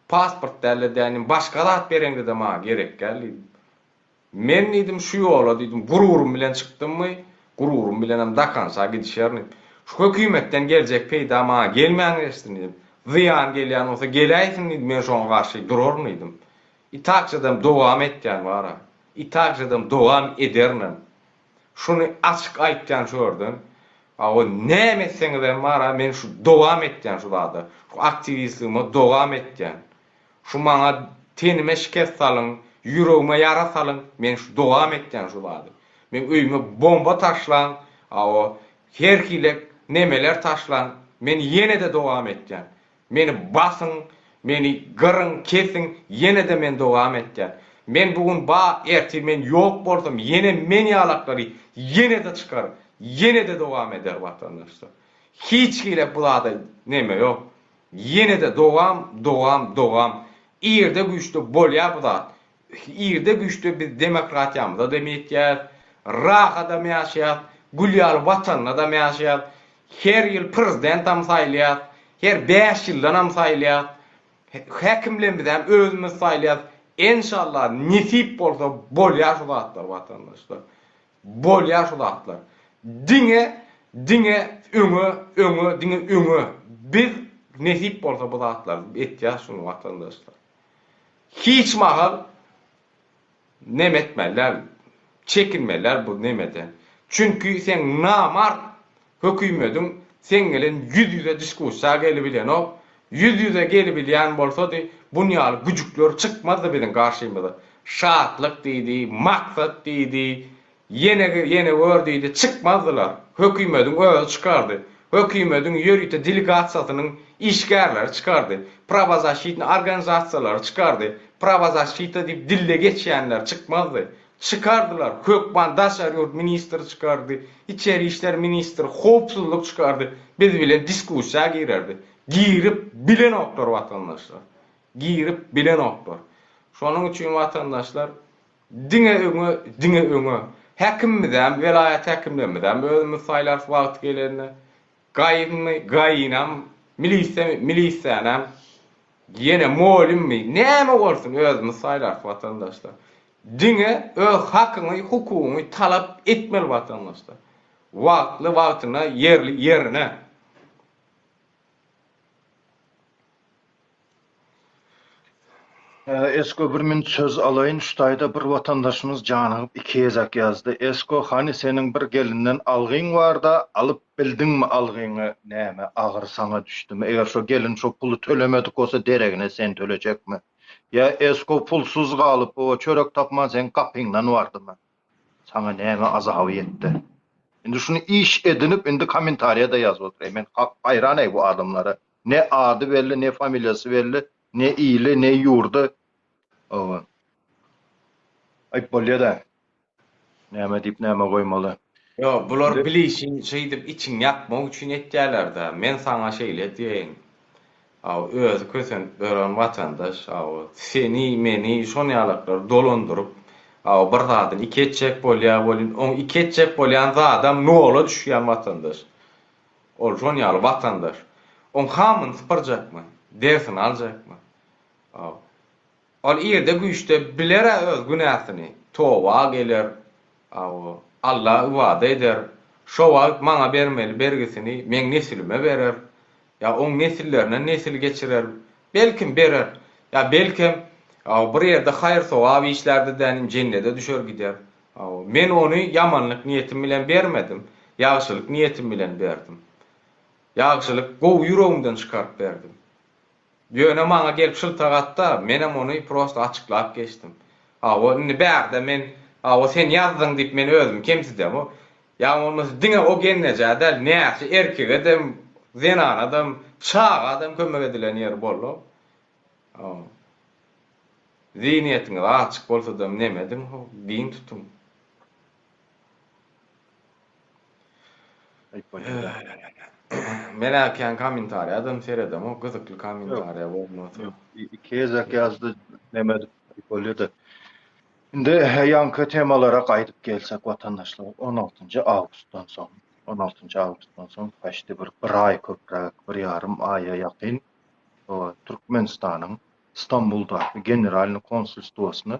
Pasport däl-de dänim, başga zat bereňde-de maňa gerek däl diýdim. Men diýdim, şu ýola diýdim, gururym bilen çykdymmy, gururym bilenem do konca gidişerin diýdim. Şu hökümetden geljek peýda maňa gelmän geçsin diýdim. Zyýan gelýän bolsa geläýsin diýdim, men şoňa garşy duraryn diýdim. Itakjadam dowam etýän bar-a. Itakjadam dowam ederinem. Şuny açyk aýtýan şu ýerden. Hawa näme etseňizem bar-a men şu dowam etýän şu zada. Şu aktiwistligime dowam etýän. Şu maňa tenime şikes salyň, ýüregime ýara salyň, men şu dowam etýän şu zady. Meň öýüme bomba taşlaň, hawa her hili nemeler taşlaň, men ýene-de dowam etýän. Meni basyň, meni gyryň, kesiň, ýene-de men dowam etýän. Men bu gün ba, ertir men ýok bolsam, ýene men ýalaklary ýene-de çykar, ýene-de dowam eder watandaşlar. Hiç hili bu zada neme ýok. Ýene-de dowam, dowam, dowam. Irde-güýçde bolýar bu zat. Irde-güýçde biz demokratiýamyza-da ýetýäris, rahadam ýaşaýas, gül ýaly watandadam ýaşaýas. Her ýyl prezidentam saýlaýas, her bäş ýyldanam saýlaýas. Häkimlemizem özümiz saýlaýas. Enşalla nesip bolsa bolýar şu zatlar watandaşlar. Bolýar şu zatlar. Diňe diňe öňe öňe diňe öňe. Biz nesip bolsa bu zatlary etýäs şuny watandaşlar. Hiç mahal neme etmeli däl, çekinmeli däl bu nemeden. Çünki seň namart hökümediň seň bilen ýüz-ýüze diskussiýa gelibilenok. Ýüz-ýüze gelibilýän bolsady, bun ýaly güjükler çykmazdy biziň garşymyza. Şatlyk diýdi, Maksat diýdi, Ýene ýene gör diýdi, çykmazdylar. Hökümediň özi çykardy. Hökümediň ýörite delegasiýasynyň işgärleri çykardy. Prawozaşitnyý organizasiýalary çykardy. Prawozaşita diýip dilde geçýänler çykmazdy. Çykardylar. Hökman daşary ýurt ministri çykardy, içeri işler ministri, howpsuzlyk çykardy. Biz bilen diskussiýa girerdi. Girip bilenoklar watandaşlar. Girip bilenoklar. Şonuň üçin watandaşlar Diňe öňe, diňe öňe. Häkimimizem, welaýat häkimlerimizem özümiz saýlarys wagty gelende. Gaýymy, gaýynam, milisemi, milissänem, ýene molymmy, näme bolsun özümiz saýlarys watandaşlar. Diňe öz hakyňy, hukugyňy talap etmeli watandaşlar. Wagtly wagtyna, ýerli ýerine. Esko bir minut söz alaýyn şu taýda bir watandaşymyz janygyp iki gezek ýazdy Esko hany seniň bir gelinden algyň barda alyp bildiňmi algyňy näme agyr saňa düşdümi eger şo gelin şo puly tölemedik bolsa deregine sen tölejekmi ýa Esko pulsuz galyp o çörek tapman seň gapyňdan bardymy saňa näme azaby ýetdi indi şuny iş edinip indi kommentariýada ýazyp otyr men haýran eý bu adamlara Ne ady belli, ne familiýasy belli, ne ili, ne ýurdy. Oba. Aýyp bolýa-da. Näme diýip näme goýmaly. Ýok, bular bilişin şeýdip içiňi ýakmak üçin etýäler-dä. Men saňa şeýle diýeýin. Aw, özi kösenip ýören watandaş, aw, seni, meni, şon ýalaklary dolandyryp, aw, bir zadyny iki etjek bolýa welin, oň iki etjek bolýan zadam nola düşýän watandaş. Ol şon ýaly watandaş. Oň hamyny sypyrjakmy? Dersini aljakmy? Aw. Ol irde güýçde biler-ä öz günäsini. Toba geler. Aw. Alla ybada eder. Şo wagt maňa bermeli bergisini meň nesilime berer. Ýa oň nesillerine nesil geçirer, belkim berer, ýa belkem bir ýerde haýyr-sogap işlärdi dänim jennede düşer gider. Men ony ýamanlyk niýetim bilen bermedim, ýagşylyk niýetim bilen berdim. Ýagşylyk gowy ýüregimden çykaryp berdim. Ýöne maňa gelip şyltak atda, menem ony prosto açyklap geçdim. Hawa, indi bärde men, hawa sen ýazdyň diýip men özümi kemsidemok. Ýa bolmasa diňe o gelnejä däl, näçe erkegedem, zenanadam, çagadam kömek edilen ýeri boldy. Hawa. Zihniýetiňiz açyk bolsadam neme ediň how, giň tutuň. Men-ä kän kommentariýadam seredemok, gyzykly kommentariýa bolmasa. Ýok, iki gezek ýazdy, neme edip bolýa-da. Indi ýaňky temalara gaýdyp gelsek watandaşlar, on altynjy awgustdan soň, on altynjy awgustdan soň paçti bir bir aý köpräk, bir ýarym aýa ýakyn Türkmenistanyň Stambuldaky Generalnyý konsulstwosyny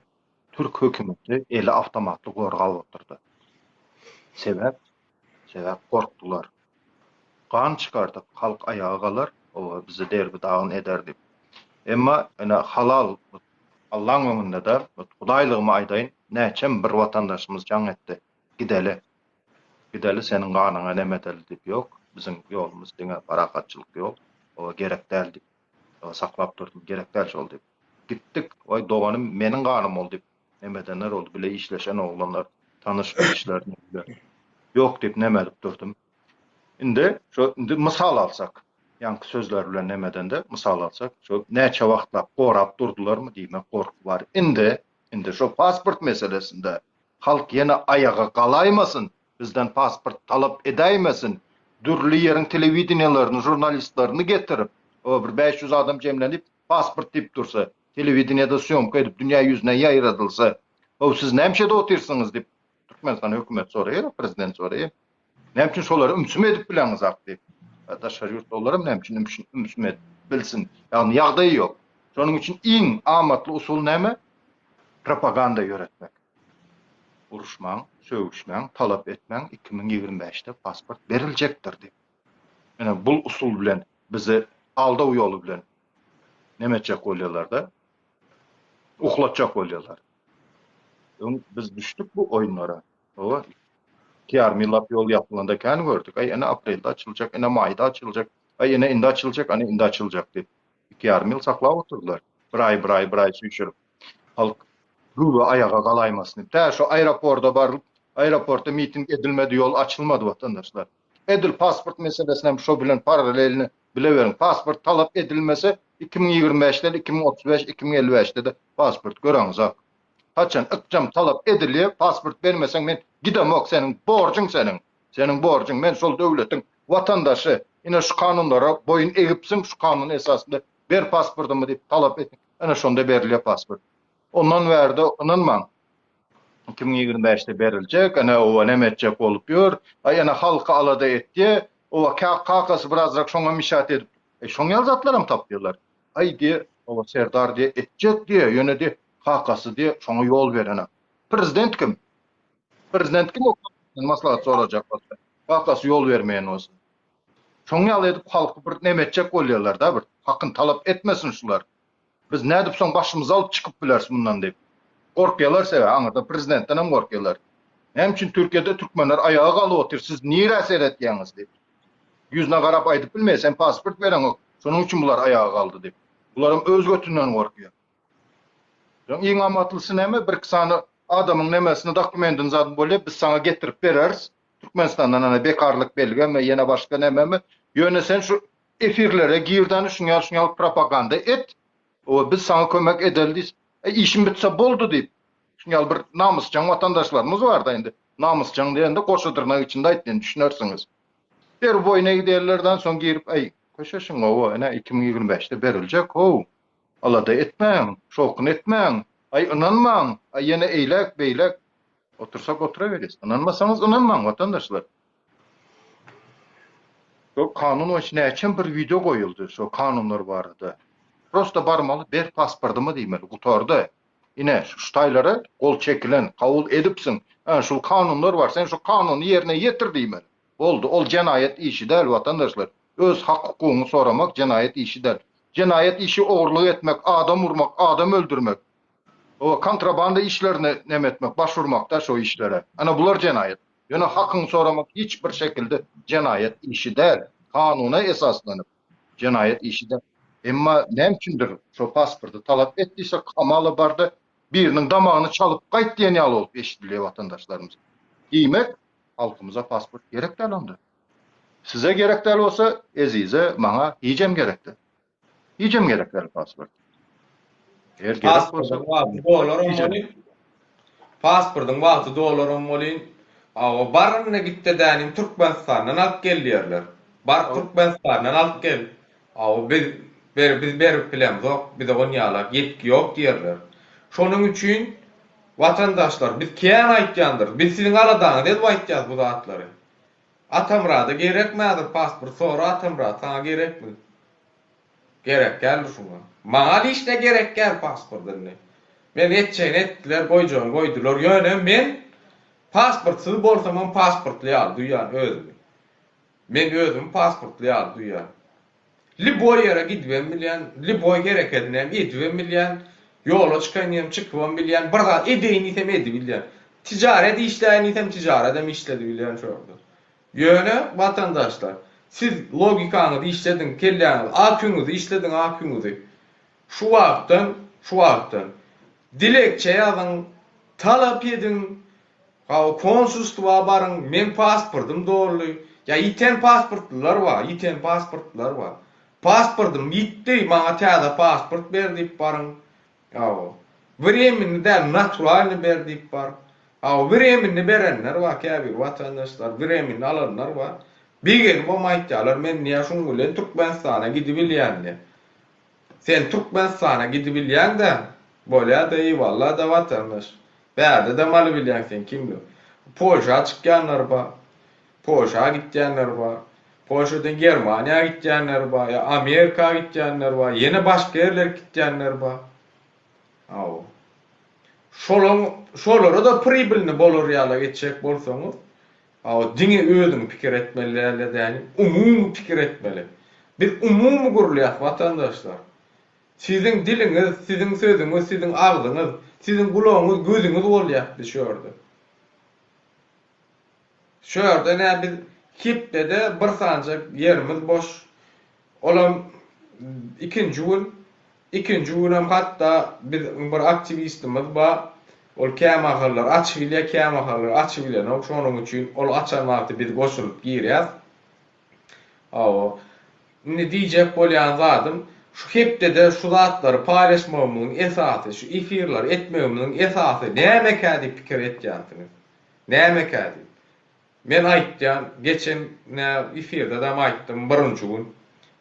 türk hökümeti eli awtomatly gorgap oturdy. Sebäp? Sebäp gorkdular. Gan çykardyk, halk aýaga galar, oba bizi derbi-dagyn eder diýip. Emma ine halal Allaň öňünde-de hudaýlygymy aýdaýyn, näçem bir watandaşymyz jaň etdi, gideli, gideli seniň ganyňa neme edeli diýip, ýok, biziň ýolumyz diňe parahatçylyk ýol, oba gerek däl diýip. Saklap durdum, gerek däl şol diýip. Gitdik, waý doganym meniň ganym ol diýip, neme edenler boldy, bile işleşen oglanlar, tanyş bilişler nemeler. Ýok diýip neme edip durdum. Indi şo indi mysal alsak, ýaňky sözler bilen neme edende mysal alsak, şo näçe wagtlap gorap durdularmy diýmek gorky bar. Indi, indi şo pasport meselesinde halk ýene aýaga galaýmasyn, bizden pasport talap edäýmesin, dürli ýeriň telewideniýelerini, žurnalistlerini getirip, o bir 500 adam jemlenip pasport diýip dursa, telewideniýede sýomka edip dünýä ýüzüne ýaýradylsa, How siz näme şeýde otyrsyňyz diýip, Türkmenistan hökümeti soraýar, prezident soraýar. Näme üçin şolary ümsüm edip bileňizak diýip. Daşary ýurtda olaram näme üçin ümsüm edip bilsin? Ýagny ýagdaýy ýok. Şonuň üçin iň amatly usul näme? Propaganda ýöretmek. Uruşmaň, sögüşmäň, talap etmäň, 2025-de pasport beriljekdir diýip. Ine bul usul bilen bizi aldaw ýoly bilen neme etjek bolýarlar-da? Uklatjak bolýarlar. Öň biz düşdük bu oýunlara. Hawa. Iki ýarym ýyllap ýol ýapylanda kän gördük. Aý, ene aprelde açyljak, ene maýda açyljak, aý, ene indi açyljak, ane indi açyljak diýip. Iki ýarym ýyl saklap oturdylar. Bir aý, bir aý, bir aý süýşürip. Halk güwä aýaga galaýmasyn diýip. Tä şo aeroporta baryp, aeroportda miting edilmedi, ýol açylmady watandaşlar. Edil pasport meselesini hem şo bilen paralelni bileweriň. Pasport talap edilmese, 2025-den 2035, 2055-de-de pasport göreňzok. Haçan ykjam talap edilýär, pasport bermeseň men gidemok, seniň borjuň seniň. Seniň borjuň, men şol döwletiň watandaşy, ine şu kanunlara boýun egipsiň, şu kanun esasynda ber pasportymy diýip talap et, ine şonda berilýär pasport. Ondan bärde ynanmaň. 2025-de beriljek, ine oba neme etjek bolup ýör, aý ine halky alada etýär, oba kakasy birazrak şoňa mişat edip, e şoň ýaly zatlaram tapýarlar. Aý diýe, oba Serdar diýe etjek diýe, ýöne diýe kakasy diýe şoňa ýol berenak. Prezident kim? Prezident kim o maslahat sorajak bolsa? Kakasy ýol bermeýän bolsa. Şoň ýaly edip halky bir neme etjek bolýarlar-da bir hakyny talap etmesin şular. Biz nädip soň başymyzy alyp çykyp bileris mundan diýip. Gorkýarlar sebäbi aňyrda prezidentden hem gorkýarlar. Näme üçin Türkiýede türkmenler aýaga galyp otyr siz nirä seretýäňiz diýip. Ýüzüne garap aýdyp bilmeýär sen pasport bereňok şonuň üçin bular aýaga galdy diýip. Bularam öz götünden gorkýar. Soň iň amatlysy näme birki sany adamyň nemesini dokumentini zadyny bolýar biz saňa getirip bereris. Türkmenistandan ana bekarlyk belgemi ýene başga nememi ýöne sen şu efirlere girdäni şuň ýaly şuň ýaly propaganda et oba biz saňa kömek edeli diýip e, işim bitse boldy diýip şuň ýaly bir namysjaň watandaşlarymyz barda indi namysjaň diýende goşa dyrnak içinde aýtdym düşünersiňiz ber boýuna giderlerden soň girip aý köşeşiň oba ene 2025-de beriljek how alada etmäň şowkun etmäň aý ynanmaň aý ýene eýläk beýläk Otursak oturaweriz. Ynanmasaňyz ynanmaň watandaşlar. Şo kanun boýunça näçem bir wideo goýuldy şo kanunlar barada. Prosta barmaly ber pasportymy diýmeli gutardy. Ine şu taýlara gol çekilen kabul edipsiň. Ana şul kanunlar bar sen şu kanuny ýerine ýetir diýmeli. Boldy ol jenaýat işi däl watandaşlar. Öz hak-hukugyňy soramak jenaýat işi däl. Jenaýat işi ogurlyk etmek, adam urmak, adam öldürmek, o kontrabanda işlerine neme etmek, baş urmak-da şo işlere. Ana bular jenaýat. Ýöne hakyňy soramak hiç bir şekilde jenaýat işi däl. Kanuna esaslanyp jenaýat işi däl. Emma näme üçindir şo pasporty talap et diýsek hamala barda biriniň damagyny çalyp gaýt diýen ýaly bolup eşidilýär watandaşlarymyza. Diýmek, halkymyza pasport gerek däl onda. Size gerek däl bolsa, Ezize, maňa hijem gerek däl. Hijem gerek däl pasport. Eger gerek bolsa, Pasportyň wagty dolaram welin, pasportyň wagty dolaram welin, awa bar indi gitde dänim Türkmenistandan alyp gel diýerler. Bar Türkmenistandan alyp gel. Awa biz ber biz berip bilemzok, bize onýalak ýetgi ýok diýerler. Şonuň üçin watandaşlar biz kän aýtýandyrys. Biz siziň aladaňyzy edip aýtýas bu zatlary. Atamyrada gerekmi häzir pasport sora Atamyrat saňa gerekmi? Gerek däldir şuňa. Maňa lişne gerek däl pasport indi. Men etjegini etdiler, goýjagyny goýdular. Ýöne men pasportsyz bolsamam pasportly ýaly duýýan özümi. Men özümi pasportly ýaly duýýan. Lýuboý ýere gidibem bilýän, lýuboý herekedini hem edibem bilýän, ýola çykaýyn diýsem çykybam bilýän, bir zat edeýin diýsem edibilýän. Tijaret işläýin diýsem tijaredem işledibilýän şu ýerde. Ýöne, watandaşlar, siz logikaňyzy işlediň, kelläňizi, AQ-ňyzy işlediň, AQ-ňyzy. Şu wagtdan, şu wagtdan dilekçe ýazyň, talap ediň, hawa, konsulstwa baryň, meň pasportym doldy, ýa ýiten pasportlylar bar, ýiten pasportlylar bar. Pasportym ýitdi, maňa täze pasport ber diýip baryň. Hawa. Wremenni däl, naturalnyý ber diýip bar. Hawa, wremenni berenler bar, käbir watandaşlar wremenni alanlar bar. Begenibem aýtýarlar, men diýýär, şuň bilen Türkmenistana gidibilýän diýýär. Sen Türkmenistana gidibilýäň-dä? Bolýa-da, eýwalla-da watandaş. Bärde-de malybilýäň sen kimdir. Polşa çykýanlar bar. Polşa gitýänler bar. Polşadan Germaniýa gitýänler bar, ýa Amerika gitýänler bar, ýene başga ýerlere gitýänler bar. Hawa. Şolaň, şolara-da pribylny bolar ýaly etjek bolsaňyz, hawa, diňe özüňi pikir etmeli däl-de däli, umumy pikir etmeli. Biz umumy gurulýas watandaşlar. Siziň diliňiz, siziň sözüňiz, siziň agzyňyz, siziň gulagyňyz, gözüňiz bolýas biz şu ýerde. Şu ýerde nä biz hepdede bir sanjak ýerimiz boş. Olam ikinji gün, ikinji günem hatda biziň bir aktiwistimiz bar. Ol kämahallar açybilýär, kämahallar açybilenok. Şonuň üçin ol açan wagty biz goşulyp girýäs. Hawa. Indi diýjek bolýan zadym, şu hepdede şu zatlary paýlaşmagymyzyň esasy, şu efirleri etmegimiziň esasy nämekä diýip pikir etýänsiňiz. Nämekä diýip. Men aýtýan, geçen nä efirde-dam aýtdym, birinji gün.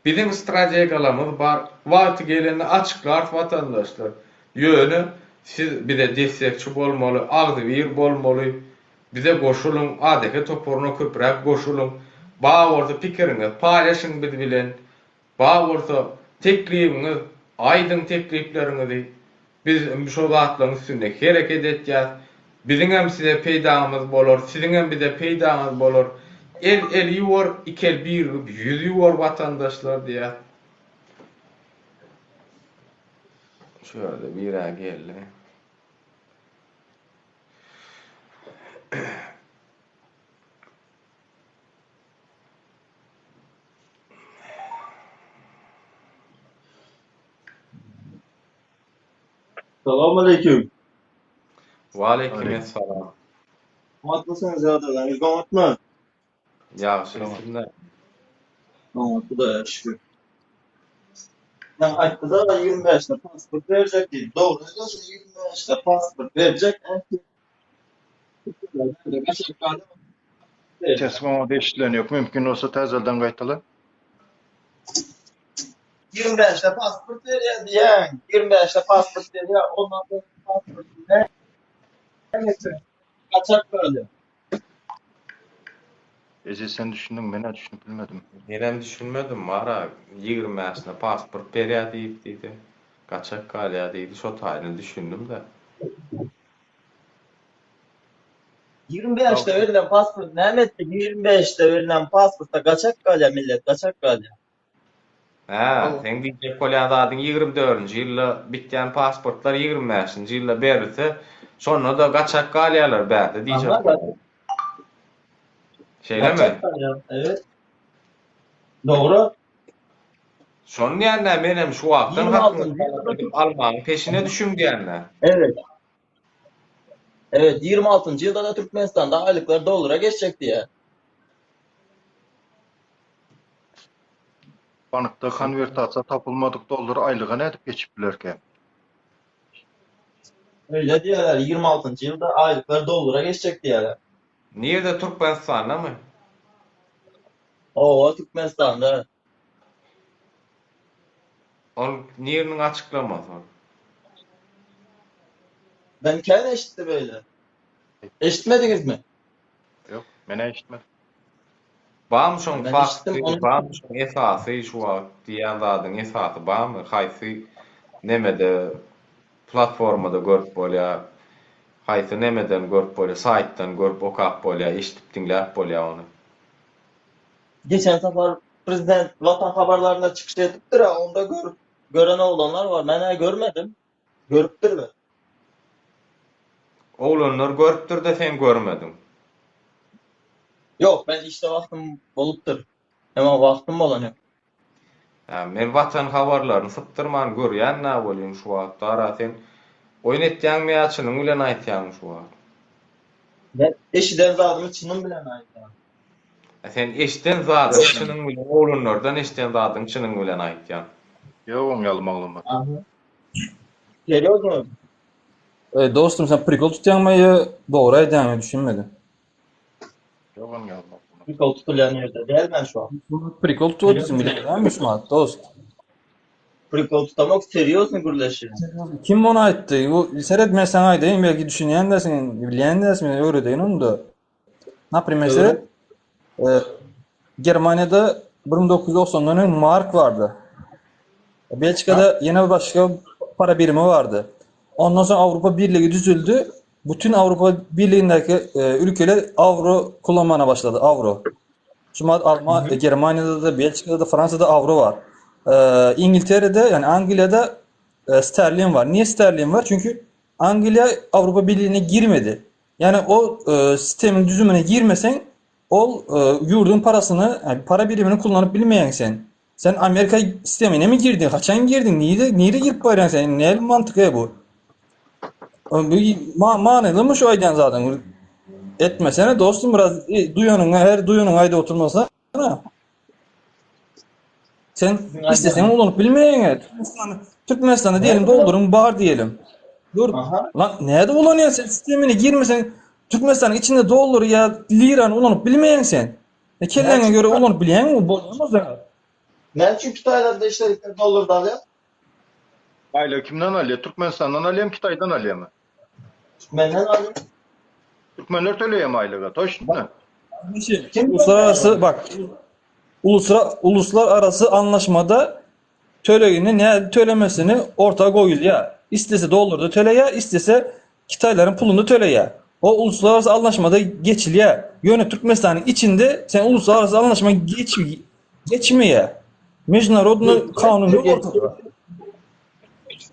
Biziň strategiýalarymyz bar, wagty gelende açyklarys watandaşlar. Ýöne siz bize destekçi bolmaly, agzybir bolmaly, bize goşulyň, ADH toparyna köpräk goşulyň. Bar bolsa pikiriňiz paýlaşyň biz bilen. Bar bolsa teklibiňiz, aýdyň teklipleriňizi. Biz şol zatlaryň üstünde hereket etýäs. Biziňem size peýdamyz bolar, siziňem bize peýdaňyz bolar. El eli ýuwar, iki el birigip ýüz ýuwar watandaşlar diýýäs. Şu ýerde bir-ä geldi. Salam aleýkum. Waleýkim essalam. Oňatmysyňyz ýagdaýlaryňyz oňatmy? Ýagşy siz Oňat Hudaýa şükür. Ýa aýtdyda 25-de pasport berjek diýip. Dogry aýdýarsyň 25-de pasport berjek. Sesiň oňat eşidileni ýok. Mümkin bolsa täzelden gaýtala. 25-de pasport berýär diýýäň. 25-de pasport berýär. Ondan soň pasport näme etjek? Gaçak galýar. Eziz sen düşündiň menä düşünip bilmedim. Menem düşünmedim bara 25-sine pasport berýär diýip diýdi. Gaçak galýar diýdi. Şo taýyna düşündim-de. 25-de berlen pasport näme etdi? 25-de berlen pasporta gaçak galýar millet, gaçak galýar. Hä, seň diýjek bolýan zadyň 24-nji ýylda bitýän pasportlar 25-nji ýylda berilse, şonda-da gaçak galýarlar bärde diýjek bolýaň. Şeýlemi? Gaçak galýar, evet. Dogry. Şony diýende menem şu wagtdan hakyňyzy talap edip almagyň peşine düşüň diýende. Evet. Evet, 26-njy ýylda-da Türkmenistanda aýlyklar dollara geçjek diýýär. Bankda konwertasiýa tapylmadyk dollar aýlyga nädip geçip bilerkä? Öýle diýýärler, 26-njy ýylda aýlyklar dollara geçjek diýýärler. Nirde Türkmenistandamy? Hawa, Türkmenistanda. Ol niriniň açyklamasy ol? Ben kän eşitdim öýle. Eşitmediňizmi? Ýok, men-ä eşitmedim. Barmy şoň Ben fakty, eşitdim ony. barmy şoň esasy şu wagt diýýän zadyň esasy barmy? Haýsy nemede platformada görüp bolýar? Haýsy nemeden görüp bolýar? Saýtdan görüp okap bolýar, eşidip diňläp bolýar ony. Geçen sapar prezident Watan habarlarynda çykyş edipdir-ä, onda görüp gören oglanlar bar. Men-ä görmedim. Görüpdirler. Oglanlar görüpdir-de sen görmediň. Ýok, men işde wagtym bolupdyr. Emma wagtym bolan ýok. Hä, men Watan habarlaryny sypdyrman görýän-dä welin şu wagt Dara sen oýun etýäňmi ýa çynyň bilen aýtýaňmy şu wagt? Men eşiden zadymy çynym bilen aýdýan. Hä, sen eşiden zadyňy çynyň bilen oglanlardan eşiden zadyňy çynyň bilen aýtýaň. Ýok oň ýaly maglumat. Aha. Serýozno? Eý dostum sen prikol tutýaňmy ýa dogry aýdýaňmy düşünmedim. Ýok oň ýaly maglumat. Prikol tutulýan ýerde däl men şu wagt. Prikol tutup otyrsyň bilýäňmi şu wagt dost? Prikol tutamok serýozny gürleşýän. Kim ony aýtdy? Bu seret men saňa aýdaýyn belki düşünýän dälsiň, bilýän dälsiň men öwredeýin onda. Naprimer seret e, Germaniýada 1990-dan öň mark bardy. Belçikada ýene bir başga para birimi bardy. Ondan soň Awrupa Birligi düzüldi. Bütün Awrupa Birligindäki e, ülkeler awro kullanmana başlady, awro. Şu Alma, Germaniýada da, Belçikada da, Fransiyada awro bar. E, İngiltere'de yani Angliýada e, sterlin var. Niye sterlin var? Çünkü Angliýa Avrupa Birliğine girmedi. Yani o e, sistemin düzümine girmesen ol e, yurdun parasını, yani para birimini kullanıp bilmeyen sen. Sen Amerika sistemine mi girdin? Haçan girdin? Nire, nire girip barýan sen? Ne mantyk e bu? Bu ma manyly mı şu aýdýan zadyň? Etmesene dostum biraz e, duýanyňa her duýanyňa aýdyp oturmasana. Sen istesen ulanyp bilmeýäň. Türkmenistan Türkmenistanda diýelim dolduryň bar diýelim. Dur. Lan näde ulanýaň sen sistemine girmesen Türkmenistanyň içinde dollar ýa lirany ulanyp bilmeýäň sen. E kelläňe göre ulanyp bilýäňmi? Bolmaz da. Näme üçin Kitaýlarda işledikler dollarda alýar? Aýlygy kimden alýar? Türkmenistandan alýarmy, Kitaýdan alýarmy? Türkmenden alýar. Türkmenler töleýärmi aýlyga? Toçno. Kim Uluslararası bak uluslar uluslararası anlaşmada tölegini ne tölemesini orta goýulýar. Istese dollarda töleýär, istese Kitaýlaryň pulunda töleýär. O uluslararası anlaşmada geçilýär. Ýöne Türkmenistanyň içinde sen uluslararası anlaşma geç geçmeýär. Mejnarodny kanun ýok ortada.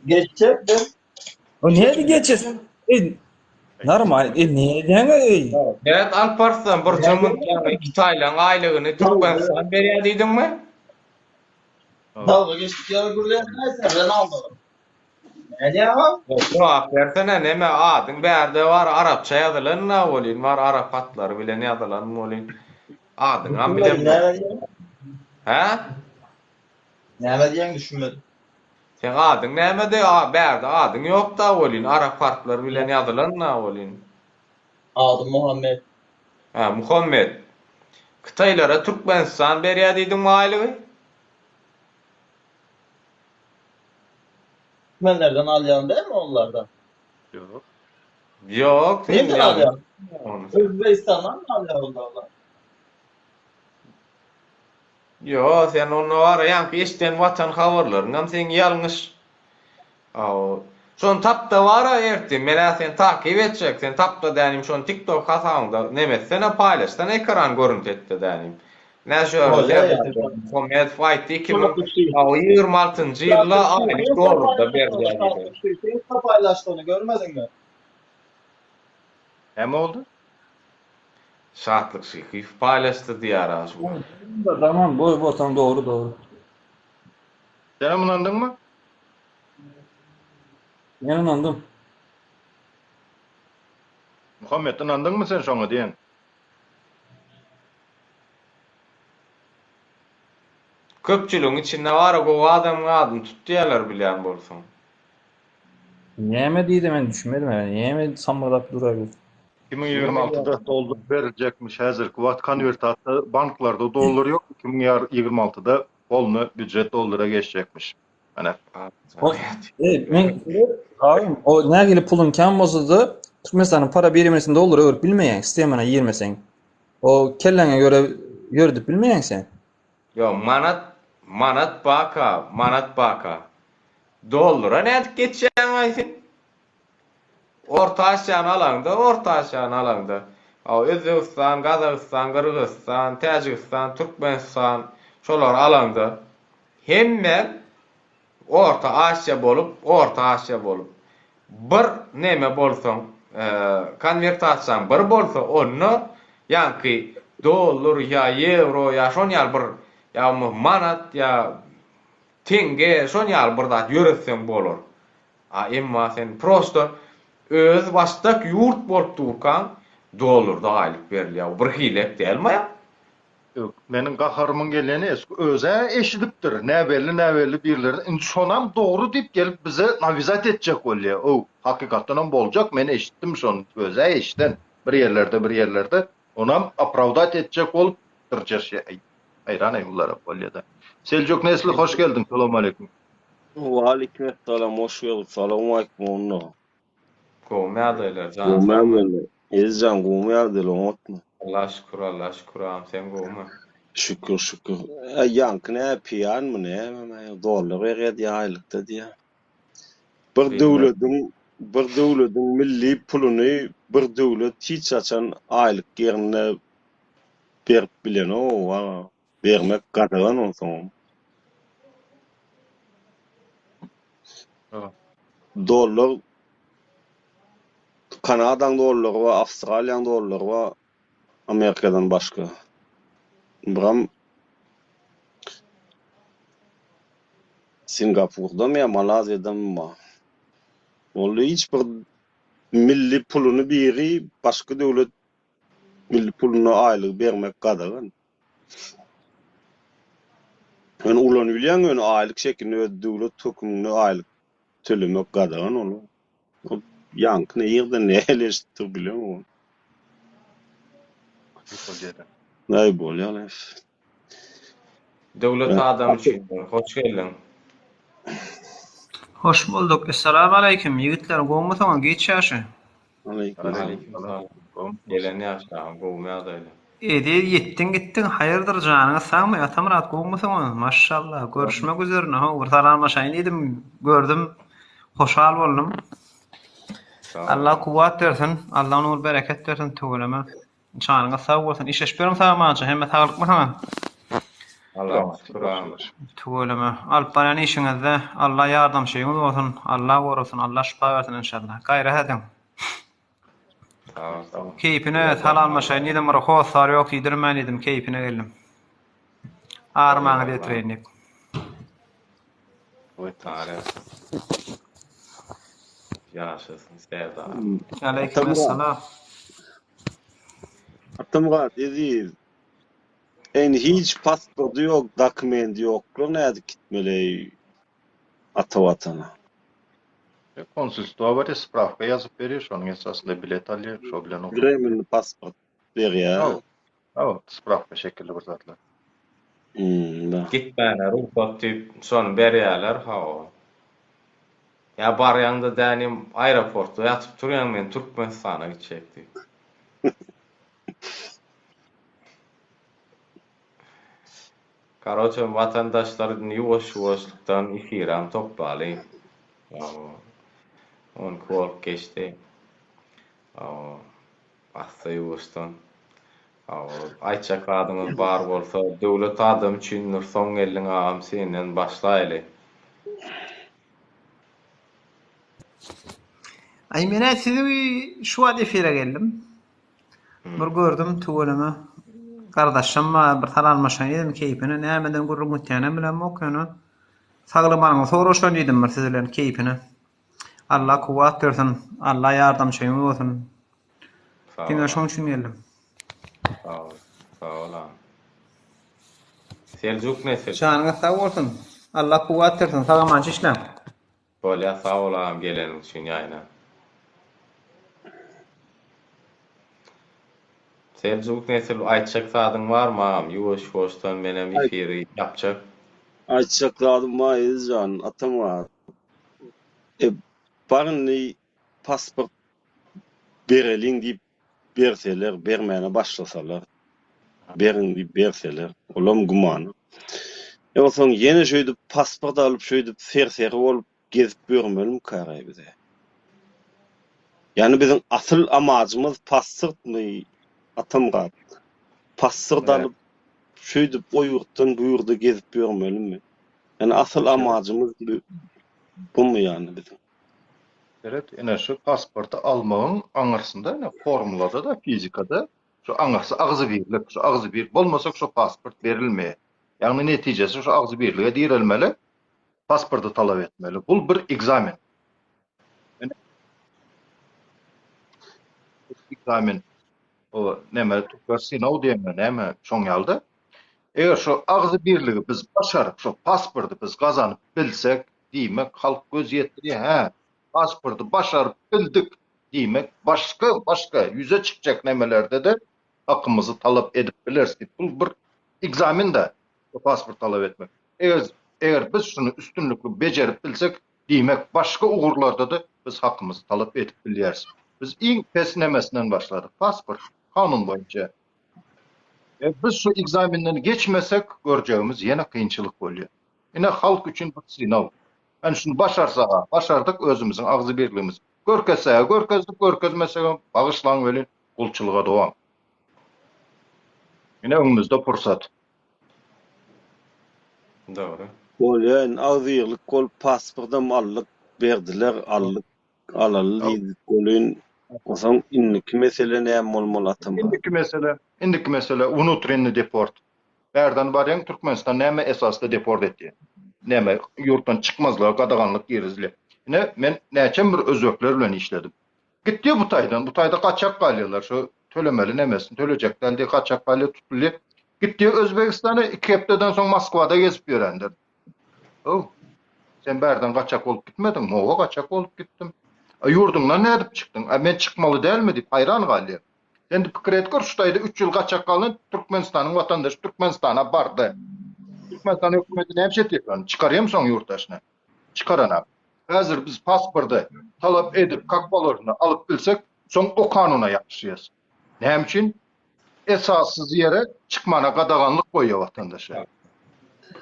Geçjek de. O näde geçýär sen? Ey, normal, e ne edýäň ey? Evet Alparslan bir jumynt ýaňy Kitaýlaň aýlygyny Türkmenistan berýär diýdiňmi? Dalga geçdik ýaly gürleýän näse Ronaldo. Nädýäň? Jogap bersene neme adyň bärde bar arapça ýazylan na welin bar arap hatlary bilen ýazylan welin adyňam bilemok. Hä? Näme diýýäň düşünmedim. Seň adyň nämedi a bärde adyň ýokda welin arap harplary bilen ýazylan na welin. Adym Muhammet. Hä Muhammet. Hytaýlara Türkmenistan berýä diýdiňmi aýlygy? Türkmenlerden alýan dälmi onlardan? Ýok. Ýok sen Nirden ýalňyş alýan? Özbegistandan mı alýar onda olar? Ýo, sen onda bar ýaňky eşden watan habarlaryňam seň ýalňyş. Aw. Şony tapda bara ertir menä seni takyp etjek sen tapda dänim şony tiktok hasabyňda neme etsene paýlaşsana ekran görüntü etde dänim. Nä şu ýerde Serdar Muhammedow aýtdy 2026-njy ýylda aýlyk dollarda berilýär diýdi. Şeýle paýlaşdy ony görmediňmi? Näme boldy? Şatlyk Şyhyýew paýlaşdy diýýär-ä şu gün. Tamam boý bolsaň dogry dogry. Senem ynandyňmy? Men ynandym. Muhammet ynandyňmy sen şoňa diýen? Köpçüligiň içinde bara gowy adamyň adyny tut diýýärler bilýän bolsaň. Näme diýdi men düşünmedim hä näme samyrdap dur bu. 2026-da dollar beriljekmiş häzirki wagt konwertasiýa banklarda dollar ýok 2026-da polny býujet dollara geçjekmiş. Ana. Ey men agam o nägile puluň kän bolsa-da Türkmenistanyň para birimini dollara öwrüp bilmeýäň sistemana girmeseň. O kelläňe göre ýöredip bilmeýäň sen. Ýok manat manat baka manat baka. Dollara nädip geçýäňaý sen? Orta Aziýany alaňda, Orta Aziýany alaňda, Özbegistan, Gazagystan, Gyrgyzystan, Täjigistan, Türkmenistan şolary alaňda hemme Orta Aziýa bolup, Orta Aziýa bolup bir neme bolsaň, konwertasiýaň bir bolsa, onda ýaňky dollar ýa ýewro ýa şon ýaly bir ýa manat ýa Teňge şon ýaly bir zat ýöretseň bolar. A emma sen prosta öz başdak ýurt bolup durkaň dollarda aýlyk berilýär. Bu bir hilek dälmi aýa? Ýok, meniň gaharymyň geleni özä eşidipdir, näbelli näbelli birlerden, indi şonam dogry diýip gelip bize nawizat etjek bolýa, ow, hakykatdanam boljak, men eşitdim şony, özä eşiden bir ýerlerde bir ýerlerde, onam opravdat etjek bolup dyrjaşýa, aý, haýran-aý bulara bolýada. Seljuk Nesli hoş geldiň, salowmaleýkim. Waleýkim essalam hoş gördük salowmaleýkim onda. Gowmy ýagdaýlar jan Gowmy sagmy. ýagdaýlar Ezizjan gowmy ýagdaýlar oňatmy. Alla şükür Alla şükür agam sen gowmy. Şükür şükür. Äý ýaňky nä piýanmy näme dollar berýär diýýär aýlykda diýýär. Bir Bilmem. döwlediň bir döwlediň milli puluny bir döwlet hiç haçan aýlyk ýerinde berip bilenok aga. Bermek gadagan onsoňam. Dollar Kanadaň dollary bar, Awstraliýaň dollary bar, Amerikadan başga. Biram Singapurdamy ýa Malaziýadamy bar. Ol hiç bir milli puluny biri başga döwlet milli puluna aýlygy bermek gadagan. Ýöne ulanybilýäň ýöne aýlyk şekilinde öz döwlet höküminde aýlyk tölemek gadagan ol. Ol ýaňky nirden nähili eşitdir bilemok. Näý bolýar. Döwlet adam üçindir. Hoş geldiň. Hoş bulduk. Essalamu aleýkum. Ýigitler gowmysyňyz? Giç ýaşy. Aleýkum salam. Gelen ýaşlaň gowmy ýagdaýlar? Eziz ýitdiň gitdiň haýyrdyr janyňyz sagmy Atamyrat gowmysyňyz maşşallah görüşmek üzerine how bir salamlaşaýyn diýdim gördüm hoşal boldum Allah kuwwat bersin Allah nur bereket bersin tüweleme janyňyz sag bolsun işleşip ýörüň sag-amança hemme saglykmy saňa Allaha şükür agam. Tüweleme alyp barýan işiňizde Allah ýardamçyňyz bolsun Allah gorasyn Allah şypa bersin enşallah gaýrat ediň. Keýpine salamlaşaýyn diýdim, bir hossar ýok diýdirmän diýdim, keýpine geldim. Armaňyzy ýetireýin diýip. Ýaşasyn Serdar. Aleýkum essalam. Atamyrat eziz. Indi hiç pasporty ýok, dokumendi ýoklar nädip gitmeli ata watana. Konsulstwa barýar, sprawka ýazyp berýär, şonuň esasynda bilet alýar, şo bilen ugraýar. Vremenny pasport berýär. Hawa, hawa, sprawka şekilli bir zatlar. Hmm, Gitmäne rugsat diýip, şony berýärler, hawa. Ýa barýaňda dänim aeroportda ýatyp turýaň men Türkmenistana gitjek diýip. Karoçe watandaşlar indi ýuwaş ýuwaşlykdan efiram toplaly. 12 bolup geçdi. Assa ýuwaşdan. Aýtjak zadyňyz bar bolsa, döwlet adam üçindir, soň geldiň agam senden başlaýly. Aý menä sizi şu wagt efire geldim. Bir gördüm tüweleme. Gardaşym bar bir salamlaşaýyn diýdim keýpine nämeden gürrüň gitýänem bilemok ýöne saglymanyňyzy soraşaýyn diýdim bir siz bilen keýpine. Allah kuwwat bersin Allah ýardamçyňyz bolsun. Diňe şoň üçin geldim. Sag bol. Sag bol agam. Seljuk nesil. Janyňyz sag bolsun. Allah kuwwat bersin. Sag amança işläň. Bolýa sag bol agam geleniň üçin ýaýyna. Seljuk nesil aýtjak zadyň barmy agam ýuwaş ýuwaşdan menem efiri ýapjak. Aýtjak zadym bar Ezizjan Atamyrat. E bar indi pasport bereliň diýip berseler, bermäne başlasalar, beriň diýip berseler, olam gümana. E onsoň ýene şeýdip pasport alyp şeýdip serseri bolup gezip ýörmelimikaraý bize? Ýagny biziň asyl amajymyz passortmy Atamyrat? Pasport alyp şeýdip o ýurtdan bu ýurda gezip ýörmelimi? Ýagny asyl amajymyz bumy ýagny biziň? Seret, ine şu pasporty almagyň aňyrsynda ine formulada-da, fizikada şu aňyrsy agzybirlik, şu agzybir bolmasak şu pasport berilmeýär. Ýagny netijesi şu agzybirlige direlmeli, pasporty talap etmeli. Bul bir ekzamen. Ekzamen. O näme türkler synag diýende näme şoň ýaly-da. Eger şu agzybirligi biz başaryp, şu pasporty biz gazanyp bilsek, diýmek halk göz ýetirýär, hä, pasporty başaryp bildik diýmek, başga başga ýüze çykjak nemelerde-de hakymyzy talap edip bileris diýip, bu bir ekzamen-dä, bu pasport talap etmek. Eger eger biz şuny üstünlikli bejerip bilsek, diýmek başga ugurlarda-da biz hakymyzy talap edip bilýäris. Biz iň pes nemesinden başladyk, pasport, kanun boýunça. E, biz şu ekzamenden geçmesek, görjegimiz ýene kynçylyk bolýar. Ine halk üçin bir synag. Ine şuny başarsaga, başardyk özümiziň agzybirligimizi. Görkezsege görkezdik, görkezmesegem bagyşlaň welin gulçulyga dowam. Ine öňümizde pursat. Dogry. Bolýa indi agzybirlik bolup pasportam aldyk berdiler aldyk alaly diýdik welin onsoň indiki mesele näme bolmaly Atamyrat? Indiki mesele, indiki mesele wnutrennyi deport. Bärden barýaň Türkmenistan näme esasda deport etýär? Näme ýurtdan çykmazlyga gadaganlyk girizilýär. Ine men näçem bir özbekler bilen işledim. Gitdi bu taýdan, bu taýda gaçak galýarlar. Şu tölemeli nemesini tölejek däl diýip gaçak galýar tutulýar. Gitdi Özbegistana iki hepdeden soň Moskwada gezip ýörendir. Ow. Sen bärden gaçak bolup gitmediňmi? Hawa gaçak bolup gitdim. A ýurduňdan nädip çykdyň? A men çykmaly dälmi diýip haýran galýar. Indi pikir et gör, şu taýda üç ýyl gaçak galan Türkmenistanyň watandaşy Türkmenistana bardy. Türkmenistan hökümeti näme etýär ony? Çykarýarmy soň ýurt daşyna? Çykaranok. Häzir biz pasporty talap edip, kak položeno alyp bilsek, soň o kanuna ýapyşýas. Näme üçin? Esassyz ýere çykmana gadaganlyk goýýar watandaşa.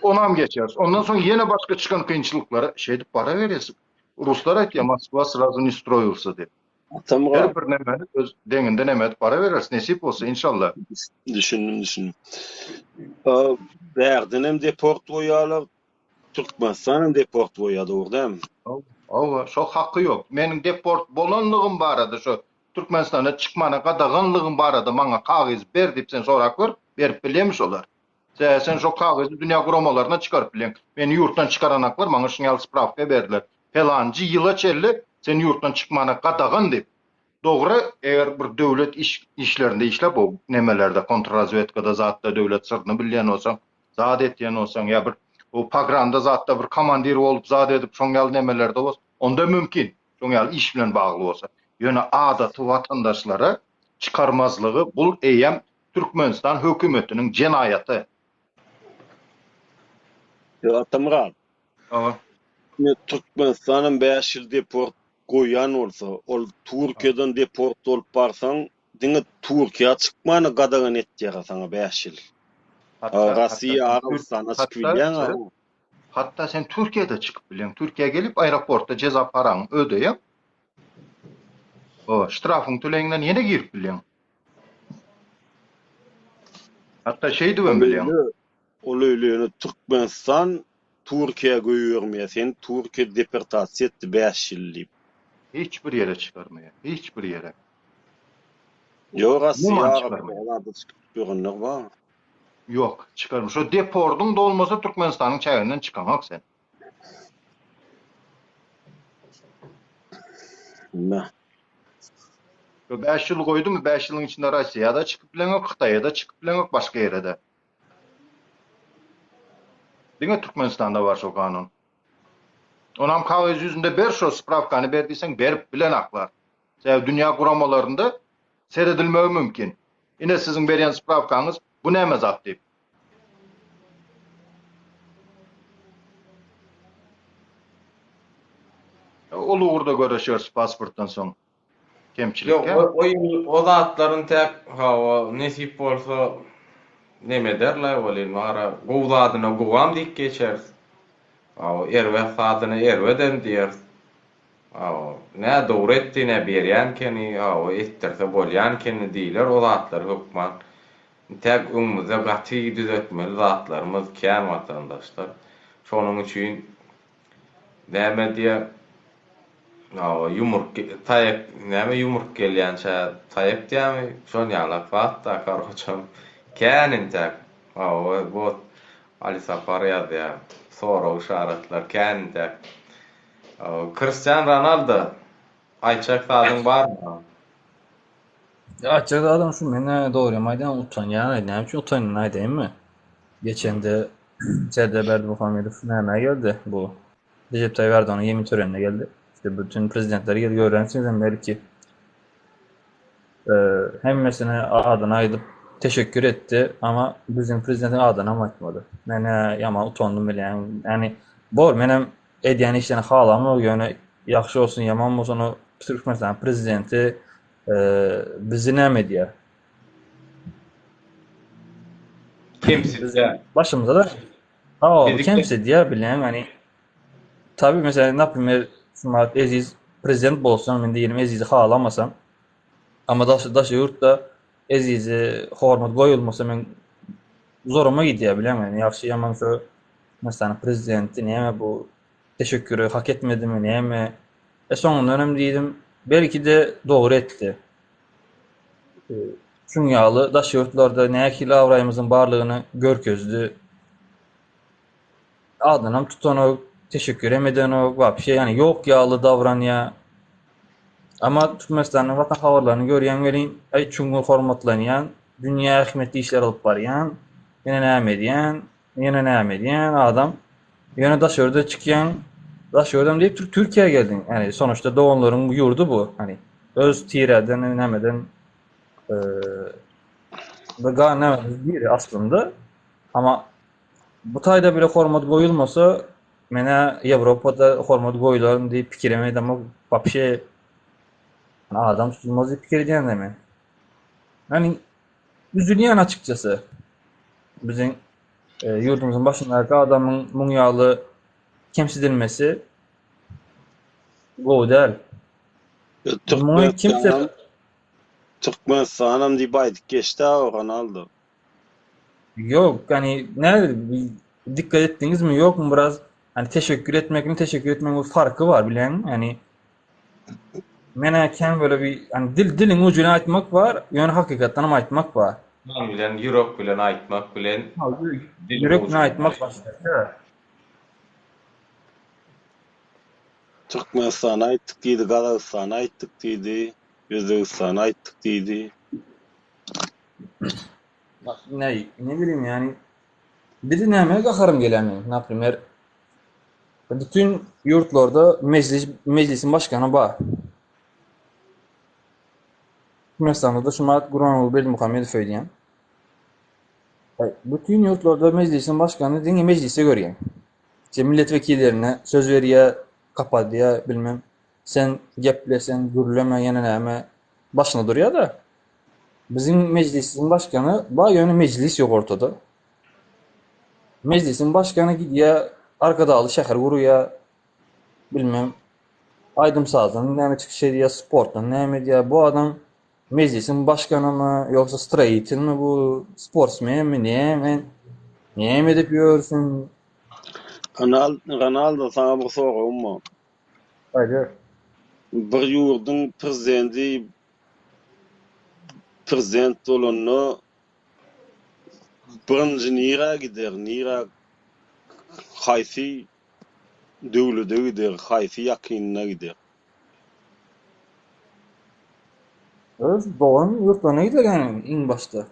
Onam geçeris. Ondan soň ýene başga çykan kynçylyklara şeýdip baraberýäs. Ruslar aýtýar, Moskwa srazu ne stroýilsa diýip. Atamyrat. Her bir nemeni öz deňinde neme edip barabereris, nesip bolsa, inşallah. Düşündim, düşündim. Bärdenem deport goýýarlar, Türkmenistanam deport goýýar, dogry dälmi? Hawa, şo haky ýok. Meniň deport bolanlygym barada, şo Türkmenistana çykmana gadaganlygym barada maňa kagyz ber diýip sen sorap gör, berip bilýärmi şolar? Sebäbi sen şo kagyzy dünýä guramalaryna çykaryp bilýäň. Meni ýurtdan çykaranaklar maňa şuň ýaly sprawka berdiler. Pelanjy ýyla çenli sen ýurtdan çykmana gadagan diýip. Dogry, eger bir döwlet iş işlerinde işläp o nemelerde kontrrazwedkada zatda döwlet syryny bilýän bolsaň, zat etýän bolsaň ýa bir o pogranda zatda bir komandir bolup zat edip şoň ýaly nemelerde bolsa, onda mümkin. Şoň ýaly iş bilen bagly bolsa. Ýöne adaty watandaşlara çykarmazlygy bul eýýäm Türkmenistan hökümetiniň jenaýaty. Ýok Atamyrat. Hawa. Ine Türkmenistanam 5 ýyl deport goýan bolsa, ol Türkiýeden deport bolup barsaň, diňe Türkiýä çykmany gadagan etýär saňa 5 ýyl. Russiýa, Arabystana çykyp bilýäň Hatda sen Türkiýede çykyp bilýäň. Türkiýä gelip aeroportda jeza paraňy ödeýäň. O, ştrafyňy töleýiňden ýene girip bilýäň. Hatda şeýdibem bilýäň. Ol öýle ýöne Türkmenistan Türkiýä goýbermeýär seni Türkiýe deportasiýa etdi 5 ýyl diýip. Hiç bir ýere çykarmaýar. Hiç bir ýere. Ýok Russiýa Umuman Arap çykarmaýar. zada çykyp ýörenler bar. Ýok, çykarmaýar. Şo depordyň dolmasa Türkmenistanyň çäginden çykaňok sen. Nä. Şo 5 ýyl goýdumy, 5 ýylyň içinde Russiýa-da çykyp bileňok, Hytaýa-da çykyp bileňok, başga ýere-de. Diňe Türkmenistanda bar şo kanun. Onam kagyz ýüzünde ber şo sprawkany ber diýseň berip bilenaklar. Sebäbi dünýä guramalarynda seredilmegi mümkin. Ine siziň berýän sprawkaňyz bu näme zat diýip. Ol ugurda göreşeris pasportdan soň. Kemçilik Ýok, o, o ýyl o zatlaryny täk hawa nesip bolsa neme ederler welin bara gowy zadyna gowam diýip geçeris. Hawa, erbet zadyna erbedem diýeris. Hawa, nä dogry etdi, nä berýän ekeni, hawa etdirse bolýan ekeni diýler o zatlar hökman. Intäk öňümizde gaty düzetmeli zatlarymyz kän watandaşlar. Şonuň üçin näme diýer, hawa ýumruk taýak näme ýumruk gelýänçä taýak diýýärmi şon ýalak zatda karoçam kän intäk hawa bot Ali Sapar ýazýar sorag yşaratlar kän intäk. Kristian Ronaldo aýtjak zadyň barmy? Aýtjak zadym şu men-ä dogrymy aýdýan utanýan näme üçin utanýanymy aýdaýynmy? Geçende Serdar Berdimuhamedow nämä geldi bu Rejep Taýyp Erdoganyň ýemin törenine geldi. İşte bütün prezidentler geldi görensiňizem belki. Hemmesine adyny aýdyp teşekkür etdi ama biziň prezidentiň adynam aýtmady. Men-ä ýaman utandym bilýäň. Ýani bor menem edýän işlerini halamok ýöne ýagşy bolsun ýaman bolsun o Türkmenistanyň prezidenti bizi näme edýär? Kemsidýär. Başymyza da Hawa, kemsidýär bilýäň, hani tabi mesela naprimer Şumat Eziz prezident bolsa, men diýelim Ezizi halamasam, ama daş daşary ýurtda Ezize hormat goýulmasa men zoruma gidýär bilýäň, yani ýagşy ýaman şu Türkmenistanyň prezidenti näme bu teşekküri hak etmedimi näme? E soňundan hem diýdim, belki-de dogry etdi. Şuň ýaly daş ýurtlarda nähili abraýymyzyň barlygyny görkezdi. Adynam tutanok, teşekkürem edenok, wapşe ýani ýok ýaly davranýar. Amma Türkmenistanyň watan habarlaryny görýän welin, aý çuňňur hormatlanýan, dünýä ähmiýetli işler alyp barýan, ýene näme edýän, Ýene näme edýän adam? Ýöne daş ýurda çykýaň, daş ýurdam diýip Türk Türkiýä geldiň. Ýani sonuçta doganlaryň ýurdy bu. Hani öz tireden nämeden eee gana biri aslynda. Ama bu taýda bile hormat goýulmasa, menä Ýewropada hormat goýularyn diýip pikirem edemok. Wapşe adam tutulmaz diýip pikir edýän men. Ýani Üzülýän açykçasy. Biziň e, ýurdumyzyň başyndaky adamyň muň ýaly kemsidilmesi gowy däl. Muňa kimse Türkmenistanam diýip aýdyp geçdi a Ronaldo. Ýok, ýani näme dikkat etdiňizmi, ýokmy biraz hani teşekkür etmek bilen teşekkür etmegiň bir farky bar bilýäňmi? Ýani Men-ä kän böyle bir hani dil diliň ujy bilen aýtmak bar, ýöne hakykatdanam aýtmak bar. Jan bilen, ýürek bilen aýtmak bilen diliň Ýürek ujy bilen bilen aýtmak başga. Türkmenistana aýtdyk diýdi, Gazagystana aýtdyk diýdi, Özbegistana aýtdyk diýdi. Ne, ne bileyim yani. Bir de näme gaharym gelýär meniň, naprimer, Bütün ýurtlarda mejlis mejlisiň başgany bar. Türkmenistanda da şumat Gurbanguly Berdimuhamedow öýdýän. Bütün ýurtlarda mejlisiň başgany diňe mejlise görýän. İşte millet wekillerine söz berýär, kapadýar, bilmem. Sen geple, sen gürleme, ýene näme başyna durýar-da. Biziň mejlisiň başgany bar, ýöne mejlis ýok ortada. Mejlisiň başgany gidýär, Arkadagly şäher gurýar, bilmem. Aýdym-sazdan näme çykyş edýär, sportdan näme edýär? Bu adam mejlisiň başganymy, ýogsa stroýitelmi bu, sportsmenmi, näme? Näme edip ýörsün? Ronaldo saňa bir soragym bar. Aýdyber. Bir ýurduň prezidenti prezident bolanda birinji nirä gider, nirä haýsy döwlede gider, haýsy ýakynyna gider? Öz dogan ýurtlaryna gider ýaňy iň başda.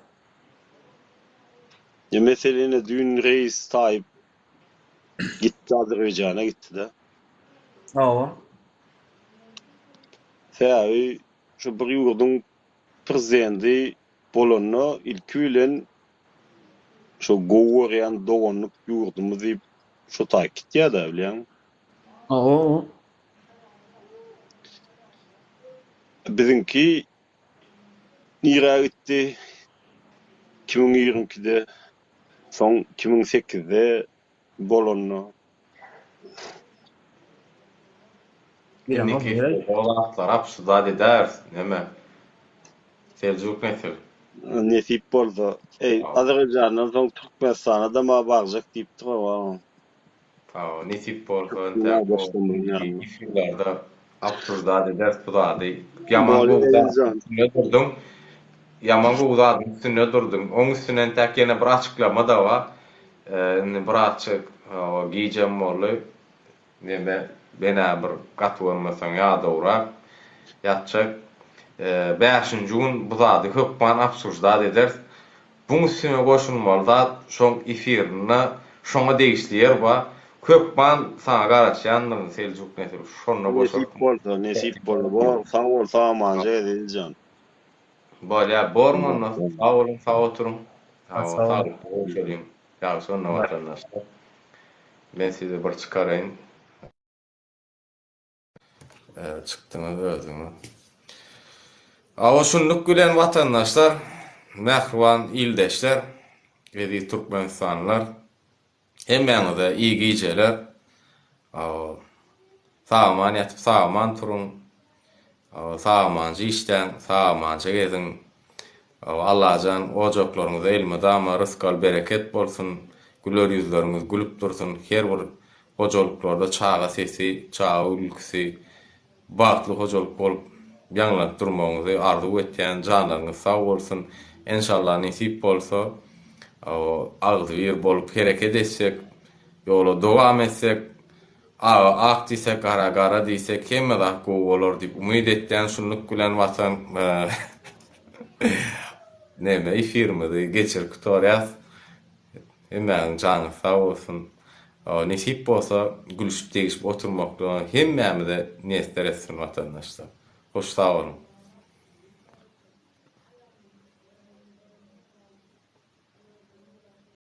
Ýa meselene düýn reis Taýyp gitdi Azerbaýjana gitdi-de. Hawa. Sebäbi şu bir ýurduň prezidenti bolanda ilki bilen şo gowy görýän doganlyk ýurdumyz diýip şo taýyp gitýär-dä bilýäňmi? Hawa. Biziňki nirä gitdi? 2022-de, soň 2008-de bolanda. Indiki o zatlar obsuzdat ederis neme Seljuk nesil. Nesip bolsa. Eý, Azerbaýjandan soň Türkmenistana-da barjak diýipdir o. Hawa, nesip bolsa entäk o efirlerde obsuzdat ederis bu zady. Ýaman gowy zadyň üstünde durduň. Ýaman gowy zadyň üstünde durduň. Oň üstüne entäk ýene bir açyklama-da bar. Indi birazçyk hawa gijem boldy. Neme menä bir gaty görmeseň ýadawrak ýatjak. Bäşinji gün bu zady hökman obsuzdat ederis. Buň üstüne goşulmaly zat şoň efirinde şoňa degişli ýer bar. Hökman saňa garaşýandyryn Seljuk Nesil şonda boşarsyň. Nesip bolsa, nesip bolsa. Bor, sag bol, sag amanja Ezizjan. Bolýar, boruň onda. Sag boluň, sag oturyň. Saglykda görşeliň. Ýagşy onda watandaşlar. Men sizi bir çykaraýyn. Çykdyňyz özüňiz. Awa şunluk bilen watandaşlar, mähriban ildeşler, eziz türkmenistanlylar, hemmäňize iyi gijeler. Awa sag-aman ýatyp sag-aman turuň. Awa sag-amanca işläň, sag-amanca geziň. Awa Allajan ojaklaryňyza elmydama rysgal bereket bolsun, güler ýüzleriňiz gülüp dursun, her bir Hojalyklarda çaga sesi, çaga gülküsi, bagtly hojalyk bolup ýaňlanyp durmagyňyzy arzuw etýän, janlaryňyz sag bolsun, enşallah nesip bolsa agzybir bolup hereket etsek, ýola dowam etsek, aga ak diýsek, gara gara diýsek hemme zat gowy bolar diýip umyt etýän, şunluk bilen Watan neme efirimizi geçirip gutarýas. Hemmäňiziň janyňyz sag bolsun. Nesip bolsa gülüşip degişip oturmaklygy hemmämize miýesser etsin watandaşlar. Hoş sag boluň.